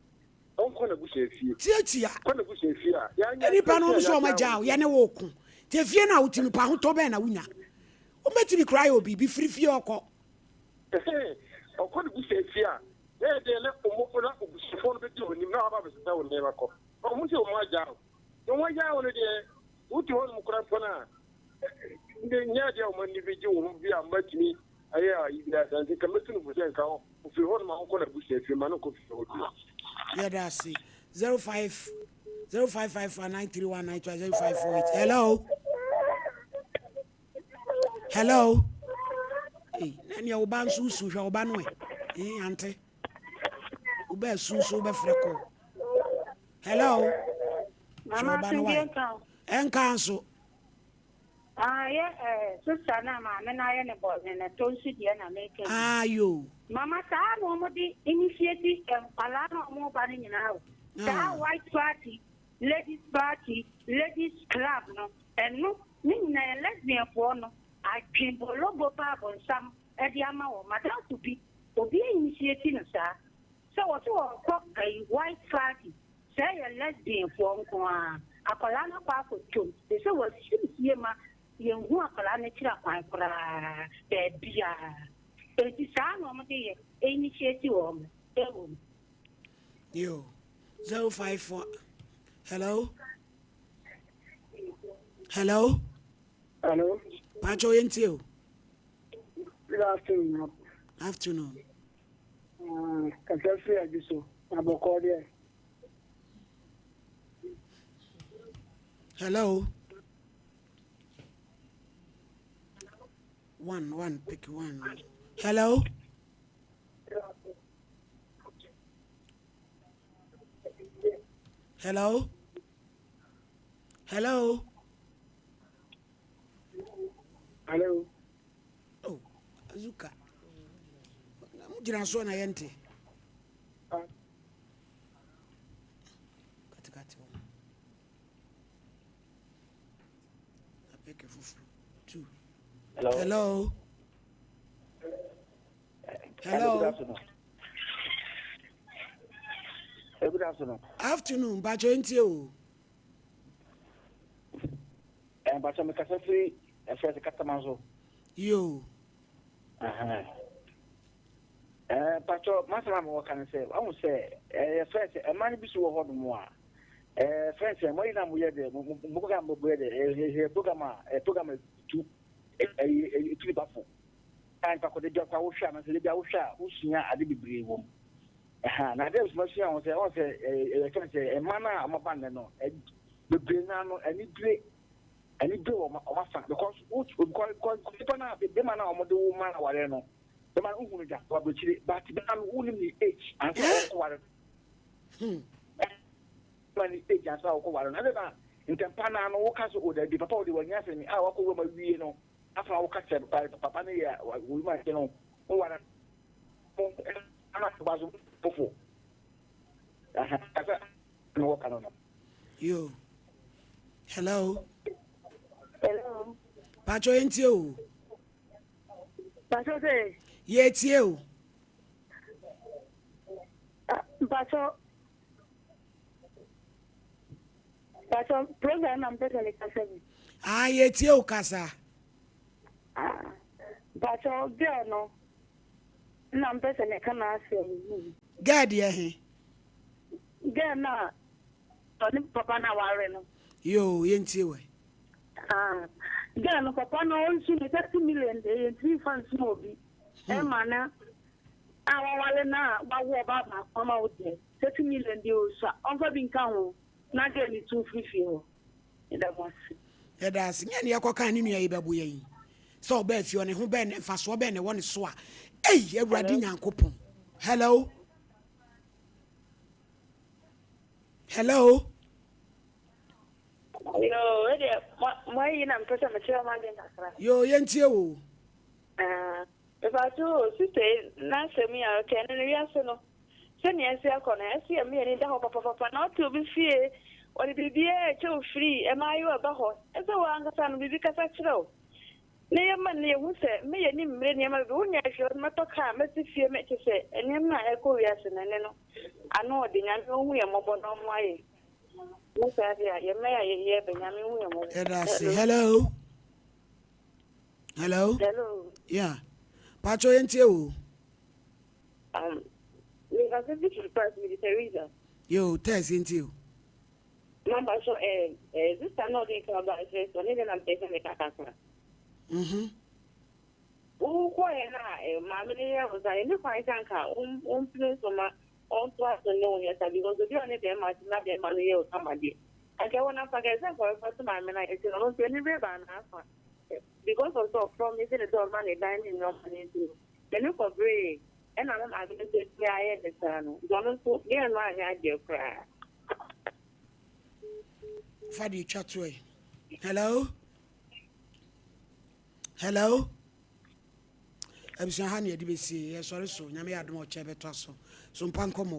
ɔnkɔ n'abusua fie. Tiatia. Kɔ n'abusua fie a, yɛanya Nipa no nso ɔma gya wo, yɛne wo ko. Te fie no a wote no pa ahotɔ bɛn na wonya? Wobɛtumi koraa ayɛ obi bi firi fie ɔkɔ. Ɔkɔ n'abusua fie a, na yɛ deɛ na ɔmo na abusuafoɔ no bɛdi wɔn anim na wɔaba abɛsesa wɔn nneɛma kɔ. Ɔmo sɛ ɔmo agya wo. Na ɔmo agya wo no deɛ, wote hɔ nom koraa mpo no a, nyɛ adeɛ a ɔmo ani bɛgye wo ho bi a ɔmo atumi ayɛ ayi bi asa. Nti nka mɛtu no fo sɛ nka ɔfiri hɔ nom a ɔnkɔ n'abusua fie ma no nkɔ fie hɔ bio. Yɛda ase. 05 0554 931 92 0548. Hello. Hello. Hey, na nea wo ba nso su hwɛ wo ba no ɛ. Eh, ante. Wo ba su nso wobɛfrɛ kɔ. Hello. Hwɛ wo ba no wa. Ɛnka nso. Ah, yɛ eh, sister na maame na ayɛ ne bɔne na to nso deɛ na meka bi. Ah, yo. Mama saa na wɔn de initiate nkwadaa na wɔn ba no nyinaa o. Saa white party, ladies party, ladies club no. Ɛno ne nyinaa yɛ lesbian foɔ no adwen bologo paa bonsam de ama wɔn. Madamfo bi obi a initiate no saa sɛ wɔse wɔkɔ ayi white party sɛ ɛyɛ lesbian foɔ nko ara. Akwadaa no akɔ akɔtɔ mu te sɛ wasi fie ma yɛnhu akwadaa no akyiri akwan koraa baabiara. Enti saa na wɔde yɛ initiate wɔn ɛwɔ mu. Yo, 054. Hello? Hello? Hello? Pacho yɛntie o. Good afternoon. Afternoon. Kasa firi adi so, na bɔkɔɔ deɛ. Hello? One, one, pick one. Hello? Hello? Hello? Hello? Oh, Azuka. Mo gyina so na yɛnte. Katikati hɔ. Apɛkɛ foforɔ. Two. Hello. Hello. Hello. Good afternoon. Hey, good afternoon. Afternoon, Bacho ntie o. Eh, Bacho me kasa firi efrɛ se katama so. Yo. Aha. Eh, Bacho, masama me wɔka ne sɛ, wahu sɛ eh efrɛ se ɛma no bi so wɔ hɔ nom a. Eh, frɛ sɛ mo na mo yɛ de mo mo program mo yɛ de eh eh program a eh program tu eh eh tu bafo. A nipa kɔ de bi akɔ wohwɛ a na sɛ de bi wohwɛ a wosua ade bebree wɔ mu. Ɛha na adeɛ soma sua ho sɛ ɔn sɛ ɛyɛ fɛn sɛ mmaa no a wɔaba nnɛ no bebree naa no ani bere ani bere wɔn wɔn afa because wo because because nipa no a bɛma no a wɔde wo ma awareɛ no bɛma no wohu no da wɔ aburokyire but bɛma no wonim ne age ansa wɔkɔ ware no bɛma ne age ansa wɔkɔ ware no ɛsɛ na ntɛmpa naa no woka so o dabi papa wo de wanya asɛm a wakɔ wura ma wie no afa woka kyerɛ papa no yɛ wo ma no wo ware Yo. Hello. Hello. Pacho yɛntie o. Pacho sɛ. Yɛtie o. Pacho. Pacho program na mpɛ sɛ mekasa bi. Ah, yɛtie o kasa. Ah, Pacho girl no. Na mpɛ sɛ meka n'asɛm. Girl deɛ he? Girl no a ɔne papa no aware no. Yoo, yɛntie wɛ. Ah, girl no papa no ɔnsu no 30 million deɛ yɛntumi mfa nsum obi. Ɛma no a wawale no a wawo ɔbaa baako ama wo deɛ 30 million deɛ ɔsua ɔmfa bi nka ho na girl no tu mfiri fie hɔ. Meda mo ase. Yɛda ase. Nyɛ nea yɛkɔkaa ne nua yi bɛbo yɛn yi. Sɛ ɔbaa fie hɔ, ne ho bɛn na mfasoɔ bɛn na ɛwɔ ne so a. Ei, Awurade Nyankopɔn. Hello? Hello? Yo, ɛdeɛ mo ayi na mpɛ sɛ mekyerɛ mo adwene kakra. Yo, yɛntie wo. Ah, mepatwo o, sista yi n'asɛm yi a ɔka ɛno no wiase no sɛnea asi akɔ no ɛsɛ yɛ mmea ani da hɔ papapapa na ɔte obi fie ɔde biribiara ɛkyɛ wo firi ɛmaayewa ɛba hɔ ɛsɛ wo ankasa no biribi kasa kyerɛ wo na yɛma no yɛhu sɛ me yɛ ne mmire nneɛma bebree wonya ahwɛ ɔde mɛtɔ kaa mɛsi fie mɛkyɛ sɛ nneɛma a ɛkɔ wiase no ɛne no ano ɔde Nyame ɔhu yɛn mmɔbɔ na ɔmmoa yɛn ne saa deɛ a yɛmmɛyɛ a yɛyɛ bɛ Nyame hu yɛn mmɔbɔ. Yɛda ase. Hello. Hello. Hello. Yeah. Pacho yɛntie wo. Me kasa fi firi Paris, me de Teresa. Yo, Tess yɛntie wo. Mama so eh eh sister na ɔde nka ba sɛ so ne de na mpɛ sɛ meka kakra. Wo kɔɛ na eh, maame ne yɛ wo sa ɛne kwan sɛ anka wompene so ma ɔntoa so ne wo nyɛ sa because obi a ɔne bɛrima te na bɛrima no yɛ wo kama deɛ anka ɛwɔ nafa kɛ sɛ nka ɔbɛfa so maame no ayɛ nti no ɔno nso ani bere baa n'afa because of sɛ ɔpromise ne sɛ ɔma ne dan ne nneɛma no nti no n'ani kɔberee ɛna ne maame no nso atumi ayɛ ne saa no nti ɔno nso gɛɛ no anyɛ adeɛ koraa. Fa deɛ twa toɔ yi. Hello? Hello? Abusua ha ne yɛde bɛsie. Yɛsɔre so. Nyame yɛ adom a ɔkyɛ bɛtoa so. So mpa nkɔmmɔ.